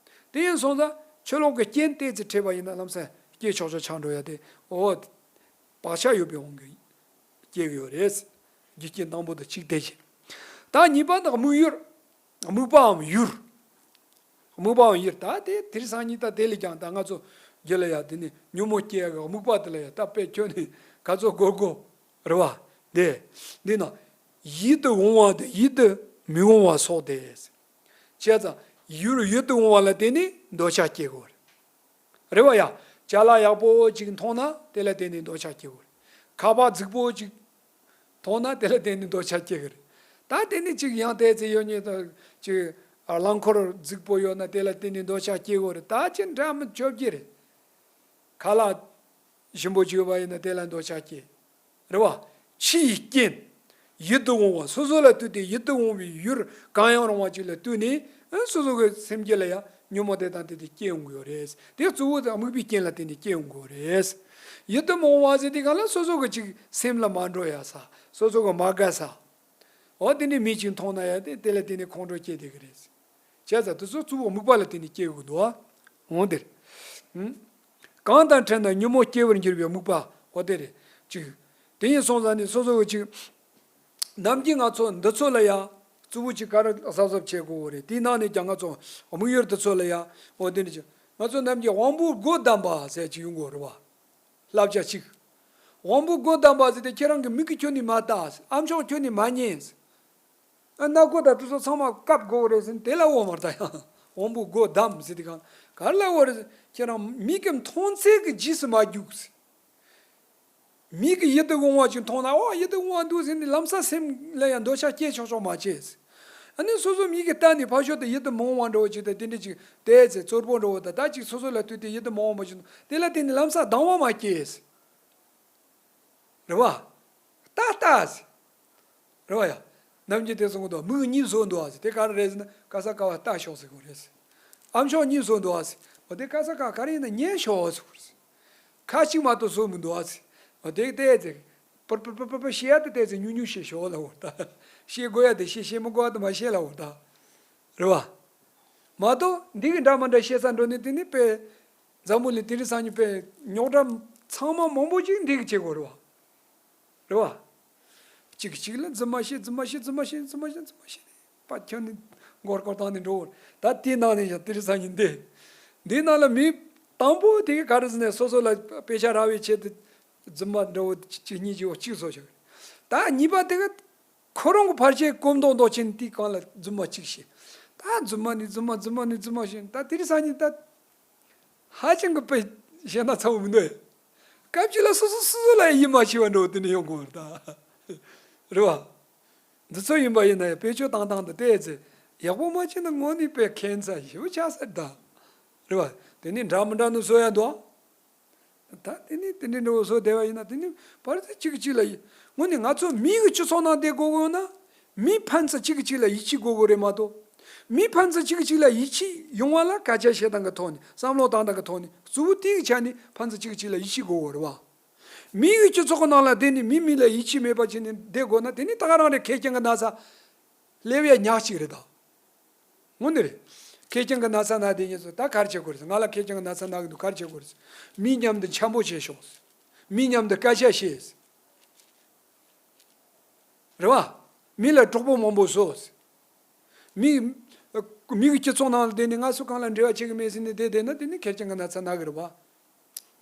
དེ་ཡིན་སོང་ཙང་ཕྱི་ལོགས་ཀྱི་རྐྱེན་ཏོག་ཙམ་འཕྲད་པ་ཡིན་ན་ལམ་སང་སྐྱེ་ཆོག་ཆོག་ཆགས་འགྲོ་ཡ་དེ། འོ། བག་ཆགས་ཡོད་པའི་དབང་གིས་སྐྱེ་གི་ཡོད་རེད། རྒྱུ་རྐྱེན་དང་པོ་དེ་གཅིག་དེ་བཞིན། ད་གཉིས་པ་དེ་དམིགས་ཡུལ། དམིགས་པའམ་ཡུལ། དམིགས་པའམ་ཡུལ། ད་དེ་དེང་སང་ཉིན་ད་དེ་ལས་ཀྱང་ད་ང་ཚོ་རྒྱུད་ལ་ཡ་དེ་ནི་ཉོན་མོངས་སྐྱེ་ཡ་གི་དམིགས་པ་དེ་ལ་ཡ་ད་དཔེ་ཁྱོན་ནས་ག་ཚོད་དགོས་དགོས་རེད་བ། དེ་འདི་ན་ཡིད་དུ་འོང་བ་དང་ཡིད་དུ་མི་འོང་བ་སོགས་ཏེ། བྱས་ཙང་ཡུལ་ཡིད་དུ་འོང་བ་ལ་བརྟེན་ནས་འདོད་ཆགས་སྐྱེ་དགོས་རེད། རེད་བ་ཡ། ཅ་ལག་ཡག་པོ་ཅིག་མཐོང་ན་དེ་ལ་བརྟེན་ནས་འདོད་ཆགས་སྐྱེ་གི་རེད། ཁ་པར་རྫིག་པོ་ཅིག་མཐོང་ན་དེ་ལ་བརྟེན་ནས་འདོད་ཆགས་སྐྱེ་གི་རེད། ད་དེ་ནས་ཅིག་ཡང་བལྟས་ཚེ་ཡོད་ཉེ་དང་ཅིག་རླངས་འཁོར་རྫིག་པོ་ཡོད་ན་དེ་ལ་བརྟེན་ནས་འདོད་ཆགས་སྐྱེ་གི་རེད། ད་ཅི་འདྲ་མི་ཆོག་གི་རེད། ཁ་ལག་ཞིམ་པོ་ཅིག་ཡོད་པ་ཡིན་ན་དེ་ལ་འདོད་ཆགས་སྐྱེ། རེད་བ། ཕྱི་ཡི་རྐྱེན། ཡིད་དུ་འོང་བ། སོ་སོ་ལ་ལྟོས་ཏེ་ཡིད་དུ་འོང་བའི་ཡུལ་གང་ཡང་རུང་བ་ཅིག་ལ་ལྟོས་ནས། ཨ། སོ་སོ་གི་སེམས་རྒྱུད་ལ་ཡང་ཉོན་མོངས་དེ་དང་དེ་དེ་སྐྱེ་ཡོང་གི་ཡོད་རེད། དེ་གཙོ་བོ་དེ་དམིགས་པའི་རྐྱེན་ལ་བརྟེན་ནས་སྐྱེ་ཡོང་གི་ཡོད་རེད། ཡིད་དུ་མི་འོང་བ་ཟེར་དུས་སྒང་ལ་སོ་སོ་གི་ཅིག་སེམས་ལ་མ་འགྲོ་ཡ་ས། སོ་སོ་གི་མ་དགའ་ས། འོ་དེ་ནས་མི་ཅིག་མཐོང་ན་ཡང་དེ་དེ་ལ་བརྟེན་ནས་ཁོང་ཁྲོ་སྐྱེ་བསྡད་གི་རེད། བྱས་ཙང་དེ་ཚོ་གཙོ་བོ་དམིགས་པ་ལ་བརྟེན་ནས་སྐྱེ་དགོས་འདུག་ཨ། འོང་དེར། ཧུམ། གང་དང་འཕྲད་ན་ཉོན་མོངས་སྐྱེ་བར་འགྱུར་བའི་དམིགས་པ། འོ་དེ་རེད། ཅིག་དེ་ཡིན་སོང་ཙང་ནི་སོ་སོ་གི་ཅིག་ནམ་རྒྱུན་ང་ཚོ་འདི་ཚོ་ལ་ཡ་གཙོ་བོ་ཅིག་ག་རེ་གཟབ་གཟབ་བྱེད་དགོས་རེད། དེའི་ནང་ནས་ཀྱང་ང་ཚོ་དམིགས་ཡུལ་འདི་ཚོ་ལ་ཡ། འོ་དེ་ནི་ཅིག་ང་ཚོ་ནམ་རྒྱུན་དབང་པོ་དགུ་བསྡམས་པ་ཟེར་ཅིག་ཡོང་གི་རེད་བ། བསླབ་བྱ་གཅིག་དབང་པོ་དགུ་བསྡམས་པ་ཟེར་དེ་ཁྱེད་རང་གི་མིག་གིས་ཁྱོན་ནས་མ་ལྟ། ཨ་མཆོག་ཁྱོན་ནས་མ་ཉན། ཨ། སྣ་སྒོ་དང་དེ་ཚོ་ཚང་མ་བཀབ་དགོས་རེད་ཟེར་ན་དེ་ལ་འོ་མར་ད་ཡང་དབང་པོ་དགུ་བསྡམས་ཟེར་དེ་གང་ག་རེ་ལ་འོ་རེད་ཟེར། ཁྱེད་རང་མིག་གིས་མཐོང་ཚད་ཀྱི་རྗེས་སུ་མ་རྒྱུགས་ཟེར། མིག་གིས་ཡིད་དུ་འོང་བ་ཅིག་མཐོང་ན། ཨོ། ཡིད་དུ་འོང་བ་འདུག་ཟེར་ནས་ལམ་སང་སེམས་ལ་ཡང་འདོད་ཆགས་སྐྱེ་ཆོག་ཆོག་མ་བྱེད་ཟེར། ཨ་ནི་སོ་སོ་མིག་གིས་བལྟས་ནས་ཕར་ཕྱོགས་དེ་ཡིད་དུ་མི་འོང་བ་འདྲ་བོ་ཅིག་དང་དེ་འདྲ་ཅིག་བལྟས་ཚེ་བཙོག་པོ་འདྲ་བོ་དང་། ད་ཅིག་སོ་སོ་ལ་ལྟོས་ཏེ་ཡིད་དུ་མི་འོང་བ་ཅིག་དེ་ལ་བརྟེན་ནས་ལམ་སང་སྡང་བ་མ་སྐྱེས་ཟེར། རེད་བ། ལྟ་ལྟ་ཟེར། རེད་བ་ཡ། ནམ་རྒྱུན་དེ་གསུང་གི་འདུག་མིག་གཉིས་བཟོས་འདུག་ཨ་ཟེར། དེ་ག་རེ་རེད་ཟེར་ན། ག་ས་ག་བ་ལྟ་ཤོག་ཟེར་གོ་རེད་ཟེར། ཨ་མཆོག་གཉིས་བཟོས་འདུག་ཨ་ཟེར། འོ་དེ་ག་ས་ག་ག་རེ་ཡིན་ན་ཉན་ཤོག་ཟེར་གོ་རེད་ཟེར། ཁ་གཅིག་མ་གཏོགས་བཟོས་མི་འདུག་ཨ་ཟེར། འོ་དེ་བལྟས་ཚེ། པར་པར་པར་པར་པར་བཤད་ཡ་དེ་བལྟས་ཚེ་ཉུང་ཉུང་བཤད་ཤོག་ལབ་དགོས་རེད་ད། བཤད་དགོས་ཡ་དེ་བཤད། བཤད་མི་དགོས་ཡ་དེ་མ་བཤད་ལབ་དགོས་རེད་ད། རེད་བ། མ་གཏོགས་འདི་གི་འདྲ་མི་འདྲ་བཤད་ས་འགྲོ་ནས་དེ་ནི་དཔེ། འཛམ་བུ་གླིང་དེང་རབས་སང་ཉིན་དཔེ་རྙོག་དྲ་ཚང་མ་མང་པོ་ཅིག་འདི་གི་བྱེད་དགོས་རེད་བ། རེད་བ། གཅིག་གཅིག་ལ་རྫུན་མ་བཤད། རྫུན་མ་བཤད། རྫུན་མ་བཤད། རྫུན་མ་བཤད། རྫུན་མ་བཤད་ནས་ཕར་ཁྱོན་ནས་མགོ་སྐོར་བཏང་ནས་འགྲོ་བར། ད་དེའི་ནང་ནས་ཡང་དེང་རབས་སང་ཉིན་འདི། འདིའི་ནང་ལ་མི་དང་པོ་དེ་ག་རེ་ཟེར་ན། སོ་སོ་ལ་དཔེ་ཆ་རག་པའི་ཆེད་དུ་རྫུན་མ་འདྲ་བོ་གཅིག་གཉིས་ཀྱི་འོག་གཅིག་བཟོ་བྱ། ད་གཉིས་པ་དེ་ག་ཁོ་རང་གི་ཕར་ཆེར་གོམས་མདོག་མདོག་བྱས་ནས་དེའི་སྒང་ལ་རྫུན་མ་གཅིག་བཤད། ད་རྫུན་མ་ནས་རྫུན་མ། རྫུན་མ་ནས་རྫུན་མ་བཤད། ད་དེང་རབས་སང་ཉིན་ད། ཧ་ཅང་གི་དཔེ་བཤད་ན་ཚ་བོ་མི་འདུག་ཨེ། སྐབས་གཅིག་ལ་སོ་སོ་སོ་སོ་ལ་ཡིད་མ་ཆེས་པ་འདྲ་བོ་དེ་འདྲ་ཡོང་གི་ཡོད་རེད་ད། རེད་བ། འདི་ཚོ་ཡིན་པ་ཡིན་ན་ཡང་བེད་སྤྱོད་བཏང་སྟངས་དང་བལྟས་ཚེ་ཡག་པོ་མ་བྱས་ན་དངོས་གནས་དཔེ་ཁྱད་མཚར་ཞེ་པོ་ཆགས་ས་རེད་ད། རེད་བ། དེ་ནས་འདྲ་མི་འདྲ་ནི་བཟོ་ཡ་འདུག་ད་དེ་ནི་དེ་འདྲའི་འདྲ་བོ་བཟོ་བསྡད་པ་ཡིན་ན། དེ་ནི་བར་དུ་གཅིག་གིས་གཅིག་ལ་ཡིད། དངོས་གནས་ང་ཚོ་མི་གི་སྤྱི་ཚོགས་ནང་བསྡད་དགོས་དགོས་ན། མི་ཕན་ཚུན་གཅིག་གིས་གཅིག་ལ་ཡིད་ཆེས་དགོས་དགོས་རེད་མ་གཏོགས། མི་ཕན་ཚུན་གཅིག་གིས་གཅིག་ལ་ཡིད་ཆེས་ཡོང་བ་ལ་སྐད་ཆ་བཤད་སྟངས་ཀྱི་ཐོག་ནས། བསམ་བློ་བཏང་སྟངས་ཀྱི་ཐོག་ནས། གཙོ་བོ་དེའི་ཆ་ནས་ཕན་ཚུན་གཅིག་གིས་གཅིག་ལ་ཡིད་ཆེས་དགོས་དགོས་རེད་བ། མི་གི་སྤྱི་ཚོགས་ཀྱི་ནང་ལ་བསྡད་ནས་མི་མི་ལ་ཡིད་ཆེས་མེད་པ་བྱས་ནས་བསྡད་དགོས་ན། དེ་ནི་ད་ག་རང་རེད། ཁེར་རྐྱང་གི་ན་ཚ་སླེབས་ཡ་ཉག་གཅིག་རེད་ད། དངོས་གནས་རེད། ཁེར་རྐྱང་གི་ན་ཚ་ན་དེ་ཉིད་ཚོ་ད་ག་རེ་བྱེད་དགོས་རེད། ང་ལ་ཁེར་རྐྱང་གི་ན་ཚ་ན་གི་འདུག་ག་རེ་བྱེད་དགོས་རེད། མི་མཉམ་དུ་འཆམ་པོ་བྱེད་ཤོག། མི་མཉམ་དུ་སྐད་ཆ་བཤད། རེད་བ། མི་ལ་གྲོགས་པོ་མང་པོ་བཟོ། མི། མི་གི་སྤྱི་ཚོགས་ནང་ལ་བསྡད་ནས་ང་སུ་གང་ལ་འབྲེལ་བ་བྱེད་གི་མེད་ཟེར་ནས་བསྡད་བསྡད་ན། དེ་ནི་ཁེར་རྐྱང་གི་ན་ཚ་ན་གི་རེད་བ།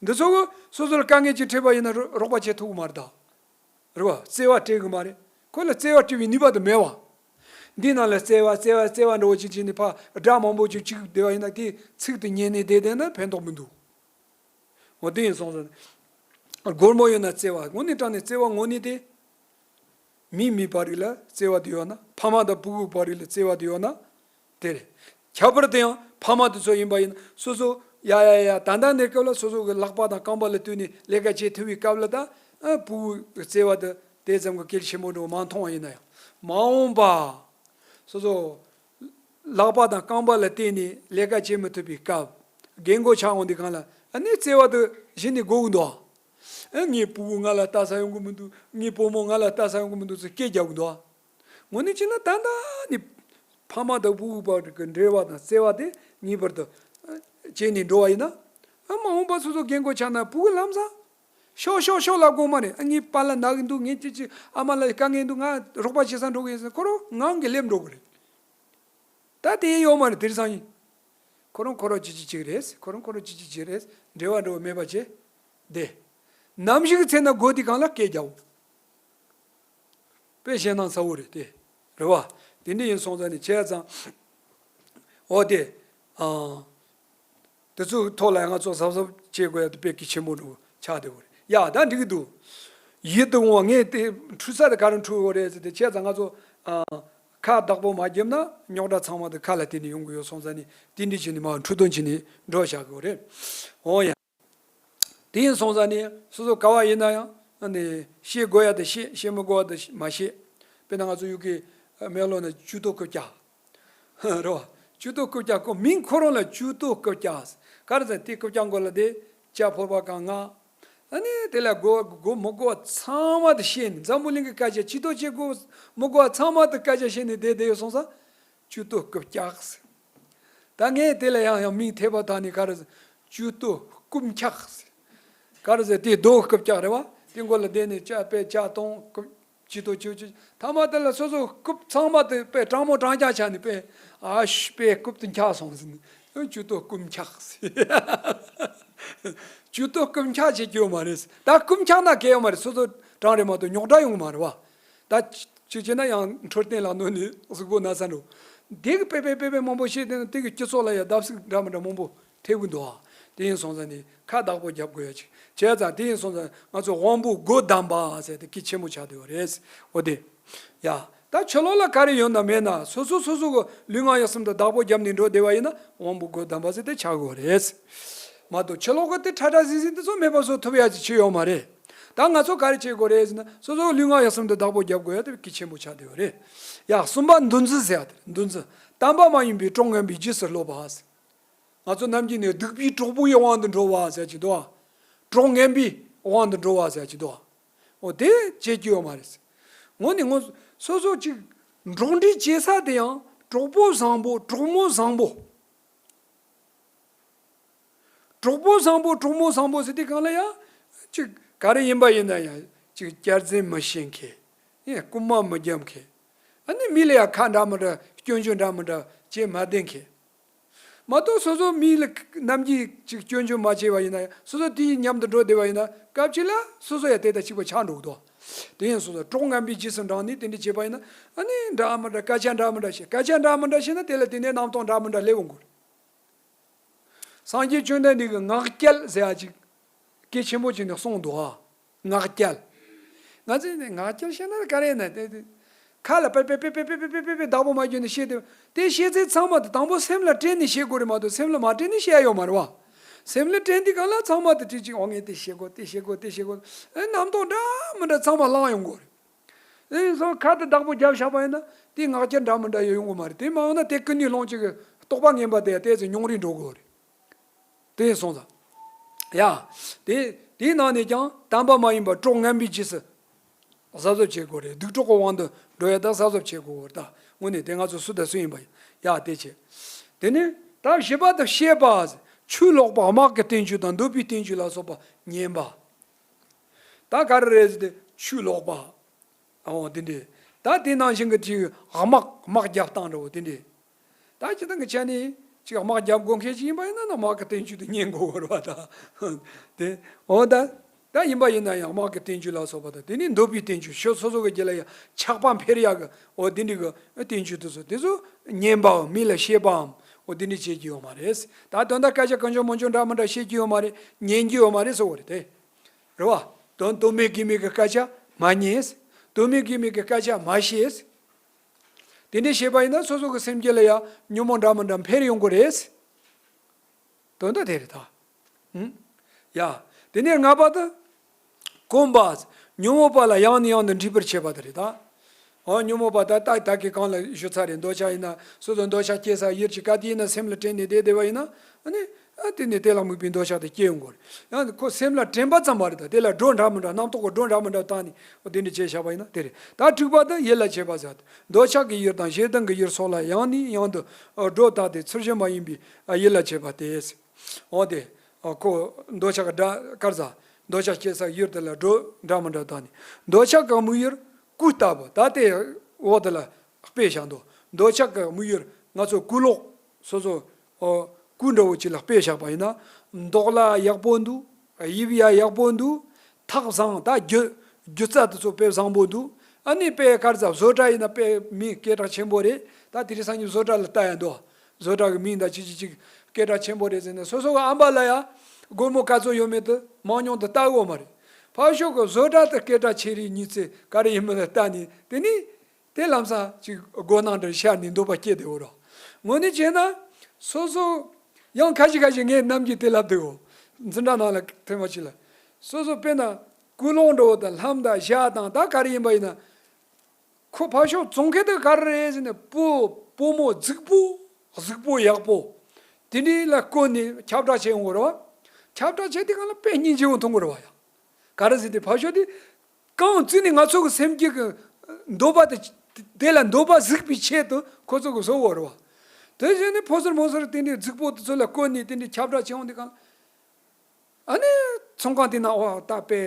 འདི་ཚོ་གི་སོ་སོ་ལ་དཀའ་ངལ་ཅིག་འཕྲད་པ་ཡིན་ན་རོ་རོགས་པ་བྱེད་ཐུབ་གི་མ་རེད་ད། རེད་བ། བརྩེ་བ་སྤྲད་གི་མ་རེད། ཁོ་ལ་བརྩེ་བ་སྤྲད་པའི་ནུས་པ་དེ་མེད་བ། འདི་ནང་ལ་བརྩེ་བ་བརྩེ་བ་བརྩེ་བ་འདྲ་བོ་ཅིག་བྱས་ནས་ཕར་སྒྲ་མང་པོ་ཅིག་གཅིག་བསྡད་པ་ཡིན་ན། དེ་ཚིག་དེ་ཉན་ནས་བསྡད་བསྡད་ན་ཕན་ཐོགས་མི་འདུག། འོ་དེ་ཡིན་སོང་ཙང་། སྒོར་མོ་ཡོད་ན་བརྩེ་བ། དངོས་གནས་དྲང་གནས་བརྩེ་བ་དངོས་གནས་དེ། མི་མི་བར་རིགས་ལ་བརྩེ་བ་དེ་ཡོད་ན། ཕ་མ་དང་ཕྲུ་གུ་བར་རིགས་ལ་བརྩེ་བ་དེ་ཡོད་ན། དེ་རེད། ཁྱད་པར་དུ་ཡང་ཕ་མ་དེ་ཚོ་ཡིན་པ་ཡིན་ན། སོ་སོ་ཡ་ཡ་ཡ་ད་ལྟ་ནས་སྐབས་ལ་སོ་སོ་གི་ལག་པ་དང་རྐང་པ་ལ་ལྟོས་ནས་ལས་ཀ་བྱེད་ཐུབ་པའི་སྐབས་ལ། ད་ཨ་ཕྲུ་གུའི་བརྩེ་བ་དེ་དེ་ཙམ་གྱི་གལ་ཆེན་པོ་འདྲ་བོ་མ་མཐོང་བ་ཡིན་ན་ཡང་། མ་འོངས་པ་སོ་སོ་ལག་པ་དང་རྐང་པ་ལ་བརྟེན་ནས་ལས་ཀ་བྱེད་མི་ཐུབ་པའི་སྐབས། རྒན་རྒོན་ཆགས་འོང་དུས་སྒང་ལ། ཨ་ནི་བརྩེ་བ་དེ་གཞི་ནས་དགོས་ཀྱི་འདུག། ཨ་ངའི་ཕྲུ་གུ་ང་ལ་ལྟ་ས་ཡོང་གི་མི་འདུག། ངའི་བུ་མོ་ང་ལ་ལྟ་ས་ཡོང་གི་མི་འདུག་ཟེར་སྐད་རྒྱག་གི་འདུག། དངོས་གནས་བྱས་ན་ད་ལྟ་ནི་ཕ་མ་དང་ཕྲུ་གུ་བར་གྱི་འབྲེལ་བ་དང་བརྩེ་བ་དེ་ངེས་པར་དུ་བྱས་ནས་འགྲོ་བ་ཡིན་ན། ཨ་མ་འོངས་པ་སོ་སོ་རྒན་རྒོན་ཆགས་ན་ཕྲུ་གུ་ལམ་སང་ཤོག་ཤོག་ཤོག་ལབ་དགོས་མ་རེད། ཨ་ངའི་པཱ་ལགས་ན་གི་འདུག། ངའི་ཅི་ཅི་ཨ་མ་ལགས་དཀའ་ངལ་འདུག། ང་རོགས་པ་བྱེད་ས་འགྲོ་གི་ཡིན་ཟེར། ཁོ་རང་ངང་གིས་སླེབས་འགྲོ་གི་རེད། ད་དེ་ཡོད་མ་རེད། དེང་སང་ཡིན། ཁོ་རང་ཁོ་རང་ཅི་ཅི་ཅིག་རེད། ཁོ་རང་ཁོ་རང་ཅི་ཅི་ཅིག་རེད། འབྲེལ་བ་འགྲོ་བ་མེད་པ་བྱས་བསྡད། ནམ་ཞིག་ཚེ་ན་དགོས་དུས་སྒང་ལ་སྐད་རྒྱག་འོ། དཔེ་ཞེད་སྣང་ཚ་བོ་རེད་དེ། རེད་བ། དེ་འདྲ་ཡིན་སོང་ཙང་ནི་བྱས་ཙང་། འོ་དེ། ཨང་། དེ་ཚོའི་ཐོག་ལ་ང་ཚོ་གཟབ་གཟབ་བྱེད་དགོས་ཡ་དེ་དཔེ་གལ་ཆེན་པོ་འདྲ་བོ་ཆགས་བསྡད་ཡོད་རེད། ཡ་ད་འགྲིག་གི་འདུག། ཡིད་དུ་འོང་བ། ངས་དེ་འཁྲུལ་ས་དེ་ག་རེ་འཁྲུལ་ཡོད་རེད་ཟེར་ཏེ། བྱས་ཙང་ང་ཚོ་ཨ་ཁ་བདག་པོ་མ་བརྒྱབ་ན་རྙོག་དྲ་ཚང་མ་དེ་ཁ་ལ་བརྟེན་ནས་ཡོང་གི་ཡོད་སོང་ཙང་ནི། དེ་འདྲ་བྱས་ནས་མར་འཁྲུལ་དོན་བྱས་ནས་འགྲོ་བཞག་གི་ཡོད་རེད། འོ་ཡ། དེ་ཡིན་སོང་ཙང་ནི་སོ་སོ་ག་བ་ཡིན་ན་ཡང་ནི་བཤད་དགོས་ཡ་དེ་བཤད། བཤད་མི་དགོས་པ་དེ་མ་བཤད། དཔེར་ན་ང་ཚོ་ཡུལ་གི་མེག་ལོར་ན་ཇུས་གཏོགས་རྐུབ་བཀྱག། རེད་བ། ཇུས་གཏོགས་རྐུབ་བཀྱག་ཁོ་མིང་ཁོ་རང་ལ་ཇུས་གཏོགས་རྐུབ་བཀྱག། ག་རེ་ཟེར། དེ་རྐུབ་བཀྱག་མགོ་ལ་དེ་ཇ་ཕོར་པ་གང་མངགས། ཨ་ནི་དེ་ལ་དགོས་དགོས་མི་དགོས་པ་ཚང་མ་དེ་བཤད་ནས། འཛམ་བུ་གླིང་གི་སྐད་ཆ་ཇུས་གཏོགས་བྱེད་དགོས་མི་དགོས་པ་ཚང་མ་དེ་སྐད་ཆ་བཤད་ནས་བསྡད་བསྡད་ཡོད་སོང་ཙང་། ཇུས་གཏོགས་རྐུབ་བཀྱག་ཟེར། ད་ངས་དེ་ལ་ཡང་ཡང་མིང་ཐེབས་པ་དག་ནི་ག་རེ་ཟེར། ཇུས་གཏོགས་རྐུབ་འཁྱག་ཟེར། ག་རེ་ཟེར། དེ་རྡོ་རྐུབ་བཀྱག་རེད་བ། དེ་མགོ་ལ་བསྡད་ནས་ཇ་དཔེ་ཇ་འཐུང་རྐུབ། ཇུས་གཏོགས་ཇུས་ཇུས། ཐ་མ་དེ་ལ་སོ་སོ་རྐུབ་ཚང་མ་དེ་དཔེ་གྲང་མོ་གྲང་རྐྱང་ཆགས་ནས། དཔེ་ཨ་ཤུ་དཔེ་རྐུབ་དེ་འཁྱག་སོང་ཟེར་ནས། ཇུས་གཏོགས་རྐུབ་འཁྱག་ཟེར། ཇུས་གཏོགས་རྐུབ་འཁྱག་བྱེད་རྒྱུ་ཡོད་མ་རེད། ད་རྐུབ་འཁྱག་ན་གལ་ཡོད་མ་རེད། སོ་སོ་གྲང་རེད་མ་གཏོགས་རྙོག་དྲ་ཡོང་གི་མ་རེད་བ། ད་ཅིག་བྱས་ན་ཡང་འཕྲོད་བསྟེན་ལ་གནོད་ནས་གཟུགས་པོ་ན་ཚ་འགྲོ། དེ་གི་དཔེ་དཔེ་དཔེ་དཔེ་མང་པོ་བཤད་དེ་ནི་དེ་གི་སྤྱི་ཚོགས་ལ་ཡང་བརྡབ་གསིག་འདྲ་མི་འདྲ་མང་པོ་ཐེབས་ཀྱི་འདུག་ཨ། དེ་ཡིན་སོང་ཙང་ནི་ཁ་བདག་པོ་རྒྱབ་དགོས་ཡ་ཅིག་བྱས་ཙང་། དེ་ཡིན་སོང་ཙང་ང་ཚོ་དབང་པོ་དགུ་བསྡམས་པ་ཟེར་དེ་གལ་ཆེན་པོ་ཆགས་བསྡད་ཡོད་རེད། འོ་དེ། ཡ། ད་ཕྱི་ལོགས་ལ་ག་རེ་ཡོད་ན་མེད་ན་སོ་སོ་སོ་སོ་གི་ལུས་ངག་ཡིད་གསུམ་དུ་བདག་པོ་བརྒྱབ་ནས་འགྲོ་བསྡད་པ་ཡིན་ན་དབང་པོ་དགུ་བསྡམས་པ་ཟེར་དེ་ཆགས་ཀྱི་ཡོད་རེད། མ་གཏོགས་ཕྱི་ལོགས་གི་དེ་ཁྲ་ཁྲ་ཟིང་ཟིང་དེ་ཚོ་མེད་པ་བཟོ་ཐུབ་ཡ་ཅིག་ཆེ་ཡོད་མ་རེད། ད་ང་ཚོ་ག་རེ་བྱེད་དགོས་རེད་ཟེར་ན། སོ་སོ་ལུས་ངག་ཡིད་གསུམ་དུ་བདག་པོ་རྒྱབ་དགོས་ཡ་དེ་གལ་ཆེན་པོ་ཆགས་བསྡད་ཡོད་རེད། ཡ། གསུམ་པ་འདུ་འཛི་ཟེར་ཡ་དེ་རེད། འདུ་འཛི། དམ་པ་མ་ཡིན་པའི་གྲོགས་ངན་པའི་རྗེས་སུ་སློབ་པ་ཟེར། ང་ཚོ་ནམ་རྒྱུན་ནས་སྡིག་པའི་གྲོགས་པོ་ཡི་དབང་དུ་འགྲོ་བ་ཟེར་གྱི་འདུག་ཨ། གྲོགས་ངན་པའི་དབང་དུ་འགྲོ་བ་ཟེར་གྱི་འདུག་ཨ། འོ་དེ་བྱེད་རྒྱུ་ཡོད་མ་རེད། དངོས་ནས་ངོ་སོ་སོ་ཅིག་འགྲོགས་འདྲིས་བྱེད་ས་དེ་ཡང་གྲོགས་པོ་བཟང་པོ། གྲོགས་མོ་བཟང་པོ། གྲོགས་པོ་བཟང་པོ། གྲོགས་མོ་བཟང་པོ་ཟེར་དུས་སྒང་ལ་ཡང་ཅིག་ག་རེ་ཡིན་པ་ཡིན་ན་ཡང་ཅིག་སྐྱར་འཛེམ་མི་ཤེས་མཁན། ཡང་རྐུན་མ་མི་རྒྱབ་མཁན། ཨ་ནི་མི་ལ་ཡང་ཁ་འདྲ་མི་འདྲ་སྐྱོན་བརྗོད་འདྲ་མི་འདྲ་བྱེད་མ་བསྡད་མཁན། མ་གཏོགས་སོ་སོ་མི་ལ་ནམ་རྒྱུན་ཅིག་སྐྱོན་བརྗོད་མ་བྱས་པ་ཡིན་ན་ཡང་། སོ་སོ་དེའི་མཉམ་དུ་འགྲོ་བསྡད་པ་ཡིན་ན། སྐབས་གཅིག་ལ་སོ་སོ་ཡང་དེ་དང་གཅིག་པ་ཆགས་འགྲོ་གི་འདུག། དེ་ཡིན་སོང་ཙང་གྲོགས་ངན་པའི་རྗེས་སུ་འབྲངས་ནས་དེ་འདྲ་བྱས་པ་ཡིན་ན། ཨ་ནི་འདྲ་མི་འདྲ་སྐད་ཆ་འདྲ་མི་འདྲ་བཤད། སྐད་ཆ་འདྲ་མི་འདྲ་བཤད་ན་དེ་ལ་དེ་ནས་རྣམ་རྟོག་འདྲ་མི་འདྲ་སླེབས་འོང་གི་རེད། སངས་རྒྱས་བཅོམ་ལྡན་འདས་ཀྱིས་ངག་འཁྱལ་ཟེར་ཡ་ཅིག་གལ་ཆེན་པོ་ཅིག་ནས་གསུངས་འདུག་ཨ། ངག་འཁྱལ། ང་ཚོས་ནི་ངག་འཁྱལ་བཤད་ན་ག་རེ་ཡིན་ན། དེ་དེ་ཁ་ལ་པེ་པེ་པེ་བདག་པོ་མ་བརྒྱབ་ནས་བཤད་དེ། དེ་བཤད་ཚད་ཚང་མ་དེ་དང་པོ་སེམས་ལ་དྲན་ནས་བཤད་དགོས་རེད་མ་གཏོགས། སེམས་ལ་མ་དྲན་ནས་བཤད་ཡ་ཡོད་མ་རེད་བ། སེམས་ལ་དྲན་དུས་གང་ལ་ཚང་མ་དེ་ཅིག་ཅིག་འོ་ངས་དེ་བྱེད་དགོས། དེ་བྱེད་དགོས། དེ་བྱེད་དགོས། ཨེ་རྣམ་རྟོག་འདྲ་མི་འདྲ་ཚང་མ་ལངས་ཡོང་གི་རེད། ཨེ་སོ་ཁ་དེ་བདག་པོ་རྒྱབ་བཞག་པ་ཡིན་ན་དེ་ངག་འཁྱལ་འདྲ་མི་འདྲ་ཡོད་ཡོང་གི་མ་རེད། དེ་མ་འོངས་ན་དེ་ཀུན་ནས་བསླངས་ཅིག་གི་རྟོག་པ་ངན་པ་དེ་ཡང་ཏོག་ཙམ་ཉུང་རུ་འགྲོ་གི་རེད། དེ་སོང་ཙང་། ཡ། དེ་དེའི་ནང་ནས་ཀྱང་དམ་པ་མ་ཡིན་པ་གྲོགས་ངན་པའི་རྗེས་སུ་གཟབ་གཟབ་བྱེད་དགོས་རེད། སྡིག་གྲོགས་ཀྱི་དབང་དུ་འགྲོ་ཡ་ད་གཟབ་གཟབ་བྱེད་དགོས་རེད། ད་དངོས་གནས་དེ་ང་ཚོ་སུ་དང་སུ་ཡིན་པ་ཡིན་ཡ་དེ་བྱེད། དེ་ནས་ད་བཞི་པ་དེ་བཤད་པ། ཆུ་ལོག་པ། དམག་གི་བསྟན་བཅོས་དང་འདོད་པའི་བསྟན་བཅོས་ལ་སོགས་པ་ཉན་པ། ད་ག་རེ་རེད་ཟེར་ཏེ་ཆུ་ལོག་པ། ཨོ་དེ་འདྲས། ད་དེ་ནང་བཞིན་གྱི་ཅིག་དམག་དམག་རྒྱབ་སྟངས་འདྲ་བོ་དེ་འདྲས། ད་སྤྱིར་བཏང་གི་ཆ་ནས་ཅིག་དམག་རྒྱབ་དགོས་མཁན་ཅིག་ཡིན་པ་ཡིན་ན་ན་དམག་གི་བསྟན་བཅོས་དེ་ཉན་དགོས་རེད་བ་ད། དེ་འོ་ད། ད་ཡིན་པ་ཡིན་ན་ཡང་དམག་གི་བསྟན་བཅོས་ལ་སོགས་པ་དང་དེ་ནས་འདོད་པའི་བསྟན་བཅོས་ཤོ་སོ་སོ་གི་རྒྱུད་ལ་ཡང་ཆགས་པ་འཕེལ་ཡག་གི་འོ་དེ་འདྲས་གི་བསྟན་བཅོས་དེ་ཚོ་དེ་ཚོ་ཉན་པའམ་མི་ལ་བཤད་པའམ་འོ་དེ་འདྲས་བྱེད་ཀྱི་ཡོད་མ་རེད། ད་དོན་དག་སྐད་ཆ་གང་བྱུང་མང་བྱུང་འདྲ་མི་འདྲ་བཤད་ཀྱི་ཡོད་མ་རེད། ཉན་གྱི་ཡོད་མ་རེད་ཟེར་བ་རེད་དེ། རེད་བ། དོན་དོན་མེད་དགོས་མེད་ཀྱི་སྐད་ཆ་མ་ཉན། དོན་མེད་དགོས་མེད་ཀྱི་སྐད་ཆ་མ་བཤད། དེ་འདྲ་བྱས་པ་ཡིན་ན་སོ་སོ་གི་སེམས་རྒྱུད་ལ་ཡང་ཉོན་མོངས་འདྲ་མི་འདྲ་འཕེལ་ཡོང་གི་རེད། དོན་དག་དེ་རེད་ད། ཧུམ། ཡ། དེ་ནས་ལྔ་པ་དེ། གོམས་པ། ཉོན་མོངས་པ་ལ་ཡང་ནས་ཡང་དུ་འདྲིས་པར་བྱེད་པ་དེ་རེད་ད། འོ་ཉོན་མོངས་པ་ད་ལྟ་ད་གི་གང་ལ་ཞུ་ཚར་རེད། འདོད་ཆགས་ཡིན་ན་སོ་སོ་འདོད་ཆགས་སྐྱེ་ས་ཡུལ་གྱི་ག་དེ་ཡིན་ན་སེམས་ལ་དྲན་ནས་བསྡད་བསྡད་པ་ཡིན་ན། ཨ་ནི། ཨ་དེ་ནས་དེ་ལ་དམིགས་པའི་འདོད་ཆགས་དེ་སྐྱེ་ཡོང་གི་རེད། ཡང་ཁོ་སེམས་ལ་དྲན་པ་ཙམ་མ་རེད་ད། དེ་ལ་སྒྲོ་འདྲ་མི་འདྲ་རྣམ་རྟོག་གི་སྒྲོ་འདྲ་མི་འདྲ་བཏང་ནས་འོ་དེ་འདྲ་བྱས་བཞག་པ་ཡིན་ན་དེ་རེད། ད་དྲུག་པ་དེ་ཡིད་ལ་བྱེད་པ་ཟེར། འདོད་ཆགས་ཀྱི་ཡུལ་དང་ཞེ་སྡང་གི་ཡུལ་སོགས་ལ་ཡང་ནས་ཡང་དུ་སྒྲོ་བཏགས་ཏེ་ཚུལ་བཞིན་མ་ཡིན་པའི་ཡིད་ལ་བྱེད་པ་སྟེ། འོ་དེ། ཁོ་འདོད་ཆགས་ཀྱི་སྒྲ་དཀར་ཟ། འདོད་ཆགས་སྐྱེ་སའི་ཡུལ་དེ་ལ་སྒྲོ་འདྲ་མི་འདྲ་བཏང་ནས། འདོད་ཆགས་ཀྱི་དམིགས་ཡུལ་སྐུ་ལྟ་བུ་ད་དེ་འོག་དེ་ལ་དཔེ་བཞག་འདུག་འདོད་ཆགས་ཀྱི་དམིགས་ཡུལ་ང་ཚོ་སྐུ་ལོག་སོ་སོ། ཨོ། སྐུ་འདྲ་བོ་ཅིག་ལ་དཔེ་བཞག་པ་ཡིན་ན། མདོག་ལ་ཡག་པོ་འདུག་དབྱིབས་ཡ་ཡག་པོ་འདུག་ཐག་བཟང་། ད་རྒྱུ་རྒྱུ་རྩ་དེ་ཚོ་དཔེ་བཟང་པོ་འདུག་ཨ་ནི་དཔེ་དཀར་ཟ་བཟོ་གྲྭ་ཡིན་ན་དཔེ་མི་སྐད་གྲགས་ཆེན་པོ་རེད། ད་དེ་རིང་སང་ཉིན་བཟོ་གྲྭ་ལ་ལྟ་ཡ་འདུག་བཟོ་གྲྭ་གི་མིང་ད་ཅི་ཅི་ཅིག་སྐད་གྲགས་ཆེན་པོ་རེད་ཟེར་ནས་སོ་སོ་གི་ཨམ་པ་ལ་ཡ་སྒོར་མོ་ག་ཚོད་ཡོད་མེད་དུ་མང་ཉུང་དུ་ལྟ་དགོས་མ་རེད། ཕར་ཕྱོགས་གི་བཟོ་གྲྭ་དེ་སྐད་གྲགས་ཆེ་རིགས་ཉིས་ཚེ་ག་རེ་ཡིན་མིན་ལ་ལྟ་ནས་དེ་ནི། དེ་ལམ་སང་ཅིག་སྒོ་ནང་དུ་ཤར་ནས་འདོད་པ་སྐྱེ་བསྡད་ཡོད་རོ། དངོས་གནས་བྱས་ན། སོ་སོ། ཡང་ཁ་ཤས་ཁ་ཤས་ངས་ནམ་རྒྱུན་དེ་ལབ་བསྡད་ཡོད། འཛིན་གྲྭ་ནང་ལ་ཐེངས་མ་གཅིག་ལ། སོ་སོ་དཔེར་ན། ཀུན་སློང་འདྲ་བོ་དང་ལྷམ་དང་ཞྭ་དང་ད་ག་རེ་ཡིན་པ་ཡིན་ན། ཁོ་ཕར་ཕྱོགས་བཙོང་མཁན་དེ་ག་རེ་རེད་ཟེར་ནས་སྤོ་སྤོ་མོ་རྫིག་པོ། གཟུགས་པོ་ཡག་པོ། དེ་འདྲའི་ལ་བསྐོན་ནས་ཁྱབ་བསྒྲགས་བྱེད་ཡོང་གི་རེད་བ། ཁྱབ་བསྒྲགས་བྱེད་དུས་སྒང་ལ་དཔེ་སྙིང་རྗེ་བོ་མཐོང་གི་རེད་བ་ཡ། ག་རེ་ཟེར་དུས་ཕར་ཕྱོགས་དེ། གང་བརྩིས་ནས་ང་ཚོ་གི་སེམས་རྒྱུད་ཀྱི་འདོད་པ་དེ། དེ་ལ་འདོད་པ་གཟིགས་པའི་ཆེད་དུ་ཁོ་ཚོ་གི་བཟོ་བ་རེད་བ། དེ་བཞིན་ནི་ཕོ་གསར་མོ་གསར་དེ་འདྲའི་རྫིག་པོ་དེ་ཚོ་ལ་བསྐོན་ནས་དེ་འདྲའི་ཁྱབ་བསྒྲགས་བྱེད་ཡོང་དུས་སྒང་། ཨ་ནི། ཚོང་ཁང་དེ་ན་འོ་ད་དཔེ་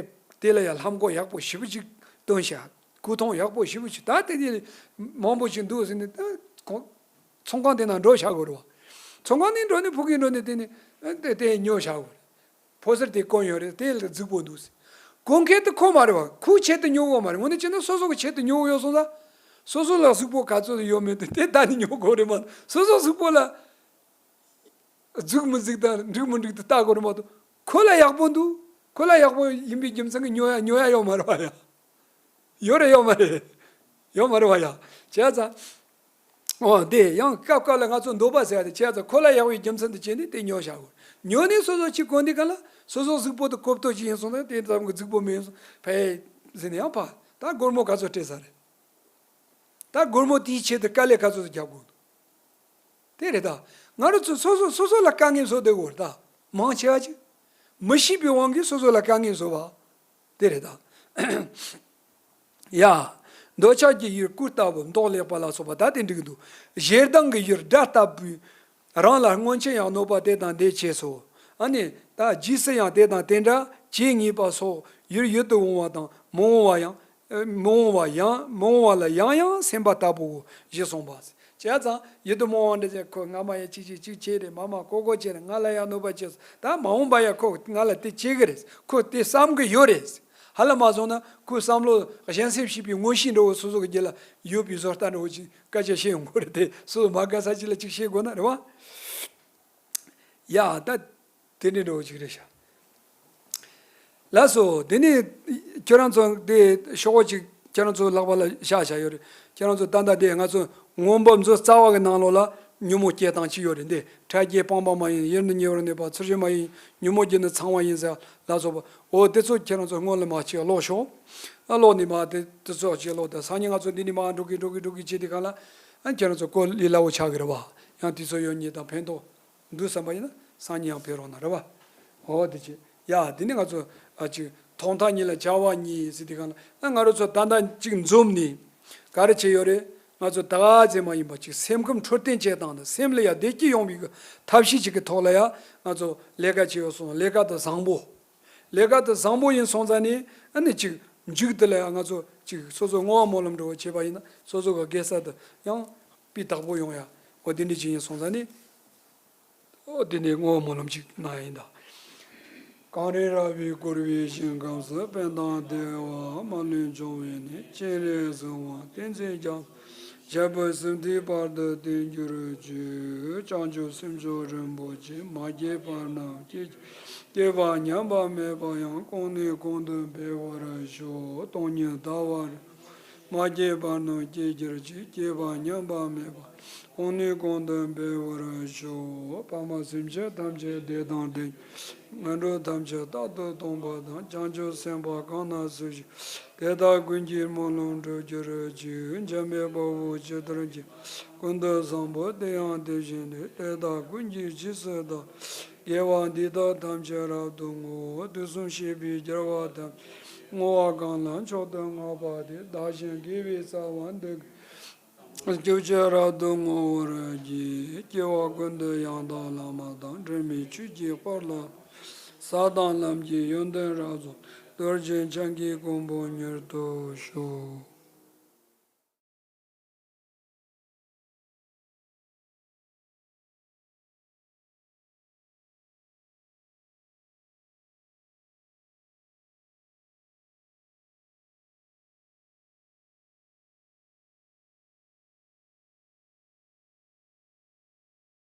དེ་ལ་ཡང་ལྷམ་གོག་ཡག་པོ་ཞེ་པོ་ཅིག་སྟོན་ཤག་སྐུ་ཐང་ཡག་པོ་ཞེ་པོ་ཅིག་ད་དེ་འདྲའི་མང་པོ་ཞིག་འདུག་ཟེར་ནས་ད་ཁོ། ཚོང་ཁང་དེ་ན་འགྲོ་བཞག་དགོས་རེད་བ། ཚོང་ཁང་ནས་འགྲོ་ནས་ཕ་གིར་འགྲོ་ནས་དེ་ནས་དེ་དེ་ཉོ་བཞག་དགོས་རེད། ཕོ་གསར་དེ་གོན་ཡོད་རེད། དེ་ལ་རྫིག་པོ་འདུག་ཟེར། གོན་མཁན་དེ་ཁོ་མ་རེད་བ། ཁོའི་ཆེད་དུ་ཉོ་དགོས་མ་རེད། དངོས་གནས་བྱས་ན་སོ་སོ་གི་ཆེད་དུ་ཉོ་དགོས་ཡོད་སོང་ཙང་། སོ་སོ་ལ་གཟུགས་པོ་ག་ཚོད་ཡོད་མེད་དེ་དེ་ལྟ་ནས་ཉོ་དགོས་རེད་མ་གཏོགས་སོ་སོ་གཟུགས་པོ་ལ་རྫིག་མི་རྫིག་དང་འགྲིག་མི་འགྲིག་དེ་ལྟ་དགོས་རེད་མ་གཏོགས་ཁོ་ལ་ཡག་པོ་འདུག་ཁོ་ལ་ཡག་པོ་ཡིན་པའི་རྒྱུ་མཚན་གྱིས་ཉོ་ཡ་ཉོ་ཡ་ཡོད་མ་རེད་བ་ཡ། ཡོད་རེད་ཡོད་མ་རེད། ཡོད་མ་རེད་བ་ཡ། བྱས་ཙང་། འོ་དེ་ཡང་སྐབས་སྐབས་ལ་ང་ཚོ་འདོད་པ་ཟེར་ཡ་དེ་བྱས་ཙང་ཁོ་ལ་ཡག་པའི་རྒྱུ་མཚན་དེ་བྱས་ནས་དེ་ཉོ་བཞག་དགོས། ཉོ་ནས་སོ་སོ་གཅིག་གོན་དུས་སྒང་ལ་སོ་སོ་གཟུགས་པོ་དེ་གོ་བསྡུར་ཅིག་ཡིན་སོང་ན་དེ་ཙམ་གྱི་རྫིག་པོ་མེད་སོང་ཕ་ཡ་ཟེར་ནས་ཡང་ཕ་ད་སྒོར་མོ་ག་ཚོད་སྤྲད་ས་རེད། ད་སྒོར་མོ་དེའི་ཆེད་དུ་དཀའ་ལས་ག་ཚོད་ཅིག་རྒྱབ་དགོས་འདུག་དེ་རེད་ད། ང་རང་ཚོ་སོ་སོ་སོ་སོ་ལ་དཀའ་ངལ་བཟོ་བསྡད་དགོས་རེད་ད། མང་ཆེ་བ་ཅིག་མི་ཤེས་པའི་དབང་གིས་སོ་སོ་ལ་དཀའ་ངལ་བཟོ་བ། དེ་རེད་ད། ཡ། འདོད་ཆགས་ཀྱི་ཡུལ་སྐུ་ལྟ་བུ་མདོག་ལེགས་པ་ལ་སོགས་པ་ད་དེ་འགྲིག་གི་འདུག་ཞེ་སྡང་གི་ཡུལ་དགྲ་ལྟ་བུའི། རང་ལ་སྔོན་ཆད་ཡང་གནོད་པ་དེ་དང་དེ་བྱས་སོ། ཨ་ནི་ད་རྗེས་སུ་ཡང་དེ་དང་དེ་འདྲ་བྱེད་ངེས་པ་སོགས་ཡུལ་ཡུལ་དུ་འོང་བ་དང་མི་འོང་བ་ཡང་། མི་འོང་བ་ཡང་མི་འོང་བ་ལ་ཡང་ཡང་སེམས་པ་ལྟ་བུའོ་ཞེས་གསུངས་པ། བྱས་ཙང་ཡུལ་དུ་མི་འོང་བ་འདྲ་བྱས་ཁོ་སྔ་མ་ཡང་ཅིག་ཅིག་ཅིག་བྱས་རེད། མ་མ་ཀོ་ཀོ་བྱས་རེད། ང་ལ་ཡང་གནོད་པ་བྱས་སོང་། ད་མ་འོངས་པ་ཡང་ཁོ་ང་ལ་དེ་བྱེད་གི་རེད། ཁོ་དེ་བསམ་གི་ཡོད་རེད། ཧ་ལམ་མ་སོང་ན་ཁོའི་བསམ་བློ་གཞན་སེམས་ཤེས་པའི་མངོན་ཤེས་འདྲ་བོ་སོ་སོ་གི་རྒྱུད་ལ་ཡོད་པའི་བཟོ་ལྟ་འདྲ་བོ་ཅིག་སྐད་ཆ་བཤད་ཡོང་གི་རེད། དེ་སོ་སོ་མ་དགའ་ས་ཅིག་ལ་ཅིག་བཤད་དགོས་ན་རེད་བ། ཡ་ད། དེ་འདྲའི་འདྲ་བོ་ཅིག་རེད་ཤག་ལགས་སོ། དེ་ནས་ཁྱོད་རང་ཚོ་དེ་ཤོག་བུ་ཅིག་ཁྱོད་རང་ཚོ་ལག་པ་ལ་བཞག་བཞག་ཡོད་རེད། ཁྱོད་རང་ཚོ་ད་ལྟ་དེ་ང་ཚོ་མངོན་པ་མཛོད་རྩ་བ་གི་ནང་ལོགས་ལ་ ཉོན་མོངས་སྐྱེ་སྟངས་གཅིག་ཡོད་རེད་འདི། འཕྲལ་སྐྱེས་སྤངས་པ་མ་ཡིན། ཡུན་རིང་ཉེ་བར་གནས་པ། ཚུལ་བཞིན་མ་ཡིན། ཉོན་མོངས་ཀྱིས་ནི་ཚང་བ་ཡིན་ཟེར་ལ་སོགས་པ། འོ་དེ་ཚོ་ཁྱེད་རང་ཚོ་སྔོན་ལ་མ་ཅིག་ཀློག་ཤོག་ཨ་ཀློག་ནས་མ་དེ་དེ་ཚོ་ཅིག་ཀློག་དང་། སང་ཉིན་ང་ཚོ་འདི་ནས་མ་འགྲོ་གི་འགྲོ་གི་འགྲོ་གི་བྱེད་དེ་ག་ལ། ཨ་ཁྱེད་རང་ཚོ་གོ་ལི་སླ་བོ་ཆགས་གི་རེད་བ། ཡང་དུས་ཚོད་ཡོད་ཉིད་དང་ཕན་ཐོགས་འདུག་བསམ་པ་ཡིན་ན་སང་ཉིན་ཡང་ཕེབས་རོགས་གནང་རེད་བ། འོ་དེ་ཅི། ཡ་དེ་ནི་ང་ཚོ་ཨ་ཅིག་ཐོག་མཐའ་གཉིས་ལ་བྱ་བ་གཉིས་ཟེར་དེ་ག་ལ། ཨ་ང་རང་ཚོ་ད་ལྟ་ཅིག་འཛོམས་ནས་ག་རེ་བྱས་ཡོད་རེད། ང་ཚོ་ད་ག་ཚད་མ་ཡིན་པ་ཅིག་སེམས་ཁམས་འཕྲོད་བསྟེན་བྱེད་སྟངས་དང་། སེམས་ལ་ཡ་བདེ་སྐྱིད་ཡོང་བའི་གི་ཐབས་ཤེས་ཅིག་གི་ཐོག་ལ་ཡ་ང་ཚོ་ལས་ཀ་བྱས་ཡོད་སོང་། ལས་ཀ་དེ་བཟང་པོ། ལས་ཀ་དེ་བཟང་པོ་ཡིན་སོང་ཙང་ནི་ཨ་ནི་ཅིག་མཇུག་དེ་ལ་ཡང་ང་ཚོ་ཅིག་སོ་སོ་བསྔོ་བ་སྨོན་ལམ་འདྲ་བོ་བྱས་པ་ཡིན་ན་སོ་སོ་གི་དགེ་རྩ་དེ་ཡང་སྤུས་དག་པོ་ཡོང་ཡ། འོ་དེ་འདྲ་ཅིག་ཡིན་སོང་ཙང་ནི། འོ་དེ་ནི་བསྔོ་བ་སྨོན་ལམ་ཅིག་གནང་ཡ་ཡིན་ད། གངས་རི་ར་བས་བསྐོར་བའི་ཞིང་ཁམས་སུ། ཕན་དང་བདེ་བ་མ་ལུས་འབྱུང་བའི་གནས། སྤྱན་རས་གཟིགས་དབང་བསྟན་འཛིན་རྒྱ། ཞབས་པད་སྲིད་མཐའི་བར་དུ་བརྟན་གྱུར་ཅིག་བྱང་ཆུབ་སེམས་མཆོག་རིན་པོ་ཆེ། མ་སྐྱེས་པ་རྣམས་སྐྱེ། སྐྱེས་པ་ཉམས་པ་མེད་པ་ཡང་། གོང་ནས་གོང་དུ་འཕེལ་བར་ཤོག་སྟོང་ཉིད་ཟླ་བ་རེ། མ་སྐྱེས་པ་རྣམས་སྐྱེ་གྱུར་ཅིག་སྐྱེས་པ་ཉམས་པ་མེད་པ། གོང་ནས་གོང་དུ་འཕེལ་བར་ཤོག་ཕ་མ་སེམས་ཅན་ཐམས་ཅད་བདེ་དང་ལྡན། ངན་འགྲོ་ཐམས་ཅད་རྟག་ཏུ་སྟོངས་པ་དང་། བྱང་ཆུབ་སེམས་དཔའ་གང་ན་སུ་ཞིག་དེ་དག་ཀུན་གྱི་སྨོན་ལམ་འགྲུབ་གྱུར་ཅིག་འཇམ་དཔལ་དཔའ་བོས་ཇི་ལྟར་མཁྱེན། ཀུན་ཏུ་བཟང་པོ་དེ་ཡང་དེ་བཞིན་ཏེ། དེ་དག་ཀུན་གྱི་རྗེས་སུ་བདག་དགེ་བ་འདི་དག་ཐམས་ཅད་རབ་ཏུ་བསྔོ། དུས་གསུམ་གཤེགས་པའི་རྒྱལ་བ་ཐམས་ཅད་བསྔོ་བ་གང་ལ་མཆོག་ཏུ་བསྔགས་པ་དེས། བདག་གཞན་དགེ་བའི་རྩ་བ་འདི་ཀུན་ཀྱང་རབ་ཏུ་བསྔོ་བར་བགྱི། སྐྱེ་བ་ཀུན་ཏུ་ཡང་དག་བླ་མ་དང་། འབྲལ་མེད་ཆོས་ཀྱི་དཔལ་ལ་ཕྱག་དང་ལམ་གྱི་ཡོན་ཏན་རབ་རྫོགས། རྡོ་རྗེ་འཆང་གི་གོ་འཕང་མྱུར་ཐོབ་ཤོག